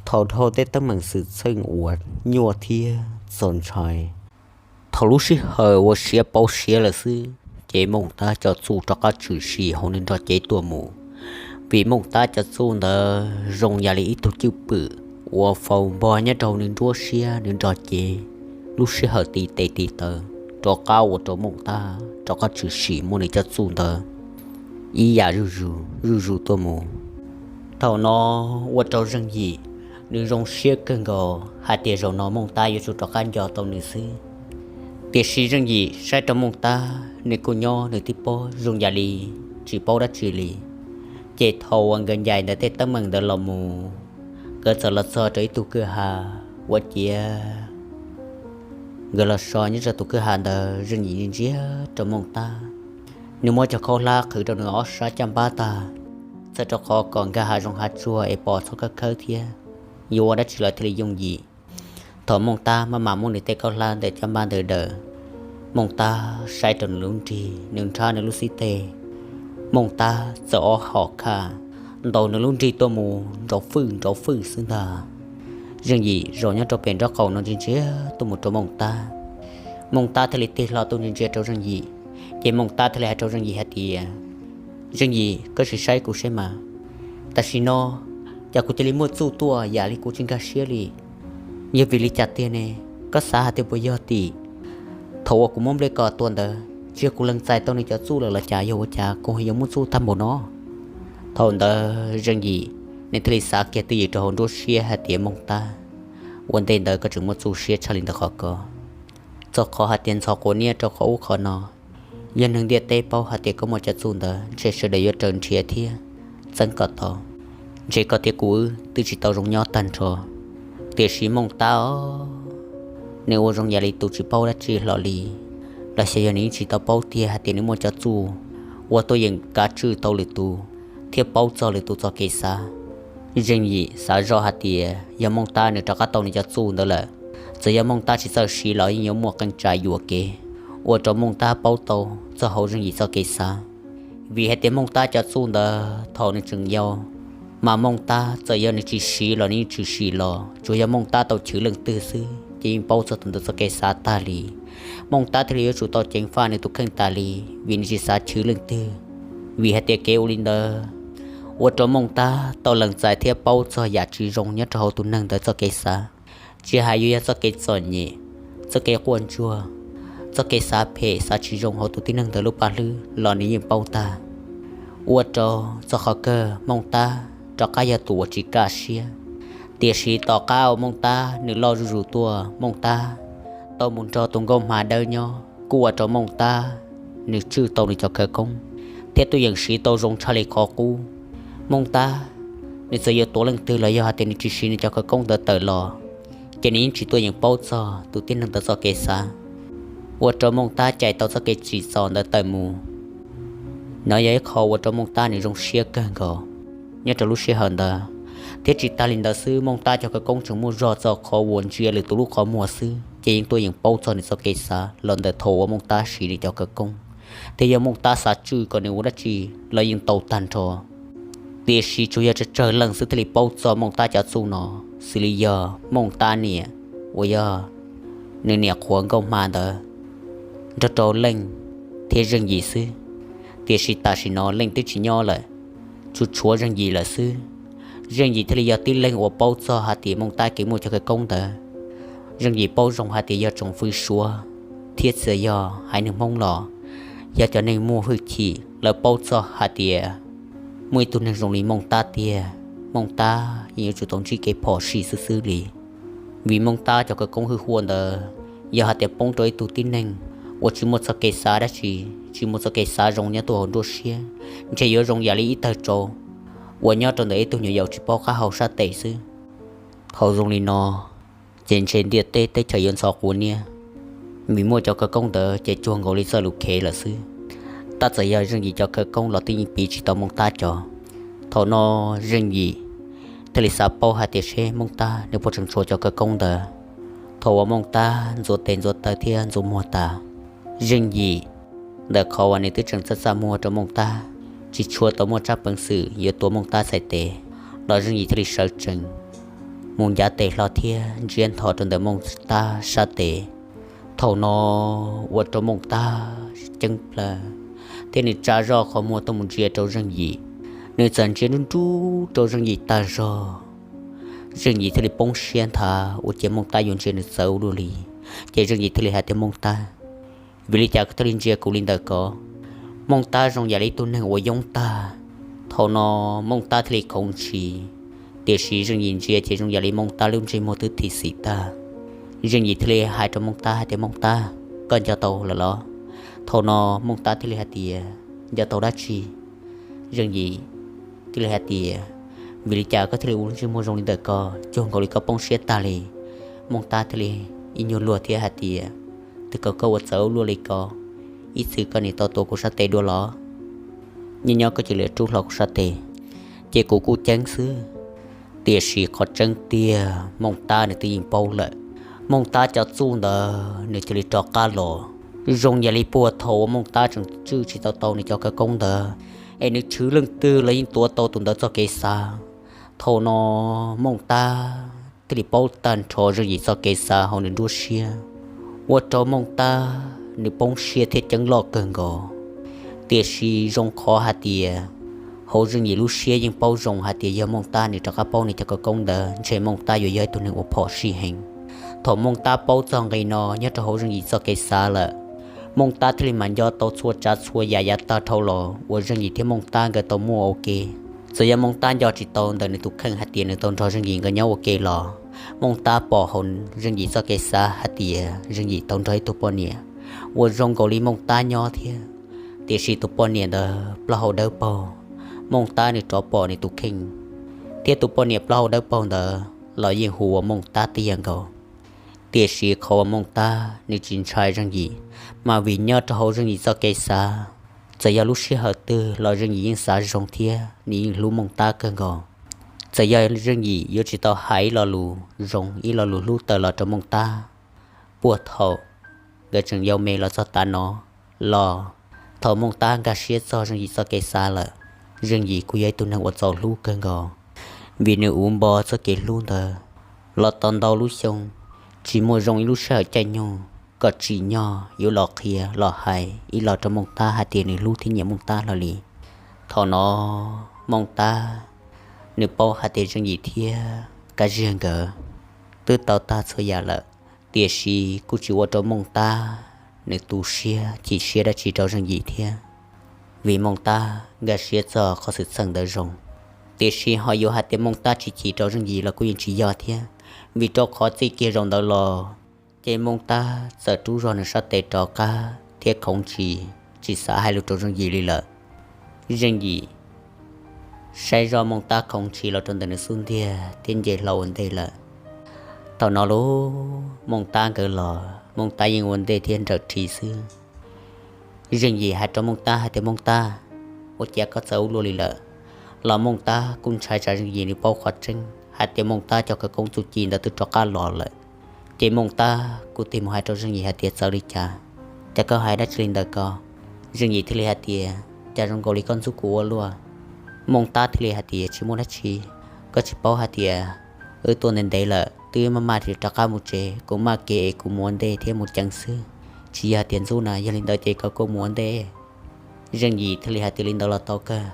Thaum dhau tej teeb meem xwm txheej uas nyuaj thiab txaus ntshai, thaum lub sij hawm uas siav pauv siav lawm xwb, ces Mooj Tab cov txuj rov qab tshwm sim hauv nws nrog cev tuaj mus. Vim Mooj Tab cov txuj ntawd zoo yam li ib tug cwj pwm uas faus npog nyob rau hauv nws nruab siab nws nrog cev, lub sij hawm tiv tes tiv taw rov qab ua rau Mooj Tab rov qab tshwm sim muaj nws cov txuj ntawd ib yam zuj zus zuj zus tuaj mus. Thaum no ua rau Zeej Yim nws zoo siab kawg nkaus hais tias zaum no Mooj Tab yuav tsum rov qab nco tau nws xwb. Tiam sis Zeej Yim saib rau Mooj Tab nws kuj nyob nws tib pob zoo yam li tsis paub dab tsi li. Ces thaum uas nkawd ncaim ntawm tej teeb meem ntawd los mus, nkawd txawm los txog rau ib tug kwj ha ua ciav nkawd los so nyob rau tus kwj ha ntawd. Zeej Yim ntsia ntsia rau Mooj Tab, nws muab cov khaub hlab qhwv rau nws ob sab caj npab tag, txhawm rau qhov kom nkag hav zoov hav tsuag es pom txhob khawb khawb thiab yuav ua dab tsi los thiaj li yooj yim. Thaum Mooj Tab maj mam muab nws tej khaub hlab ntawm caj npab ntawd daws, Mooj Tab saib rau nws lub nrig, nws nrhab nws lub xib teg, Mooj Tab txawm ob hom khaj ntaus nws lub nrig tuaj mus nrov fwj nrov fwj xwb ntag. Zeej Yim zaum nyob rau pem nraub qaum no ntsia ntsia tuaj mus rau Mooj Tab. Mooj Tab thiaj li tig hlo tuaj ntsia ntsia rau Zeej Yim, ces Mooj Tab thiaj li hais rau Zeej Yim hais tias, Zeej Yim, koj sim saib kuv seb mas, tam sim no cas kuv cia li muaj txuj tuaj yam li kuv tsis nkag siab li. Yog vim li cas tiag ne? Koj xav hais tias puas yog tim thaum uas kuv muab Npliaj Ko tua ntawd, tsis yog kuv lees txais tau nws cov txuj lawm los cas yog ua cas kuv yuav muaj txuj tag npaum no? Thaum ntawd Zeej Yim nws thiaj li xav kiag twj ywm rau hauv nruab siab hais tias, Mooj Tab, ua ntej ntawd koj tseem muaj txuj siab tshaj li ntawd qhov ko. Txog qhov hais tias ntxhov quav niab rau qhov ub qhov no, yog neeg ntiaj teb paub hais tias koj muaj cov txuj ntawd ntshe sawv daws yuav raws nrhiav thiab txeeb kom tau. Ntshe koj thiab kuv wb twb tsis tau zoo nyob tag nrho. Tiam sis Mooj Tab os, nws ua zoo yam li tus tsis paub dab tsi hlo li, los xyov yog nws yeej tsis tau paub tiag hais tias nws muaj cov txuj uas tuaj yeem kav tswj tau lwm tus thiab paub txog lwm tus txoj kev xav. Zeej Yim xav zoj hais tias yog Mooj Tab nws rov qab tau nws cov txuj ntawd lawm, txawm yog Mooj Tab tsis txawj siv los yeej yuav muaj qee tsam yuam kev ua rau Mooj Tab paub tau txog hauv Zeej Yim txoj kev xav. Vim hais tias Mooj Tab cov txuj ntawd thaum nws tseem yau, mas Mooj Tab txawm yog nws tsis siv los nws yeej tshwm sim los, tsuas yog Mooj Tab tau chwv leej twg xwb ces yeej paub txog tus ntawd txoj kev xav tag li. Mooj Tab thiaj li yuav tsum tau ceev faj nws tus kheej tas li, vim nws tsis xav chwv leej twg. Vim hais tias kev ua li ntawd ua rau Mooj Tab tau lees txais thiab paub txog yam tsis zoo nyob rau hauv tus neeg ntawd txoj kev xav, tsis hais yuav yog txoj kev txom nyem, txoj kev quaj ntsuag, txoj kev xav phem xav tsis zoo hauv tus tib neeg ntawd lub paj hlwb los nws yeej paub tag. Ua rau txog qhov kawg Mooj Tab rov qab yog tus uas tsis kaj siab. Tiam sis tom qab uas Mooj Tab nws loj zuj zus tuaj, Mooj Tab tau mus nrog tus nkauj hma dawb nyob kuj ua rau Mooj Tab nws tswj tau nws cov khawv koob thiab tuaj yeem siv tau zoo tshaj li qhov qub. Mooj Tab nws txawm yuav tuav leej twg los yog hais tias nws tsis siv nws cov khawv koob ntawd tawm los, ces nws yeej tsis tuaj yeem paub txog tus tib neeg ntawd txoj kev xav, ua rau Mooj Tab cais tau txoj kev tsim txom ntawd tawm mus. No yog ib qho ua rau Mooj Tab nws zoo siab kawg nkaus. Nyob rau lub sij hawm ntawd, Thiab tsis tas li ntawd xwb, Mooj Tab cov khawv koob tseem muaj zog txog qhov uas ntsia lwm tus lub qhov muag xwb ces yeej tuaj yeem paub txog nws txoj kev xav los ntawm thaum uas Mooj Tab siv nws cov khawv koob. Thiab yog Mooj Tab xav tswj kom nws ua dab tsi los yeej tau tag nrho. Tiam sis tsuas yog tsawg tsawg leej xwb thiaj li paub txog Mooj Tab cov txuj no, xws li yog Mooj Tab niam uas yog nws niam qhuav nkauj hma ntawd nrog rau Leej thiab Zeej Yim xwb. Tiam sis tam sim no Leej twb tsis nyob lawm, tsuas tshuav Zeej Yim lawm xwb. Zeej Yim thiaj li yog tib leeg uas paub txog hais tias Mooj Tab kev muaj cov khawv koob ntawd. Zeej Yim paub zoo hais tias yog tsoom fwv Suav thiab txawm yog haiv neeg Hmoob los yog cov neeg muaj hwj chim, lawv paub txog hais tias muaj ib tug neeg zoo li Mooj Tab tiag, Mooj Tab yeej yuav tsum tau ntsib kev phom sij xwb xwb li. Vim Mooj Tab cov khawv koob hwj huam ntawd, yog hais tias poob rau ib tug tib neeg uas tsis muaj txoj kev xav dab tsi, tsis muaj txoj kev xav zoo nyob tuaj hauv nruab siab, ntshe yuav zoo yam li ib tawg tsau uas nyob rau ntawm ib tug nyuam yaus tsis paub qab hau sab tes xwb. Thaum zoo li no ces ntshe ntiaj teb teb chaws yuav ntxhov quav niab, vim muaj cov khawv koob ntawd ces cuag nkaus li txoj lus khev lawm xwb. Tab txawm yog Zeej Yim cov khawv koob los twb yeej piv tsis tau Mooj Tab cov. Thaum no Zeej Yim thiaj li xav paub hais tias seb Mooj Tab nws puas tseem tshuav cov khawv koob ntawd. Thaum uas Mooj Tab ntxuav tes ntxuav taw thiab ntxuav muag tas, Zeej Yim ntawm qhov uas nws twb tseem txaj txaj muag rau Mooj Tab, tsis tshua tau muaj tsab peev xwm yuav tuav Mooj Tab txhais tes, los Zeej Yim thiaj li sawv tsees mus ncav tes hlo thiab ntsiab ntho rau ntawm Mooj Tab sab tes. Thaum no ua rau Mooj Tab ceeb plaws thiab nws tsa zoj qhov muag tuaj mus ntsia rau Zeej Yim. Nws txawm ntsia nruj nruj rau Zeej Yim tag zog, Zeej Yim thiaj li poob siab nthav ua cas Mooj Tab yuav ntsia nws txawv ua luaj li. Ces Zeej Yim thiaj li hais tias, Mooj Tab, vim li cas koj thiaj li ntsia kuv li ntawm ko? Mooj Tab zoo yam li ib tug neeg uas yoob tag. Thaum no Mooj Tab thiaj li khoov ntshis, tiam sis Zeej Yim ntsia ces zoo yam li Mooj Tab lub ntsej muag twb thim xim tag. Zeej Yim thiaj li hais rau Mooj Tab hais tias, Mooj Tab, koj nco tau lawm los? Thaum no Mooj Tab thiaj li hais tias, Nco tau dab tsi? Zeej Yim thiaj li hais tias, Vim li cas koj thiaj li ua lub ntsej muag zoo li ntawm ko, cuag nkaus li koj poob siab tag li? Mooj Tab thiaj li ib nyuag luag thiab hais tias, Twb kom koj ua txawv ua luaj li ko, ib txwm koj nim tau tuav kuv sab tes dua los? Nyob nyob koj cia li rub hlo kuv sab tes. Ces kuv kuj ceeb xwb, tiam sis qhov tseeb tiag Mooj Tab nws twb yeej paub lawm. Mooj Tab cov txuj ntawd nws cia li rov qab los, zoo yam li puag thaum uas Mooj Tab tseem tswj tsis tau tau nws cov khawv koob ntawd, es nws tshwv leej twg los yeej tuav tau tus ntawd txoj kev xav. Thaum no Mooj Tab thiaj li paub tag nrho Zeej Yim txoj kev xav hauv nws nruab siab, ua rau Mooj Tab nws poob siab thiab ceeb loj kawg nkaus. Tiam sis zoo qhov hais tias hauv Zeej Yim lub siab yeej paub zoo hais tias yog Mooj Tab nws rov qab paub nws cov khawv koob ntawd ntshe Mooj Tab yuav yog ib tug neeg uas phom sij heev. Thaum Mooj Tab paub txog nqe no nyob rau hauv Zeej Yim txoj kev xav lawm, Mooj Tab thiaj li mam nco tau txhua tsav txhua yam yav tag dhau los uas Zeej Yim thiab Mooj Tab nkawd tau muaj ua ke. Txawm yog Mooj Tab nco tsis tau ntawm nws tus kheej hais tias nws tau nrog Zeej Yim nkawd nyob ua ke los, Mooj Tab pom hauv Zeej Yim txoj kev xav hais tias Zeej Yim tau nrog ib tug poj niam uas zoo nkaus li Mooj Tab nyob thiab. Tiam sis tus poj niam ntawd plaub hau dawb paug, Mooj Tab nws rov pom nws tus kheej thiab tus poj niam plaub hau dawb paug ntawd los yeej hu ua Mooj Tab tib yam nkaus. Tiam sis qhov uas Mooj Tab nws tsis ntshai Zeej Yim, mas vim nyob rau hauv Zeej Yim txoj kev xav, txawm yog lub sij hawm twg los Zeej Yim yeej xav zoo thiab nws yeej hlub Mooj Tab kawg nkaus. Txawm yog Zeej Yim yuav tsis tau hais ib lo lus zoo ib lo lus hlub tawm los rau Mooj Tab puag thaum nkawd tseem yau me los txog tav no los, thaum Mooj Tab nkag siab txog Zeej Yim txoj kev xav lawm, Zeej Yim kuj yog ib tug neeg uas txaus hlub kawg nkaus, vim nws uv npo txoj kev hlub ntawd los tau ntau lub xyoo, tsis muaj zoo ib lub sij hawm caij nyoog kom tsim nyog yuav los qhia los hais ib los rau Mooj Tab hais tias nws hlub thiab nyiam Mooj Tab hlo li. Thaum no Mooj Tab nws paub hais tias Zeej Yim thiab Kab Ziag nkawd twb tau tag txhua yam lawm, tiam sis kuj tsis ua rau Mooj Tab nws tu siab chim siab dab tsi rau Zeej Yim thiab, vim Mooj Tab nkag siab txog qhov xwm txheej ntawd zoo. Tiam sis ho yuav hais tias Mooj Tab tsis chim rau Zeej Yim los kuj yeej tsis yog thiab, vim rau qhov txij kiag zaum ntawd los ces Mooj Tab txawm rub zog nws sab tes rov qab thiab khoov ntshis, tsis xav hais lus rau Zeej Yim li lawm. Zeej Yim saib zoj Mooj Tab khoov ntshis los rau ntawm nws xub ntiag thiab nce hlo ua ntej lawm. Thaum no lub Mooj Tab nkawd los, Mooj Tab yeej ua ntej thiab nrawm rhi xwb. Zeej Yim hais rau Mooj Tab hais tias, Mooj Tab, ua cas koj txawv ua luaj li lawm? los Mooj Tab kuj ntshai tsam Zeej Yim nws paub qhov tseeb hais tias Mooj Tab cov khawv koob txuj ci ntawd twb rov qab los lawm. Ces Mooj Tab kuj tig mus hais rau Zeej Yim hais tias, txawv li cas, cas koj hais dab tsi li ntawd ko? Zeej Yim thiaj li hais tias, cas zoo nkaus li koj ntxub kuv ua luaj. Mooj Tab thiaj li hais tias, tsis muaj dab tsi, koj tsis paub hais tias wb tuaj ntev ntev lawm, twb maj maj rov qab mus tsev, kuv maj kev es kuv mus ua ntej thiab mus ceev xwb, tsis yog hais tias ntxub na, yog li ntawd ces koj kuj mus ua ntej. Zeej Yim thiaj li hais tias, li ntawd los tau kawg.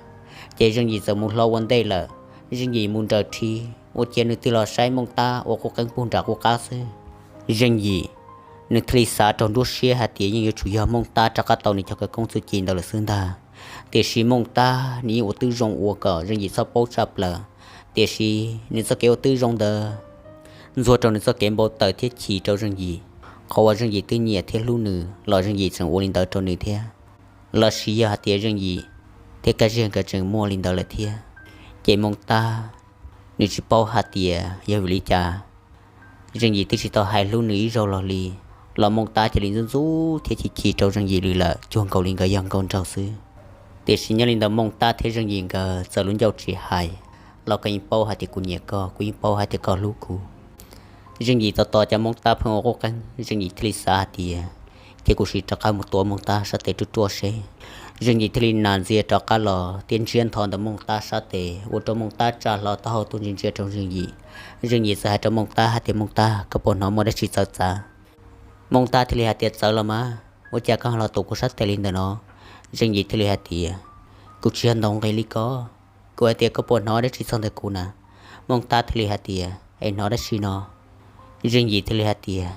Ces Zeej Yim txawm mus hlo ua ntej lawm. Zeej Yim mus nrawm rhi, ua ciav nws tig los saib Mooj Tab ua qub qeeb pug nram qub qab xwb. Zeej Yim nws thiaj li xav rau nruab siab hais tias yeej yuav tsum yog Mooj Tab rov qab tau nws cov khawv koob txuj ci ntawd lawm xwb ntag. Tiam sis Mooj Tab nws yeej ua tib zoo ua kom Zeej Yim txhob paub tshaj plaws, tiam sis nws txoj kev ua tib zoo ntawd ntxuag rau nws txoj kev npau taws thiab chim rau Zeej Yim. Qhov uas Zeej Yim twb nyiam thiab hlub nws los Zeej Yim tseem ua li ntawd rau nws thiab, los sis yog hais tias Zeej Yim thiab Kab Ziag nkawd tseem muaj li ntawd lawm thiab. Ces Mooj Tab nws tsis paub hais tias yog vim li cas Zeej Yim twb tsis tau hais hlub nws ib zaug los li, los Mooj Tab cia li ntxub ntxub thiab chim chim rau Zeej Yim li lawm, cuag nkaus li nkawd yog nkauj nraug xwb. Tiam sis nyob li ntawd Mooj Tab thiab Zeej Yim nkawd txawm lub ncauj tsis hais, los koj yeej paub hais tias kuv nyiam koj, kuv yeej paub hais tias koj hlub kuv. Zeej Yim tos tos cas Mooj Tab pheej ua qub qeeb, Zeej Yim thiaj li xav hais tias, ces kuv sim rov qab mus tuav Mooj Tab sab tes ruaj ruaj seb. Zeej Yim thiaj li nas ntxias rov qab los thiab ntsiab ntho ntawm Mooj Tab sab tes, ua rau Mooj Tab tsa hlo taub hau tuaj ntsia ntsia rau Zeej Yim. Zeej Yim txawm hais rau Mooj Tab hais tias, Mooj Tab, koj puas hnov muaj dab tsi txawv txav? Mooj Tab thiaj li hais tias, txawv los mas, ua cas koj ho los tuav kuv sab tes li ntawm no? Zeej Yim thiaj li hais tias, kuv tsis yog ntaus nqi li ko, kuv hais tias koj puas hnov dab tsi txog ntawm kuv na? Mooj Tab thiaj li hais tias, es hnov dab tsi no? Zeej Yim thiaj li hais tias,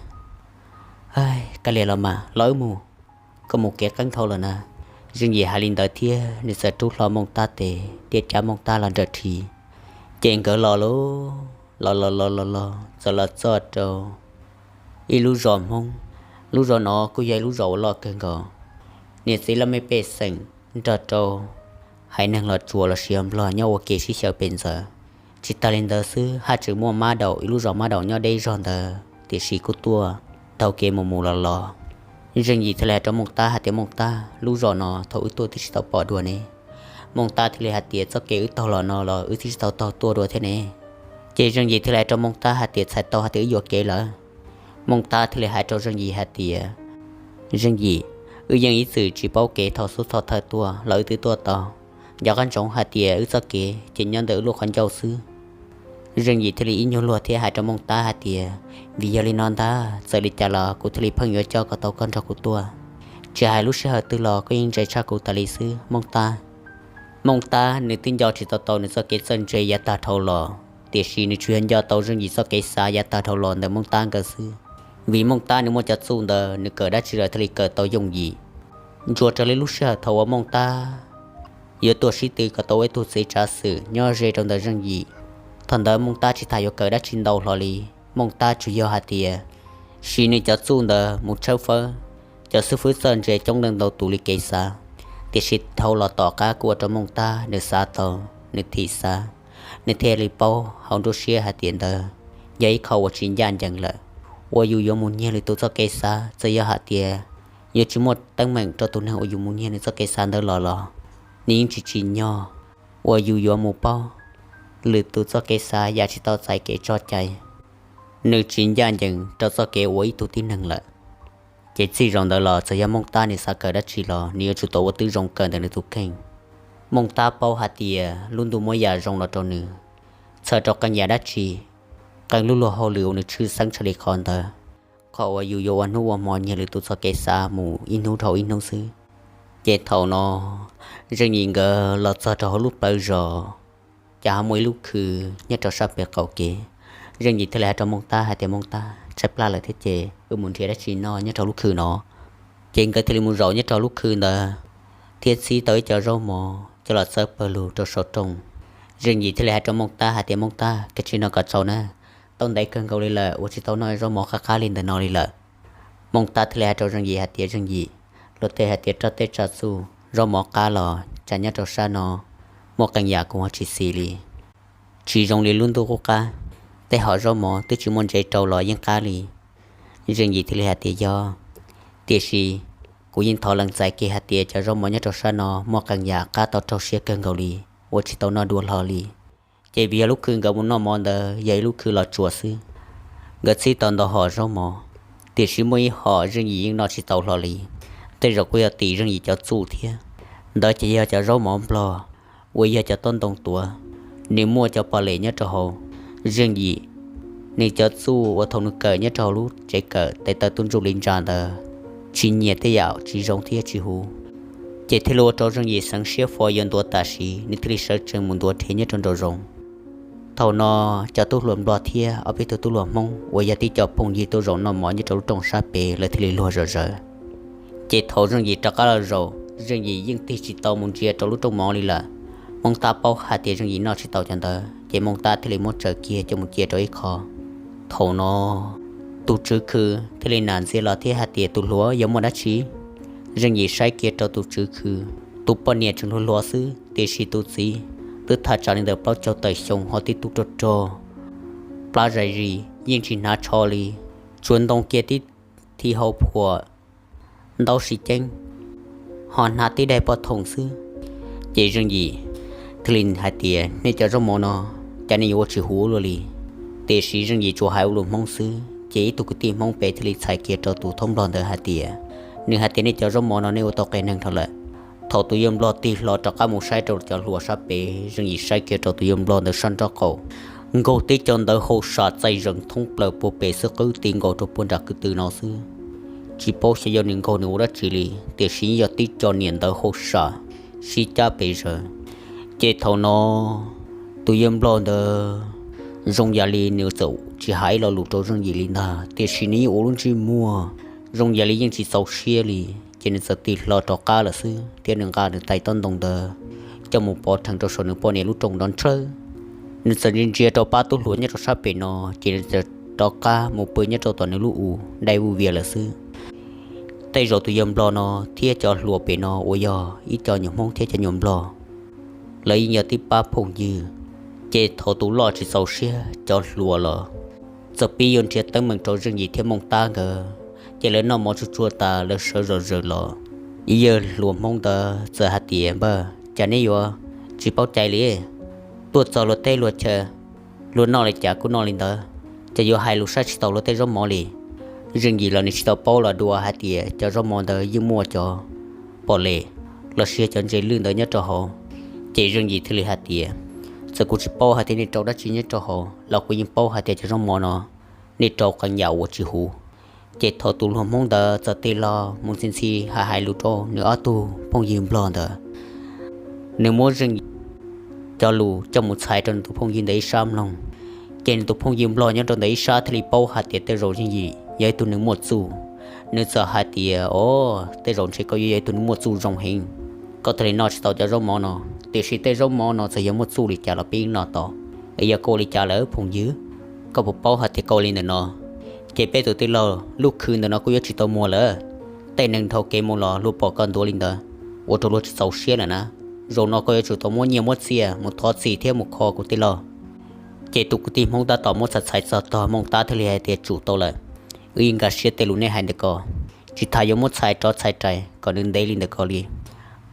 kav liam los mas, los wb mus, koj mus kev qeeb dhau lawm na. Zeej Yim hais li ntawd thiab nws txawm rub hlo Mooj Tab tes thiab cab Mooj Tab los nrawm rhi. Ces nkawd los lauj, los los los los los txawm los txog rau ib lub zos Hmoob. Lub zos no kuj yog ib lub zos uas loj kawg nkaus. Niam txiv laj mej pej xeem nrog rau haiv neeg Los Tsuas los sis Nplog nyob ua ke sib xyaw pem ntxawv. Tsis tas li ntawd xwb, haj tseem muaj mab daum, ib lub zos mab daum nyob deb zog ntawd, tiam sis kuj tuaj taug kev mus mus los los. Zeej Yim thiaj li hais rau Mooj Tab hais tias, Mooj Tab, lub zos no thaum wb tuaj twb tsis tau pom dua ne. Mooj Tab thiaj li hais tias, txoj kev wb taug los no los wb twb tsis tau taug tuaj dua thiab ne. Ces Zeej Yim thiaj li hais rau Mooj Tab hais tias, txhais tau hais tias wb yuam kev lawm. Mooj Tab thiaj li hais rau Zeej Yim hais tias, Zeej Yim, wb yeej ib txwm tsis paub kev thaum xub thaum thawj tuaj los wb twb tuaj tau. Nco qab ntsoov hais tias wb txoj kev ces nyob ntawm wb lub qhov ncauj xwb. Zeej Yim thiaj li ib nyuag luag thiab hais rau Mooj Tab hais tias, vim yog li no ntag, txawm li cas los kuv thiaj li pheej yuav coj kom tau koj nrog kuv tuaj. Tsis hais lub sij hawm twg los koj yeej ntse tshaj kuv tas li xwb Mooj Tab. Mooj Tab nws twb nco tsis tau tau nws txoj kev txawj ntse yav tag dhau los, tiam sis nws tsuas yog nco tau Zeej Yim txoj kev xav yav tag dhau los ntawm Mooj Tab nkawd xwb. Vim Mooj Tab nws muaj cov txuj ntawd, nws kawm dab tsi lawm thiaj li kawm tau yooj yim. Ntsuas raws li lub sij hawm thaum uas Mooj Tab yuav tuaj sib tw kom tau ua ib tug txiv tsav xwm nyob ze rau ntawm Zeej Yim. Thaum ntawd Mooj Tab tsis tas yuav kawm dab tsi ntau hlo li, Mooj Tab tsuas yog hais tias siv nws cov txuj ntawd mus tshawb fawb cov xib fwb txawj ntse coob leej ntau tus li kev xav. Tiam sis dhau los tom qab kuj ua rau Mooj Tab nws xav tau, nws thim xav, nws thiaj li paub hauv nruab siab hais tias ntawd yog ib qho uas tsis ncaj ncees lawm, uas yus yuav mus nyiag lwm tus txoj kev xav. Txawm yog hais tias yuav tsis muaj teeb meem rau tus neeg uas yus mus nyiag nws txoj kev xav ntawd los los, nws yeej tsis tsim nyog uas yus yuav mus paub lwm tus txoj kev xav yam tsis tau txais kev tso cai. Nws tsis ncaj ncees rau txoj kev ua ib tug tib neeg lawm. Ces txij zaum ntawd los txawm yog Mooj Tab nws xav kawm dab tsi los nws yuav tsum tau ua tib zoo kawm ntawm nws tus kheej. Mooj Tab paub hais tias lub ntuj muab yam zoo los rau nws, txhawm rau qee yam dab tsi, qee lub luag hauj lwm uas nws tshwj xeeb tshaj li qhov ntawd, qhov uas yus yuav ua hnub ua hmo nyiag lwm tus txoj kev xav mus ib hnub dhau ib hnub xwb. Ces thaum no Zeej Yim nkawd los txog rau hauv lub plawv zos, ces ho muaj ib lub khw nyob rau sab pem qaum kev. Zeej Yim thiaj li hais rau Mooj Tab hais tias, Mooj Tab, tshaib plab lawm thiab ces wb mus nrhiav dab tsi noj nyob rau lub khw no. Ces nkawd thiaj li mus zaum nyob rau lub khw ntawd thiab txhib tau ib co zaub mov coj los txawb pawg lug rau saum rooj. Zeej Yim thiaj li hais rau Mooj Tab hais tias, Mooj Tab, kav tsij noj kom tsau na, tau ntev kawg nkaus li lawm uas tsis tau noj zaub mov qab qab li ntawm no li lawm. Mooj Tab thiaj li hais rau Zeej Yim hais tias, Zeej Yim, luag tej hais tias roj tej tsav txuj zaub mov qab los tsam nyob rau sab no muaj qee yam kuv ho tsis xis li. Tsis zoo li lub ntuj qub qab, tej hom zaub mov twb tsis muaj ntsev rau los yeej qab li. Zeej Yim thiaj li hais tias, Yog, tiam sis kuv yeej thov lees txais kiag hais tias cov zaub mov nyob rau sab no muaj qee yam qab tau raug siab kawg nkaus li. ua tsis tau noj dua hlo li. Ces vim yog lub khw nkawd mus noj mov ntawd yog ib lub khw los tsuas xwb, nkawd txhib tau ntau hom zaub mov, tiam sis muaj ib hom Zeej Yim yeej noj tsis tau hlo li. Tej zaum kuj yog tim Zeej Yim cov txuj thiab. Ntawd ces yog cov zaub mov nplog uas yog cov tob ntoo tuav, nws muaj cov pos les nyob rau hauv. Zeej Yim nws cov txuj uas thaum nws kawm nyob rau hauv lub tsev kawm tes taw tuj ntsuj li ntsa ntawd tsis nyiam tej yam tsis zoo thiab tsis huv, ces thiaj li ua rau Zeej Yim xeev siab fo yuav ntuav tam sim nws thiaj li sawv tsees mus ntuav rhe nyob rau nraum zoov. Thaum no cov tub hluas nplog thiab ob peb tug tub hluas Hmoob uas yog tib co phooj ywg tuaj zaum noj mov nyob rau lub rooj sab pem lawv thiaj li luag zom zaws. Ces thaum Zeej Yim rov qab los zaum, Zeej Yim yeej tig tsis tau mus ntsia rau lub rooj mov li lawm. Hmoob Tab paub hais tias Zeej Yim noj tsis tau cov ntawd, ces Hmoob Tab thiaj li muab tsaws kiag coj mus cia rau ib qho. Thaum no tus tswv khw thiaj li nam ntxias los thiab hais tias, tus hluas, yog muaj dab tsi? Zeej Yim saib kiag rau tus tswv khw, tus poj niam tseem hluas hluas xwb, tiam sis tus txiv twb thaj tsam li ntawm plaub caug tawm xyoo ho tib tug rog rog, plab zais zis yeej tsis hnav tsho li, tsuas ntoo kiag tib thi hau phuam ntaub si ceeb, ho hnav tib daim poj thoom xwb. Ces Zeej Yim thiaj li hais tias, nej cov zaub mov no, cas nej yuav ua tsis huv luaj li? Tiam sis Zeej Yim tsuas hais ua lus Hmoob xwb, ces ib tug kwv tij Hmoob pem thiaj li txhais kiag rau tus thab nplog ntawd hais tias, nws hais tias nej cov zaub mov no nej ua tau qias neeg dhau lawm. Thaum tus yawg nplog tig hlo rov qab mus saib rau cov hluas sab pem, Zeej Yim saib kiag rau tus yawg nplog ntawd sab nraub qaum, nkaug tib co ntawv hauj sam txaij zees thoob plaws puag pem xwb, qwb ti nkaus rau puag nram kwv tw no xwb. Tsis paub xyov yog nws nkaug nws ua dab tsi li, tiam sis yog tib co niam ntawv hauj sam sib cab pes zaws. Ces thaum no tus yawg nplog ntawd zoo yam li nws txawm tsis hais ib lo lus rau Zeej Yim li ntag, tiam sis nws yeej ua lub ntsej muag zoo yam li yeej tsis txaus siab li. Ces nws txawm tig hlo rov qab lawm xwb, thiab nws nqa nws tais tob ntoo ntawd coj mus pov rhees rau saum nws poj niam lub rooj nrov nrhawv. Nws txawm ntsia ntsia rau pab tub hluas nyob rau sab pem no, ces nws txawm rov qab mus pw nyob rau tom nws lub u dai vuj vias lawm xwb. Tej zaum tus yawg nplog no thiab cov hluas pem no uas yog ib co nyuam Hmoob thiab cov nyuam nplog, lawv yeej yog tib pab phooj ywg. Ces thaum tus loj tsis txaus siab, cov hluas los txawm pib yuav nrhiav teeb meem rau Zeej Yim thiab Mooj Tab nkawd. Ces lawv noj mov tsuag tsuag tas lawv sawv zom zaws los, ib yawg hluas Hmoob ntawd txawm hais tias, npawg, cas neb yuav tsis paub cai li? Tuaj txog luag teb luag chaw, luag noj li cas kuj noj li ntawd, ces yuav hais lus saib tsis taus luag tej zaub mov li. Zeej Yim los nws tsis tau paub los dua hais tias cov zaub mov ntawd yeej muaj cov pos les los sis cov ntses lwj ntawd nyob rau hauv. Ces Zeej Yim thiaj li hais tias, txawm kuv tsis paub hais tias nej rau dab tsi nyob rau hauv los kuv yeej paub hais tias cov zaub mov no nej rau qee yam uas tsis huv. Ces thaum tus hluas Hmoob ntawd txawm tig los mus ntxhi ntxhi hais hais lus rau nws ob tug phooj ywg nplog ntawd, nws muab Zeej Yim cov lus coj mus txhais rau nws tus phooj ywg ntawd ib sab mloog. Ces nws tus phooj ywg nplog nyob rau ntawm ib sab thiaj li paub hais tias tej zaum Zeej Yim yog ib tug neeg muaj txuj. Nws txawm hais tias, o, tej zaum ntshe koj yuav yog ib tug neeg muaj txuj zoo heev, koj thiaj li noj tsis tau cov zaub mov no. Tiam sis tej zaub mov no txawm yog muaj txuj li cas los peb yeej noj tau. Yog koj ua li cas lawm phooj ywg? Koj puas paub hais tias koj ua li ntawm no, ces peb tus tij laug lub khw ntawm no kuj yuav tsis tau muag lawm. Tej neeg dhau kev mus los luag pom koj ntuav li ntawd, ua rau luag tsis txaus siab lawm na. Zaum no koj yuav tsum tau muab nyiaj muab txiaj mus thov txim thiab mus kho kuv tij laug. Ces tus kwv tij Hmoob tab tom muab txhais txhais txog tog Mooj Tab thiaj li hais tias, tsum tau lawm, wb yeej nkag siab tej lus nej hais ntawm ko, tsis tas yuav muab txhais rov txhais rais kom nws ntev li ntawm ko li.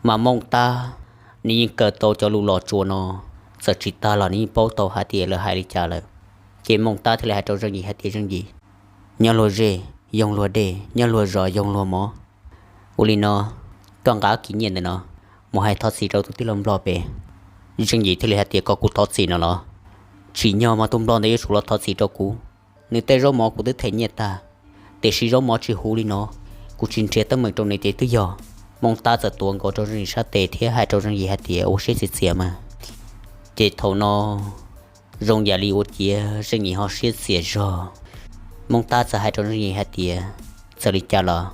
Mas Mooj Tab nws yeej kawm tau cov lus los tsuas no, txawm tsis tag los nws yeej paub tau hais tias lawv hais li cas lawm. Ces Mooj Tab thiaj li hais rau Zeej Yim hais tias, Zeej Yim, nyob luag zej yoog luag dej, nyob luag zos yoog luag mov. Ua li no, koj nqa kis nyiaj ntawm no mus hais thov txim rau tus tij laug nplog pem. Zeej Yim thiaj li hais tias, kom kuv thov txim no los? Tsim nyog mas tus nplog ntawd yuav tsum los thov txim rau kuv. Nws tej zaub mov kuv twb them nyiaj tag, tiam sis zaub mov tsis huv li no, kuv tsis nrhiav teeb meem rau nws ces twb yog. Mooj Tab txawm tuav nkaus rau Zeej Yim sab tes thiab hais rau Zeej Yim hais tias, ua siab txias txias mas. Ces thaum no zoo yam li ua ciav Zeej Yim ho siab txias zog. Mooj Tab txawm hais rau Zeej Yim hais tias, txawm li cas los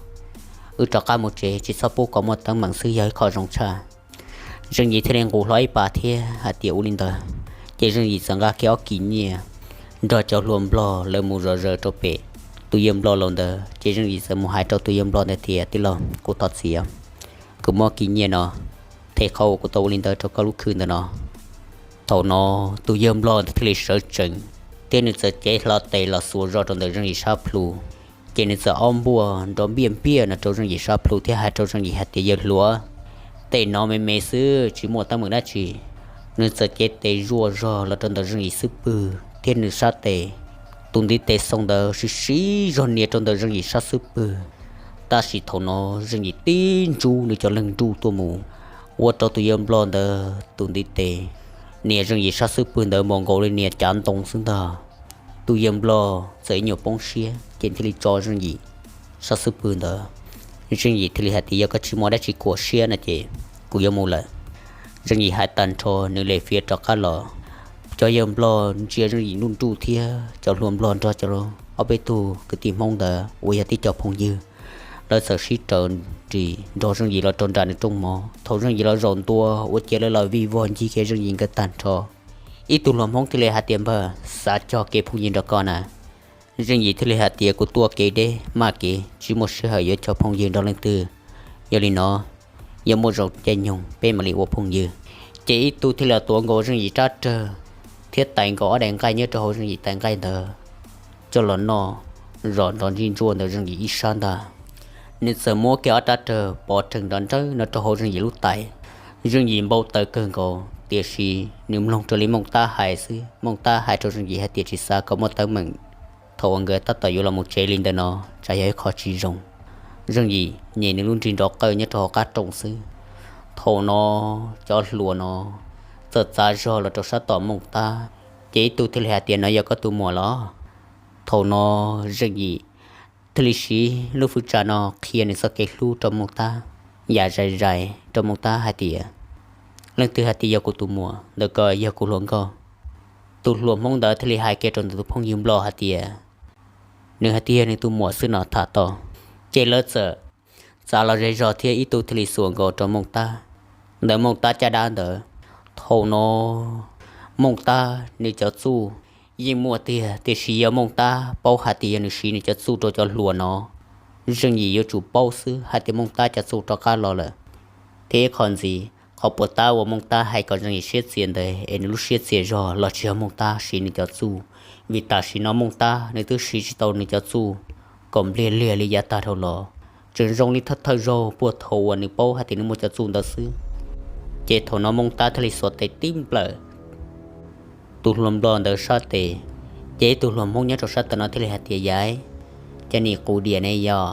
wb rov qab mus tsev, tsis txhob pub kom muaj teeb meem xwb yog ib qho zoo tshaj. Zeej Yim thiaj li nqus hlo ib pas thiab hais tias, ua li ntawd. Ces Zeej Yim txawm nqa kiag ob kis nyiaj nrog cov hluas nplog lawv mus zom zaws rau pem tus yawg nplog laus ntawd. Ces Zeej Yim txawm mus hais rau tus yawg nplog ntawd tias, tij laug, kuv thov txim, kuv muab kis nyiaj no them qhov uas kuv tau ua li ntawd rau koj lub khw ntawm no. Thaum no tus yawg nplog ntawd thiaj li sawv tsees, thiab nws txawm cev hlo tes los xuas zog rau ntawm Zeej Yim sab plhu. Ces nws txawm ob npuaj nrov npiaj npiaj no rau Zeej Yim sab plhu thiab hais rau Zeej Yim hais tias, yawg hluas, tej no me me xwb tsis muaj teeb meem dab tsi, Nws txawm cev tes zuaj zog los rau ntawm Zeej Yim xub pwg thiab nws sab tes. Tus ntiv tes xoo ntawd siv siv zog nias rau ntawm Zeej Yim sab xub pwg, tab sis thaum no Zeej Yim tib ntsub nws cov leeg nruj tuaj mus, ua rau tus yawg nplog ntawd tus ntiv tes nias Zeej Yim sab xub pwg ntawd npaum nkaus li nias cav ntoo xwb ntag. Tus yawg nplog txawm ib nyuag poob siab ces thiaj li tso Zeej Yim sab xub pwg ntawd. Zeej Yim thiaj li hais tias, yog koj tsis muaj dab tsi kuam siab no ces kuv yuav mus lawm. Zeej Yim hais tag nrho nws li fiav rov qab los. Cov yawg nplog ntsia Zeej Yim nruj nruj thiab cov hluas nplog nrog cov ob peb tug kwv tij Hmoob ntawd uas yog tib co phooj ywg, lawv txawm sib raws nris nrog Zeej Yim los rau nram nws rooj mov. Thaum Zeej Yim los zaum ntua ua cia lawv los vij vog ncig kiag Zeej Yim nkawd tag nrho, ib tug hluas Hmoob thiaj li hais tias, npawg, xav cog kev phooj ywg nrog koj na. Zeej Yim thiaj li hais tias, kuv tuaj kev deb maj kev tsis muaj sij hawm yuav cog phooj ywg nrog leej twg. Yog li no, yog muaj zoo caij nyoog peb mam li ua phooj ywg. Ces ib tug thiaj li tuav nkaus Zeej Yim rab rawg thiab tais nkaus ob daim nqaij nyob rau hauv Zeej Yim tais nqaij ntawd coj los noj zom nrov ntsig ntsuaj ntawm Zeej Yim ib sab ntag. Nws txawm muab kiag ob rab rawg pov rhees nrov nrawb no rau hauv Zeej Yim lub tais. Zeej Yim npau taws kawg nkaus, tiam sis nws mloog raws li Mooj Tab hais xwb. Mooj Tab hais rau Zeej Yim hais tias, tsis xav kom muaj teeb meem, thaum uas nkawd tab tom yuav los mus tsev li ntawm no tsam yog ib qho tsis zoo. Zeej Yim nyem nws lub nrig nrov qawj nyob rau hauv qab rooj xwb. Thaum no cov hluas no txawm txav zog los rau sab tom Mooj Tab, ces ib tug thiaj li hais tias, no yog koj tus muam los? Thaum no Zeej Yim thiaj li siv lub fwv tsa no qhia nws txoj kev hlub rau Mooj Tab, yam zais zais rau Mooj Tab hais tias, leej twg hais tias yog kuv tus muam, ntawm ko yog kuv hluas nkauj. Tus hluas Hmoob ntawd thiaj li hais kiag rau ntawm tus phooj ywg nplog hais tias, nws hais tias yog nws tus muam xwb no tham tau. Ces lawv txawm txav los ze zog thiab ib tug thiaj li xuas nkaus rau Mooj Tab ntawm Mooj Tab caj dab ntawd. Thaum no Mooj Tab nws cov txuj yeej muaj tiag, tiam sis yog Mooj Tab paub hais tias yog nws siv nws cov txuj rau cov hluas no, Zeej Yim yuav tsum paub xwb hais tias Mooj Tab cov txuj rov qab los lawm. Thiab ib qho ntxiv, qhov puas tab uas Mooj Tab hais kom Zeej Yim siab txias ntawd es nws lub siab txias zog los tsis yog Mooj Tab siv nws cov txuj, vim tam sim no Mooj Tab nws twb siv tsis tau nws cov txuj kom npliag liag li yav tag dhau los, tseem zoo li thawj thawj zaug puag thaum uas nws paub hais tias nws muaj cov txuj ntawd xwb. Ces thaum no Mooj Tab thiaj li xuas tes tib nplawm tus hluas nplog ntawd sab tes. Ces ib tug hluas Hmoob nyob rau sab tom no thiaj li hais tias, yaiv, cov nim qus diam ne yog.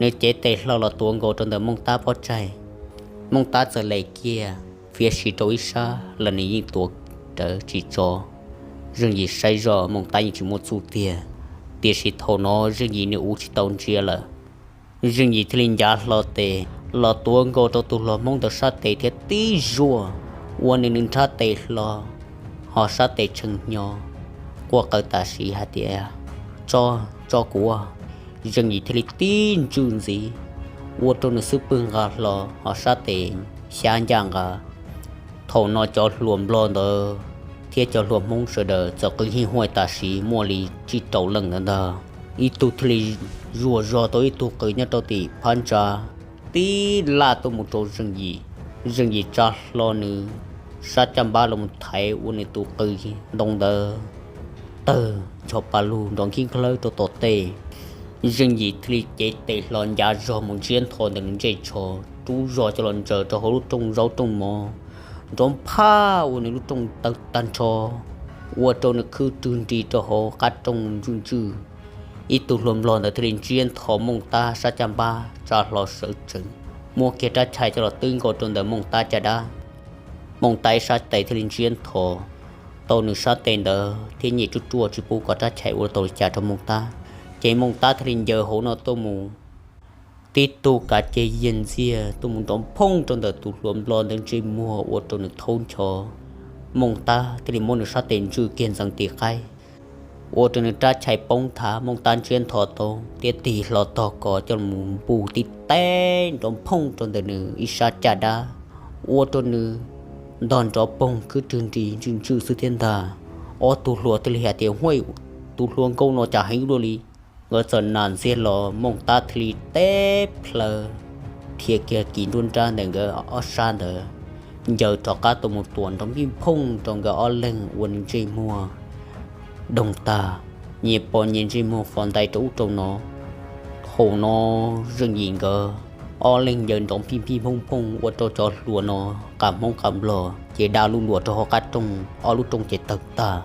Nws cev tes hlo los tuav nkaus rau ntawm Mooj Tab pob tsaig. Mooj Tab txawm lem kiag fiav sis rau ib sab los nws yeej tuav rawv tsis tso. Zeej Yim saib zoj Mooj Tab yeej tsis muaj txuj tiag, tiam sis thaum no Zeej Yim nws uv tsis tau ntsia lawm. Zeej Yim thiaj li ncav hlo tes los tuav nkaus rau tus hluas Hmoob ntawd sab tes thiab tib zuaj ua nws nws nrhab tes hlo, ho sab tes tshee hnyo, quaj qw tam sim hais tias, tso, tso kuv. Zeej Yim thiaj li tib ntswj ntxiv ua rau nws xub pwg nqa hlo ho sab tes xyab ncaj nqa. Thaum no cov hluas nplog ntawd thiab cov hluas Hmoob sawv daws txawm qw hij huaj tam sim muaj li tsib rau leej ntawd ntag. Ib tug thiaj li zuaj zog tau ib tug qws nyob rau tim phab ntsa, tib laj tuaj mus rau Zeej Yim. Zeej Yim tsa hlo nws sab caj npab los mus thaiv ua nws tus qws ntoo ntawd tawg ncho pa lug nrov nkib nklawb rau tom tej. Zeej Yim thiaj li cev tes hlo ncav zog mus ntsiab ntho ntawm nws ntsej tsho, rub zog coj los ntsaws rau hauv lub rooj zaub rooj mov, nrov nphaj ua nws lub rooj tawg tag nrho, ua rau nws khwb rwg nris rau hauv qab rooj ntswj ntswj. Ib tug hluas nplog ntawd thiaj li ntsiab ntho Mooj Tab sab caj npab tsa hlo sawv tsees, muab kiag rab chais coj los twb nkaus rau ntawm Mooj Tab caj dab. Mooj Tab ib sab tes thiaj li ntsiab ntho tau nws sab tes ntawd thiab nyem ruaj ruaj tsis pub kom rab chais ua tau li cas rau Mooj Tab. Ces Mooj Tab thiaj li ncaws hauv no tuaj mus, tib tug kav ceg yiag ntxiag tuaj mus nrov phooj rau ntawm tus hluas nplog ntawd ntsej muag ua rau nws thaub ncho. Mooj Tab thiaj li muab nws sab tes ntswj kiag ntxeev tim qaib, ua rau nws rab chais poob thav. Mooj Tab ntsiab ntho tau thiab tig hlo tog kos coj mus npuj tib teg nrov phooj rau ntawm nws ib sab caj dab, ua rau nws ntog nrov poog khwb rwg nris ntswj ntswj xwb thiab ntag. Ob tug hluas thiaj li hais tias, huaj, tus hluas nkauj no cas heev dua li. Nkawd txawm nam ntxiag los Mooj Tab thiaj li teb plaws dhia kiag kis nruab nrab ntawm nkawd ob sab ntawd, ncaws rov qab tuaj mus tuam nrov npij phooj rau nkawd ob leeg ua nws ntsej muag doog tag, nyias pom nyias ntsej muag fov ntais rau ub rau no. Thaum no Zeej Yim nkawd ob leeg ncaws nrov npij npij nphooj nphooj ua rau cov hluas no qas Hmoob qas Nplog ces da lub luas rau hauv qab rooj, ob lub rooj ces tawg tag.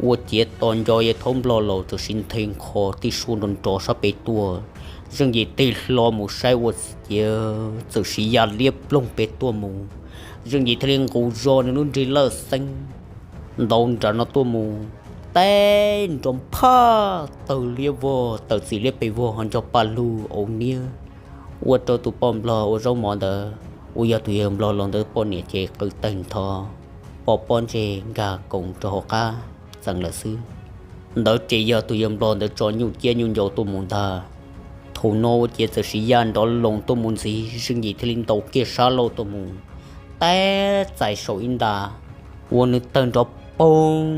Ua ciav tos nco yawg thaub Nplog laus txawm sis nthe nkho tib suab nrov nrov sab pem tuaj. Zeej Yim tig hlo mus saib ua ciav txawm sis ya liab ploog pem tuaj mus. Zeej Yim thiaj li nqus zog nws lub nrig lawj xeeb ntaus nram no tuaj mus, teb nrov phaj tawg liab vog, tawm txim liab pes vog ho nco pa lug au niab, ua rau tus poj Nplog ua zaub mov ntawd uas yog tus yawg Nplog laus ntawd poj niam ces qw tawg ntho, pom pob ntseg nkag koos rau hauv qab txees lawm xwb. Ntawd ces yog tus yawg Nplog ntawd tso nyuj ciab nyuj ncaus tuaj mus ntag. Thaum no ua ciav txawm sis ya nrov loos tuaj mus ntxiv, Zeej Yim thiaj li ntaus kiag sab laug tuaj mus, teb txais saum ib nta, ua nws tawg nrov poog,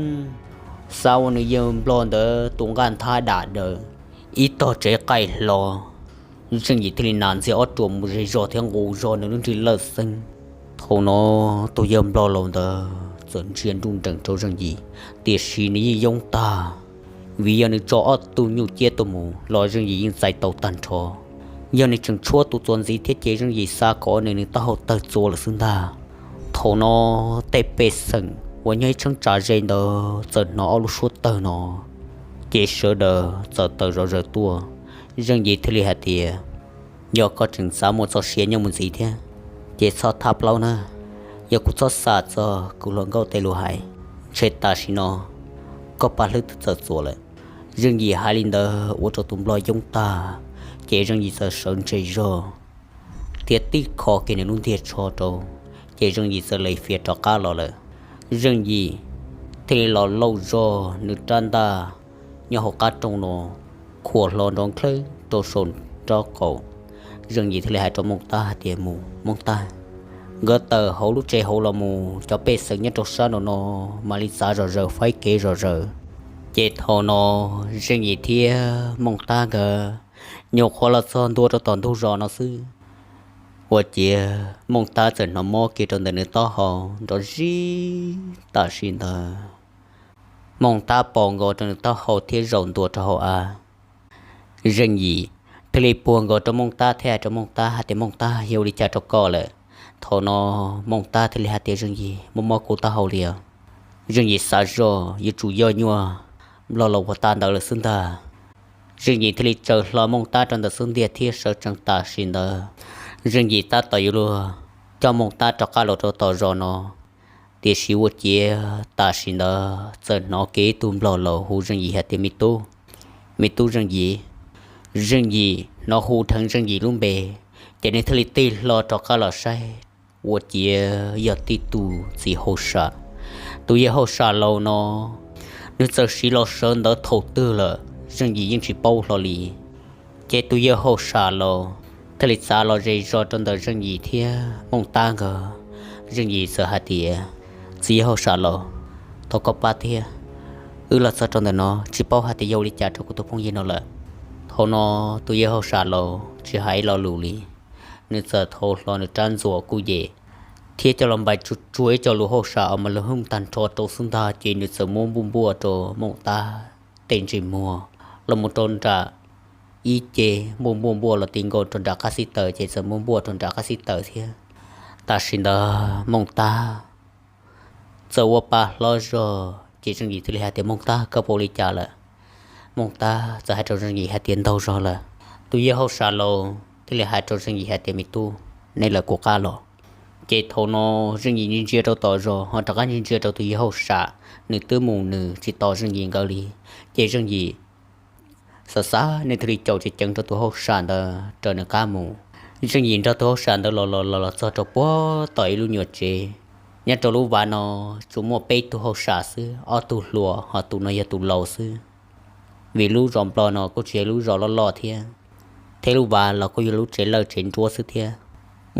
xav ua nws yawg Nplog ntawd tus nqaj nthab dam daws ib tog tsev qaij hlo. Zeej Yim thiaj li nas ntxiag ob ruam mus zej zog thiab nqus zog nws lub nrig lawj xeeb. Thaum no tus yawg Nplog laus ntawd txawm ntsia nruj nreem rau Zeej Yim, tiam sis nws yeej yoob tag, vim yog nws tso ob tug nyuj ciab tuaj mus los Zeej Yim yeej txais tau tag nrho. Yog nws tseem tshuab tus txuas ntxiv thiab ces Zeej Yim xav kom nws nws taub hau tawg txua lawm xwb ntag. Thaum no tej pej xeem uas nyob ib cheeb tsam ze ntawd txawm hnov ob lub suab tawg no, ces sawv daws txawm tawm zom zaws tuaj. Zeej Yim thiaj li hais tias, yog koj tseem xav muaj txoj sia nyob mus ntxiv thiab, ces txhob thab plaub na. Yog kuv txhob xam txog kuv hluas nkauj tej lus hais, ntshe tam sim no koj paj hlwb twb txawm txuas lawm. Zeej Yim hais li ntawd ua rau tus Nplog yoob tag, ces Zeej Yim txawm sawv ntseg zog thiab tib kho kiag nws lub ntiag tsho rau, ces Zeej Yim txawm li fiav rov qab los lawm. Zeej Yim thiaj li los lauj zog nws rab ntaj nyob hauv qab rooj no, khuam hlo nrov nklawb rau saum nraub qaum. Zeej Yim thiaj li hais rau Mooj Tab hais tias, mus Mooj Tab, nkawd tawm hauv lub tsev hauv los mus, cov pej xeem nyob rau sab nraum no mam li txav zom zaws faib kev zom zaws. Ces thaum no Zeej Yim thiab Mooj Tab nkawd nyuam qhuav los txog ntua rau tom ntug zos no xwb, ua ciav Mooj Tab txawm hnov mob kiag rau ntawm nws taub hau nrov zib tam sim ntawd. Mooj Tab pos nkaus rau nws taub hau thiab zaum ntua rau hauv av. Zeej Yim thiaj li puag nkaus rau Mooj Tab thiab hais rau Mooj Tab hais tias, Mooj Tab, yog ua li cas rau koj lawm? Thaum no Mooj Tab thiaj li hais tias, Zeej Yim, mob mob kuv taub hau li os. Zeej Yim xav zoj yuav tsum yog nyuag Nplog laus puag ta ntawd lawm xwb ntag. Zeej Yim thiaj li tsaws hlo Mooj Tab rau ntawm xub ntiag thiab sawv tsees tam sim ntawd. Zeej Yim tab tom yuav luag coj Mooj Tab rov qab los rau tom zos no, tiam sis ua ciav tam sim ntawd txawm hnov kiag ib tug Nplog laus hu Zeej Yim hais tias, Me tub, me tub Zeej Yim. Zeej Yim hnov hu dheev Zeej Yim lub npe, ces nws thiaj li tig hlo rov qab los saib, ua ciav yog tib tug txiv hauj sam. Tus yawg hauj sam laus no, nws txawm sis los sawv ntawd thaum twg lawm, Zeej Yim yeej tsis paub hlo li. Ces tus yawg hauj sam laus thiaj li txav los ze zog rau ntawm Zeej Yim thiab Mooj Tab nkawd. Zeej Yim txawm hais tias, Txiv yawg hauj sam laus, thov koj pab thiab, wb los txog rau ntawm no tsis paub hais tias yog ua li cas rau kuv tus phooj ywg no lawm. Thaum no tus yawg hauj sam laus tsis hais ib lo lus li, nws txawm thau hlo nws rab ntxuam kuj yem thiab coj los npais tsuag tsuag ib co lus hauj sam uas mas lus hwj tag nrho rau xwb ntag, ces nws txawm muab npuaj npuaj rau Mooj Tab tej ntsej muag los mus rau nram ib ce, npuaj npuaj npuaj los ti nkaus rau nram qab xib taws, ces txawm npuaj npuaj rau nram qab xib taws thiab. Tam sim ntawd Mooj Tab txawm ua pa hlob zog, ces Zeej Yim thiaj li hais tias, Mooj Tab, koj puas ua li cas lawm? Mooj Tab txawm hais rau Zeej Yim hais tias, Ntaug zog lawm. Tus yawg hauj sam laus thiaj li hais rau Zeej Yim hais tias, Me tub, nej lawv kuv qab los. Ces thaum no Zeej Yim ntsia ntsia rau tom zos ho rov qab ntsia ntsia rau tus yawg hauj sam, nws twb mus nws tsis tos Zeej Yim nkawd li. Ces Zeej Yim xav xav nws thiaj li caum ceev ceev rau tus hauj sam ntawd raws nws qab mus. Zeej Yim nrog tus hauj sam ntawd los los los los txog rau puag tom ib lub nyuam tsev. Nyob rau lub vaj no tsuas muaj peb tug hauj sam xwb, ob tug hluas ho tus no yog tus laus xwb. Vim lub zos Nplog no kuj tsis yog lub zos loj loj thiab, thiab lub vaj los kuj yog lub tsev lawj tsev nruab xwb thiab,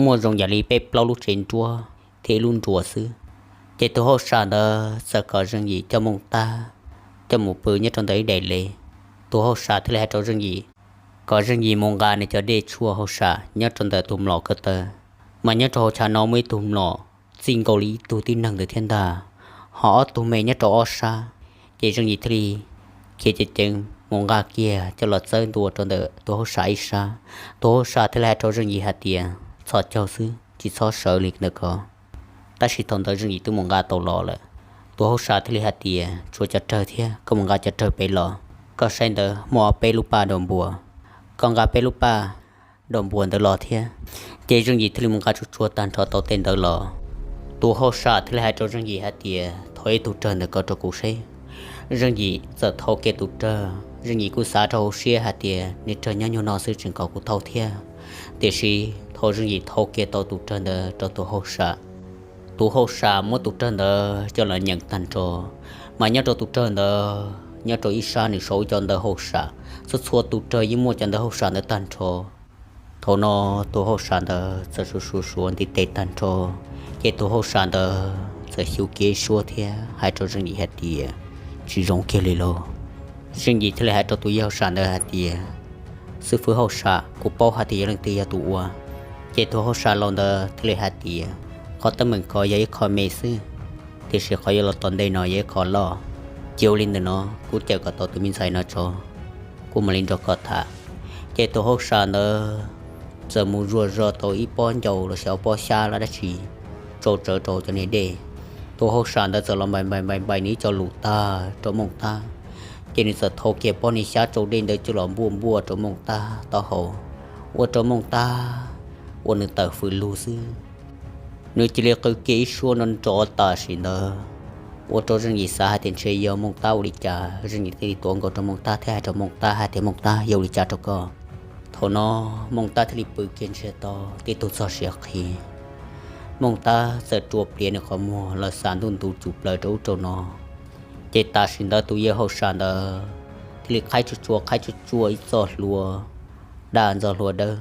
muaj zoo yam li peb plaub lub tsev nruab thiab ib lub nruas xwb. Ces tus hauj sam ntawd txawm kom Zeej Yim coj Mooj Tab coj mus pw nyob rau ntawm ib daim le. Tus hauj sam thiaj li hais rau Zeej Yim kom Zeej Yim mus nqa nws cov dej tshuaj hauj sam nyob rau ntawm tus mlom ko taw, mas nyob rau hauv chav no muaj ib tug mlom txij nkaus li ib tug tib neeg ntawd thiab ntag, ho ob tug me nyob rau ob sab. Ces Zeej Yim thiaj li khiav ceev ceev mus nqa kiag coj los txawb ntua rau ntawm tus hauj sam ib sab. Tus hauj sam thiaj li hais rau Zeej Yim hais tias, txhos caug xwb, tsis txhob sawv li ntawm ko. Tab sis thaum ntawd Zeej Yim twb mus nqa tau los lawm. Tus hauj sam thiaj li hais tias, tshuav cov rawg thiab, koj mus nqa cov rawg pem los. Koj saib ntawd muaj ob peb lub paj daus npua, koj nqa peb lub paj daus npua ntawd los thiab. Ces Zeej Yim thiaj li mus nqa tsuag tsuag tag nrho tau tej ntawd los. Tus hauj sam thiaj li hais rau Zeej Yim hais tias, thov ib tug rawg ntawm ko rau kuv seb. Zeej Yim txawm thau kiag tus rawg, Zeej Yim kuj xav rau hauv siab hais tias, niag rawg nyob nyuag no xwb tseem kom kuv thau thiab. Tiam sis thaum Zeej Yim thau kiag tau tus rawg ntawd rau tus hauj sam, tus hauj sam muab tus rawg ntawd coj los nyeem tag nrho, mas nyob rau tus rawg ntawd nyob rau ib sab nws sau cov ntawv hauj sam, txhua txhua tus rawg yeej muaj cov ntawv hauj sam ntawd tag nrho. Thaum no tus hauj sam ntawd txawm suav suav suav ntiv tes tag nrho, ces tus hauj sam ntawd txawm xyu kiag ib suab thiab hais rau Zeej Yim hais tias, tsis zoo kiag li lauj. Zeej Yim thiaj li hais rau tus yawg hauj sam ntawd hais tias, xib fwb hauj sam, kuv paub hais tias yog leej twg yog tus ua. Ces tus hauj sam laus ntawd thiaj li hais tias, qhov teeb meem ko yog ib qho me xwb, tiam sis qhov yuav los tom ntej no yog ib qho loj. Cia ua li ntawm no, kuv cawm kom tau tus me ntxhais no tso, kuv mam li nrog koj tham. Ces tus hauj sam ntawd txawm mus zuag zog tau ib pob ncau los sis ob pob xyab los dab tsi, tsau tsawv rau cov niag dej. Tus hauj sam ntawd txawm los npai npai npai npai nws ib co lus tag rau Mooj Tab, ces nws txawm thau kiag pob niag xyab tsau dej ntawd coj los npuaj npuaj rau Mooj Tab taub hau, ua rau Mooj Tab ua nws tawm fws lug xwb. Nws cia li qw kiag ib suab nrov nrov tam sim ntawd, ua rau Zeej Yim xav hais tias ntshe yog Mooj Tab ua li cas. Zeej Yim thiaj li tuav nkaus rau Mooj Tab thiab hais rau Mooj Tab hais tias, Mooj Tab, yog ua li cas rau koj? Thaum no Mooj Tab thiaj li pw kiag ntsiag to, tib tug txog siav qhi. Mooj Tab txawm rua pliav nws qhov muag los xav ntuj ntu tsum plaws rau ub rau no. Ces tam sim ntawd tus yawg hauj sam ntawd thiaj li qhaib tsuag tsuag qhaib tsuag tsuag ib txoj hlua daj ntxo hlua dawb,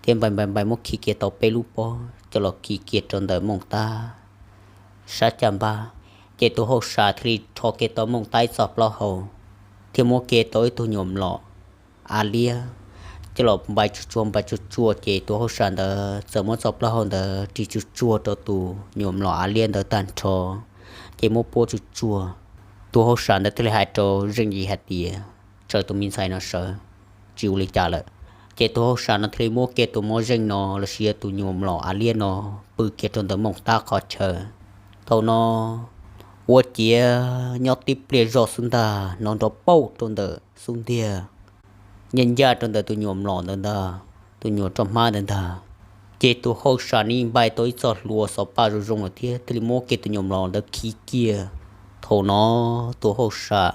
thiab npai npai npai muab khi kiag tau peb lub pob coj los khi kiag rau ntawm Mooj Tab sab caj npab. Ces tus hauj sam thiaj li rho kiag tau Mooj Tab ib txoj plaub hau, thiab muab kiag tau ib tug nyuam mlom av liab coj los npai tsuag tsuag npai tsuag tsuag, ces tus hauj sam ntawd txawm muab txoj plaub hau ntawd ris tsuag tsuag rau tus nyuam mlom av liab ntawd tag nrho, ces muab puab tsuag tsuag. Tus hauj sam ntawd thiaj li hais rau Zeej Yim hais tias, tsaws tus me ntxhais no sawv, tsis ua li cas lawm. Ces tus hauj sam no thiaj li muab kiag tus mos zeej no los sis yog tus nyuam mlom av liab no pw kiag rau ntawm Mooj Tab qhov chaw. Thaum no ua ciav nyob tib pliag zog xwb ntag, hnov nrov pauj rau ntawm xub ntiag, ncaj ncaj rau ntawm tus nyuam mlom ntawd ntag, tus nyuam roj hmab ntawd ntag. Ces tus hauj sam nws npai tau ib txoj hlua xov paj zoo zoo lawm thiab thiaj li muab kiag tus nyuam mlom ntawd khi kiag. Thaum no tus hauj sam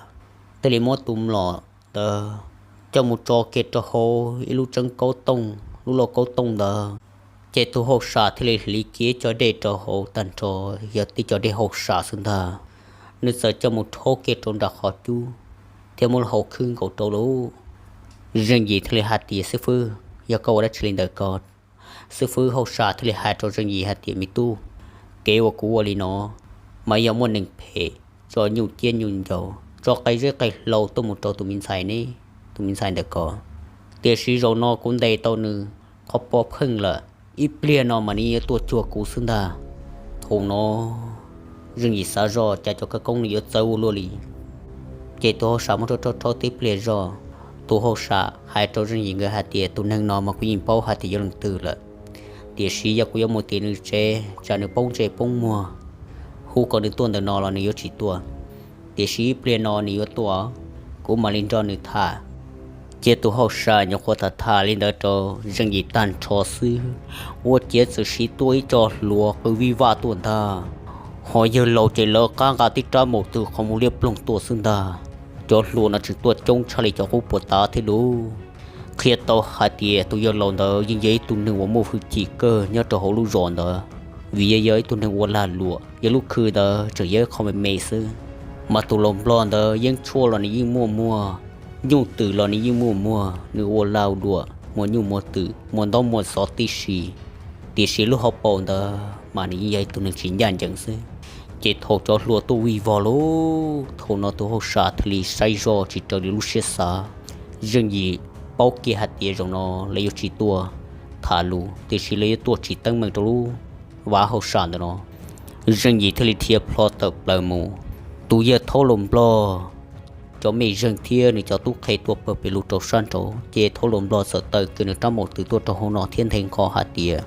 thiaj li muab tus mlom ntawd coj mus tso kiag rau hauv ib lub tseeb kaub tooj, lub lauj kaub tooj ntawd. Ces tus hauj sam thiaj li hliv kiag ib co dej rau hauv tag nrho, yog tib co dej hauj sam xwb ntag. Nws txawm coj mus rhaub kiag rau nram qhov cub thiab muab lub hau khwb nkaus rau lawm. Zeej Yim thiaj li hais tias, xib fwb, yog koj ua dab tsi li ntawm ko? Xib fwb hauj sam thiaj li hais rau Zeej Yim hais tias, me tub, kev uas kuv ua li no mas yog muaj neeg phem tso nyuj ciab nyuj ncaus, tso qe zeb qe hlau tuaj mus rau tus me ntxhais ne, tus me ntxhais ntawm ko. Tiam sis zaum no kuv ntes tau nws qhov pob pheej lawm, ib pliag no mas nws yuav tuaj cuag kuv xwb ntag. Thaum no Zeej Yim xav zoj cas cov khawv koob nws yuav txawv ua luaj li. Ces tus hauj sam muab rhaub rhaub rhaub tib pliag zog, tus hauj sam hais rau Zeej Yim nkawd hais tias, tus neeg no mas kuv yeej paub hais tias yog leej twg lawm, tiam sis yog kuv yuav mus tim nws tsev tsam nws poob ntsej poob muag, hu kom nws tuaj ntawm no los nws yuav tsis tuaj. Tiam sis ib pliag no nws yuav tuaj, kuv mam li nrog nws tham. Ces tus hauj sam nyuam qhuav tham tham li ntawd rau Zeej Yim tag nrho xwb, ua ciav txawm siv tuaj ib co hluas qw vij vaj tuaj ntag. Ho yawg laus ces lawv qab nqa tib rab npaum twg qhov muag liab ploog tuaj xwb ntag. Cov hluas no tseem tuaj coob tshaj li cov qub puas tav thiab lauj. Qhia tau hais tias tus yawg laus ntawd yeej yog ib tug neeg uas muaj hwj chim kawg nyob rau hauv lub zos ntawd, vim yog yog ib tug neeg ua lag luam, yog lub khw ntawd tseem yog ib qho me me xwb. Mas tus laus nplog ntawd yeeb tshuaj los nws yeej muaj muag, nyuj twm los nws yeej muaj muag, nws ua lag luam muaj nyuj muaj twm muaj ntaub muaj xov tib si, tiam sis lub hauv paus ntawd mas nws yeej yog ib tug neeg tsis ncaj ncees xwb. Ces thaum cov hluas tuaj vij vog lauj, thaum no tus hauj sam thiaj li saib zoj tsis raws li lub siab xav. Zeej Yim paub kiag hais tias zaum no lawv yuav tsis tuaj tham lus, tiam sis lawv yuav tuaj tsim teeb meem rau lub vaj hauj sam ntawm no. Zeej Yim thiaj li dhia plho tawm plaws mus. Tus yawg thaub laus nplog cov mej zeeg thiab nws cov tub qhe tuaj pawg pes lug rau sab nraud, ces thaum Yawg Laus Nplog txawm taw kiag nws rab maum twm tuaj rau hauv no thiab nthe nqho hais tias,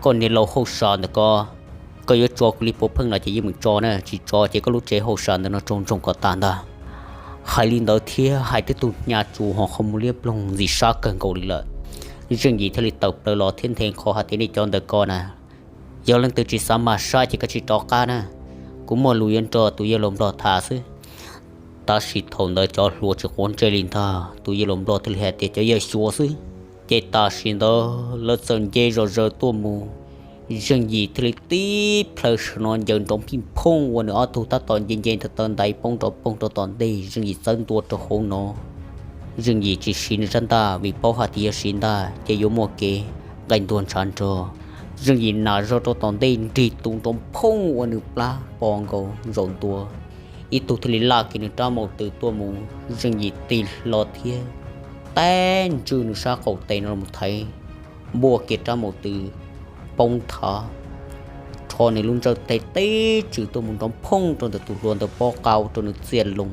Koj niag laus hauj sam ntawm ko, koj yuav tso kuv li puav pheej no ces yeej meem tso na, tsis tso ces koj lub tsev hauj sam ntawm no raug ntsoog kom tag ntag. Hais li ntawd thiab hais twb tug hnyav tsuv ho qhov muag liab ploog ntxim sab kawg nkaus li lawm. Zeej Yim thiaj li tawm plaws los thiab nthe nqho hais tias, Nej cov ntawm ko na, yog leej twg tsis xav mag sab ces koj tsis rov qab na, kuv muaj lus yuav nrog tus Yawg Laus Nplog tham xwb. Tab sis thaum ntawd cov hluas tsis quav ntsej li ntag, tus Yawg Laus Nplog thiaj li hais tias, Cov yawg xyuas xwb. Ces tam sim ntawd lawv txawm nce zom zaws tuaj mus. Zeej Yim thiaj li tib plhaw saum no ncaws nrov phij phooj ua nws ob tug tab tom nce nce ntawm taw ntaiv poob nrov poog rau tom ntej, Zeej Yim txawb ntua rau hauv no. Zeej Yim tsis siv nws rab ntaj vim paub hais tias yog siv ntaj ces yuav muaj kev nqaij ntuag ntshav nrog. Zeej Yim nas zog rau tom ntej nrig tus nrov phooj ua nws plab po nkaus zaum ntua. Ib tug thiaj li laj kiag nws rab maum twm tuaj mus, Zeej Yim tig hlo thiab tab ntswj nws sab qaum tes no los thaiv, npuaj kiag rab maum twm poob thav, rho nws lub ntsawj teg teb tswm tuaj mus nrov phooj rau ntawm tus hluas ntawd pob qa ua rau nws txiaj loo.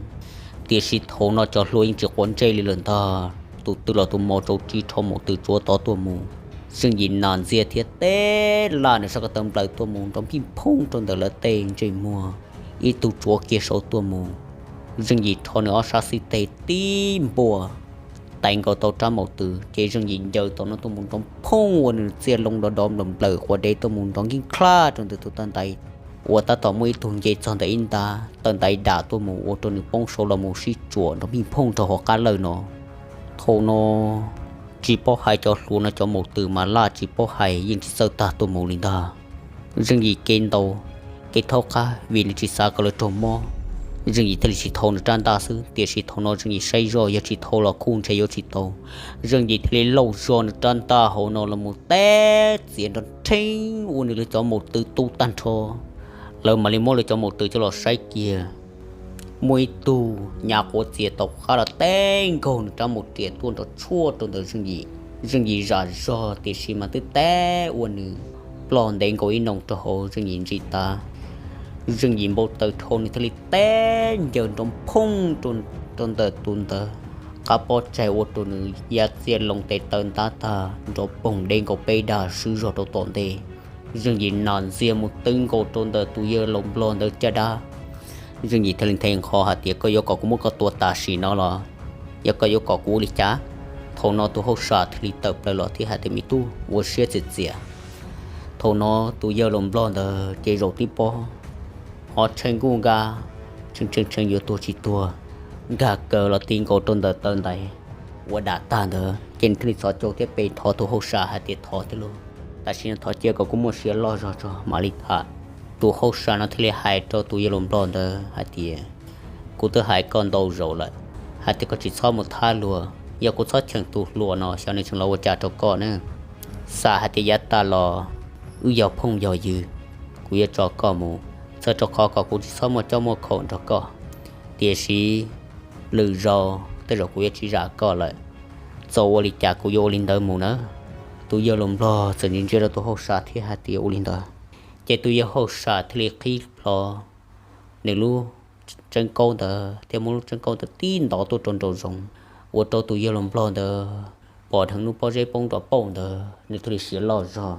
Tiam sis thaum no cov hluas yeej tsis quav ntsej li lawm ntag, tus twg los tus mos tsaus tsib rho maum twm tsuav tod tuaj mus. Zeej Yim nas ntxiag thiab teb laj nws sab ko taw nplawm tuaj mus nrov phij phooj rau ntawm lawv tej ntsej muag, ib tug tsuav kiag saud tuaj mus. Zeej Yim rho nws ob sab xib teg tib npuaj, tais nkaus tau rab maum twm ces Zeej Yim ncaws tom no tuaj mus nrov phooj ua nws txiaj loo do do nplawm nplawm quas dev tuaj mus nrov nkij khlaj rau ntawm tus taw ntaiv uas tab tom muaj ib tug nce txog ntawm ib nta taw ntaiv dam tuaj mus ua rau nws poob saud los mus sib tsuam nrov phij phooj rau hauv qab lawj no. Thaum no tsis paub hais cov hluas no cov maum twm mas laj tsis paub hais yeej tsis txawj tag tuaj mus li ntag. Zeej Yim kev ntaus kev thaub qab vim nws tsis xav kom lawv raug mob, Zeej Yim thiaj li tsis thau nws rab ntaj xwb, tiam sis thaum no Zeej Yim saib zoj yog tsis thau los kuj ntshe yuav tsis tau. Zeej Yim thiaj li lauj zog nws rab ntaj hauv no los mus teb txiav nrov rheeb ua nws lawv cov maum twm tu tag nrho. Lawv mam li muab lawv cov maum twm coj los saib kiag, muaj ib tug nyav quav txias tau qab los teb nkaug nws rab maum riam tuaj nrov tshuaj rau ntawm Zeej Yim. Zeej Yim zam zog tiam sis mas twb teb ua nws ploj ntev nkaus ib noo rau hauv Zeej Yim ntsis tav. Zeej Yim npau taws dhau nws thiaj li teb ncaws nrov phooj rau ntawm tus ntawd qab pob tsaig ua rau nws ya txiaj loo tes taw ntab tag nrov poog deb nkaus peb dag swb zog rau tom ntej. Zeej Yim nas ntxiag mus twb nkaus rau ntawm tus yawg laus nplog ntawd caj dab. Zeej Yim thiaj li nthe nqho hais tias, Koj yuav kom kuv muab koj tua tam sim no los yog koj yuav kom kuv ua li cas? Thaum no tus hauj sam thiaj li tawm plaws los thiab hais tias, Me tub, ua siab txias txias. Thaum no tus yawg laus nplog ntawd ces zaum tib pob, ho tshee nkuj nka, tshee tshee tshee yuav tuag tsis tuag, nkag kaws los ti nkaus rau ntawm taw ntaiv ua dam tag ntawd ces nws thiaj li txhos caug thiab pe thov tus hauj sam hais tias, Thov tiag lauj, tam sim no thov cia kom kuv muaj siab loj zog tso mam li tham. Tus hauj sam no thiaj li hais rau tus yawg laus nplog ntawd hais tias, Kuv twb hais koj ntau zaus lawm hais tias koj tsis txhob mus thab luag, yog kuv txhob cheem tus hluas no xyov nws tseem los ua cas rau koj ne. Xam hais tias yav tas los wb yog phooj yog ywg, kuv yuav tso koj mus, txhawm rau qhov kom kuv tsis txhob muaj cob muaj khaum nrog koj. Tiam sis lwm zaus tej zaum kuv yuav tsis zam koj lawm. Txawm ua li cas kuv yuav ua li ntawd mus nawb. Tus yawg laus nplog txawm ntsia ntsia rau tus hauj sam thiab hais tias, Ua li ntawd. Ces tus yawg hauj sam thiaj li qhib plho nws lub tseeb kaub ntawd thiab muab lub tseeb kaub ntawd tib ntov tuaj rau nraum zoov, ua rau tus yawg laus nplog ntawd pom dheev lub pob zeb poob nrov pauj ntawd nws thiaj li siav loj zog.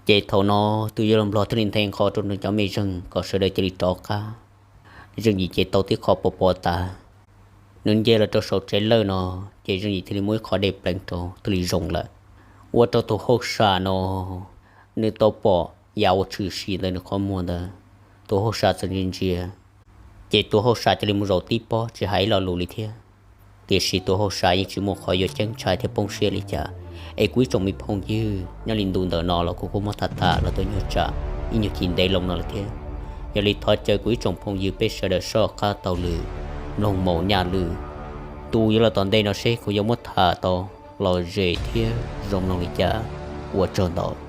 Ces thaum no tus yawg laus nplog thiaj li nthe nqho rau nws cov mej zeeg kom sawv daws cia li rov qab. Zeej Yim ces tau tib qho pov pov tas, nws nce los rau saum tsev lawj no, ces Zeej Yim thiaj li muab ib qho dej pleev rau thiaj li zoo lawm. Ua rau tus hauj sam no nws tau pom yav uas tshwm sim ntawm nws qhov muag ntawd. Tus hauj sam txawm ntsia ntsia, ces tus hauj sam cia li mus zaum tib pob tsis hais ib lo lus li thiab. Tiam sis tus hauj sam yeej tsis muaj qhov yuav ceeb ntshai thiab poob siab li cas. Es kuv ib tsoom me phooj ywg, nyob li ntu ntawm no los kuv kuj muab tham tham los tau nyuag tsam ib nyuag chim ntev loo no lawm thiab. Yog li thov caw kuv ib tsoom phooj ywg peb sawv daws soj qab taug lw, mloog maum nyaj lw, tus yuav los tom ntej no seb kuv yuav muab tham tau lom zem thiab zoo mloog li cas. Ua tsaug ntau.